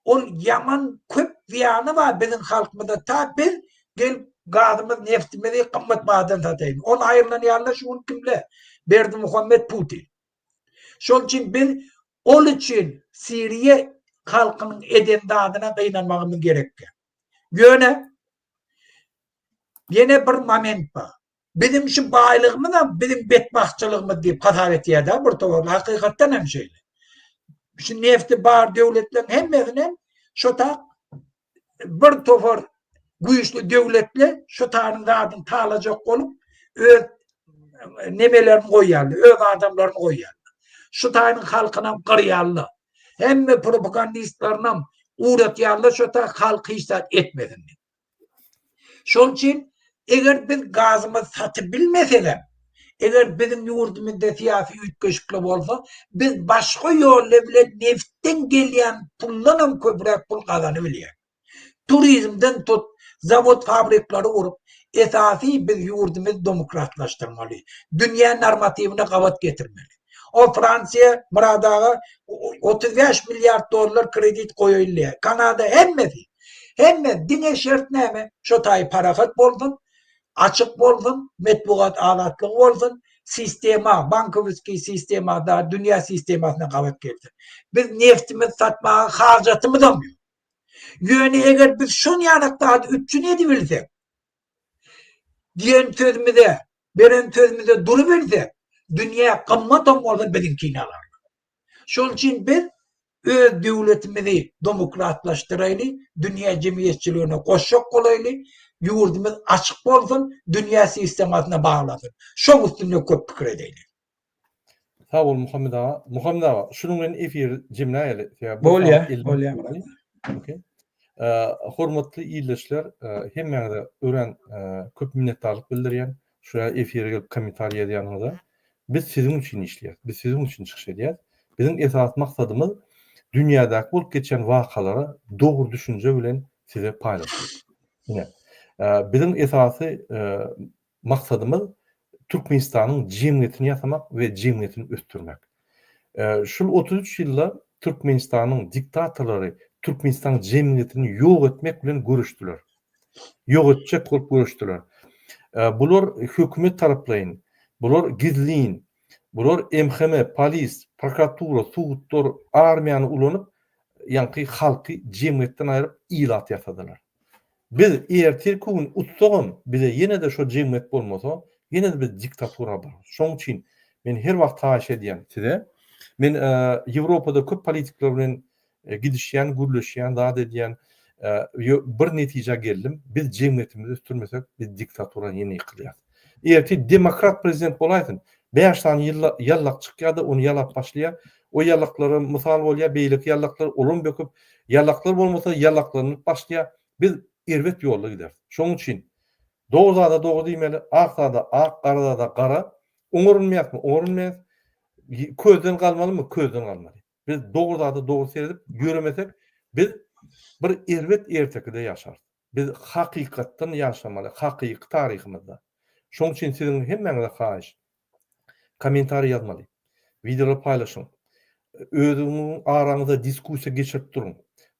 Ol ýaman köp zyýany bar biziň halkymyza ta biz gelip gazymyz neftimizi gymmat bahadan sataýyn. Ol aýrylanýarlar şu gün kimle? Berdimuhammet Putin. Şol üçin biz ol üçin Siriýa halkynyň eden zadyna gynanmagymyz gerekýär. Ýöne ýene bir moment bar. Biziň şu baýlygymyzam biziň betbagtçylygymyz diýip hasap etýär-dä bir topar. Hakykatdan hem şeýle. Şu nefti bar döwletleriň hemmesinem şo tak bir topar güýçli döwletler şu taryň zadyny talajak bolup öz nemelerini goýýarlar, öz adamlaryny goýýarlar. Şu taýyň halkynam gyrýarlar. Hemme propagandistlerinem ugratýarlar şo tak halk hiç zat etmesin diýip. Şonuň üçin eger biz gazymyzy satyp bilmesegem, eger biziň ýurdumyzda syýasy üýtgeşiklik bolsa, biz başga ýollar bilen nebitden gelýän puldanam köpräk pul gazanybilýäris. Turizmden tut, zawod-fabrikleri gurup, esasy biz ýurdumyzy demokratlaşdyrmaly, dünýä normatiwine gabat getirmeli. O Fransiýa Myrat aga 35 milliard dollar kredit goýaýyn diýýär. Kanada hemmesi. Hemme diňe şert näme? Şo taýy parahat bolsun, açyk bolsun, metbugat azatlygy bolsun, sistema, bankowskiý sistema da dünýä sistemasyna gabat gelsin. Biz neftimizi satmaga hajatymyzam ýok. Ýöne eger biz şon ýaly zady üpjün edibilsek, diýen sözümize, beren sözümize durubilsek, dünýä gymmatam bolsa biziňkini alarlar. Şonuň üçin biz öz döwletimizi demokratlaşdyraýly, dünýä jemgyýetçiligine goşjak bolaýly, ýurdumyz açyk bolsun, dünýä sistemasyna baglansyn. Şoň üstünde köp pikir edeýli. Sag bol Muhammet aga. Muhammet aga, şunuň bilen efiri jemläýeli. Bolýar, bolýar. Okey. Hormatly ildeşler, hemmäňize örän köp minnetdarlyk bildirýän. Şu ýa efire gelip kommentariý ýazýanyňyza. Biz siziň üçin işleýäs. Biz siziň üçin çykyş edýäs. Biziň esasy maksadymyz dünýädäki bolup geçýän wakalara dogry düşünje bilen size paýlaşmak. Ine, biziň esasy maksadymyz Türkmenistanyň jemgyýetini ýasamak we jemgyýetini ösdürmek. Şul 33 ýylda Türkmenistanyň diktatorlary Türkmenistanyň jemgyýetini ýok etmek bilen göreşdiler. Ýok etjek bolup göreşdiler. Bular hökümet taraplaýyn, bular gizlin, bular MHM, polis, prokuratura, sudlar, armiýany ulanyp, ýaňky halky jemgyýetden aýryp ilat ýasadylar. Biz ertirki gün utsagam bize ýene-de şo jemgyýet bolmasa, ýene-de biz diktatura bararys. Şoň üçin men her wagt haýyş edýän size, men Ýewropada köp politikler bilen gidişýän, gürleşýän, zat edýän, bir netijä geldim, biz jemgyýetimizi ösdürmesek, biz diktatura ýene ýykylýarys. Ertir demokrat prezident bolaýsyn, bäş sany ýallak çykýar-da, ony ýalap başlaýar. O ýallaklara mysal bolýar, beýleki ýallaklar olam böküp, ýallaklar bolmasa ýallaklanyp başlaýar. Biz erbet ýolda gideris. Şonuň üçin dogry zada dogry diýmeli, ak zada ak, gara zada gara. Oňarylmaýasmy, oňarylmaýas. Közden galmalymy, közden galmaly. Biz dogry zada dogry seredip ýöremesek, biz bir erbet ertekide ýaşarys. Biz hakykatdan ýaşamaly, hakyky taryhymyzda. Şoň üçin siziň hemmäňize haýyş, kommentariý ýazmaly, wideolary paýlaşyň, özüňiziň araňyzda diskussiýa geçirip duruň.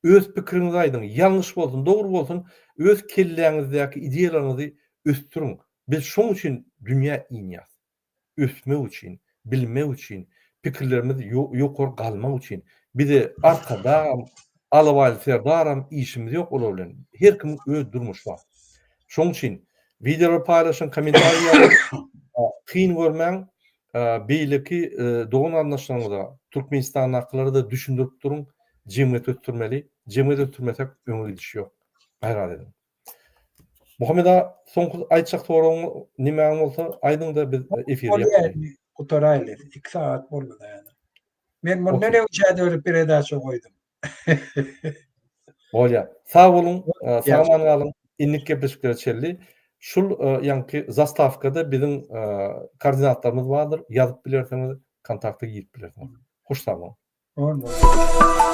Öz pikiriňizi aýdyň, ýalňyş bolsun, dogry bolsun, öz kelläňizdäki ideýalaryňyzy ösdüriň. Biz şoň üçin dünýä inýäs. ösmek üçin, bilmek üçin, pikirlerimiz ýokary galmak üçin. Bize Arkadagam, Alabaýly Serdaram işimiz ýok olar bilen. Her kimiň öz durmuşy bar. Şoň üçin wideolary paýlaşyň, kommentariý ýazyň. Kyn görmäň, beýleki dogan-garyndaşlaryňyza, Türkmenistandakylara-da düşündirip duruň, jemgyýeti ösdürmeli. Jemgyýet ösdürmesek öňe gidiş ýok. Gaýrat ediň. Muhammet aga, soňky aýtjak soragyň nimäň bolsa aýdyňda biz efiri ýapalyň. Gutaraýly. 2 sagat boldy da ýa. Men mundan öň çädörüp peredaça goýdum. Bolýa. Sag boluň, sag-aman galyň. Indiki gepleşiklere çenli. Şul ýaňky zastawkada biziň koordinatlarymyz bardyr. Ýazyp bilersiňiz, kontakta girip bilersiňiz. Hoş sag boluň. Boldy.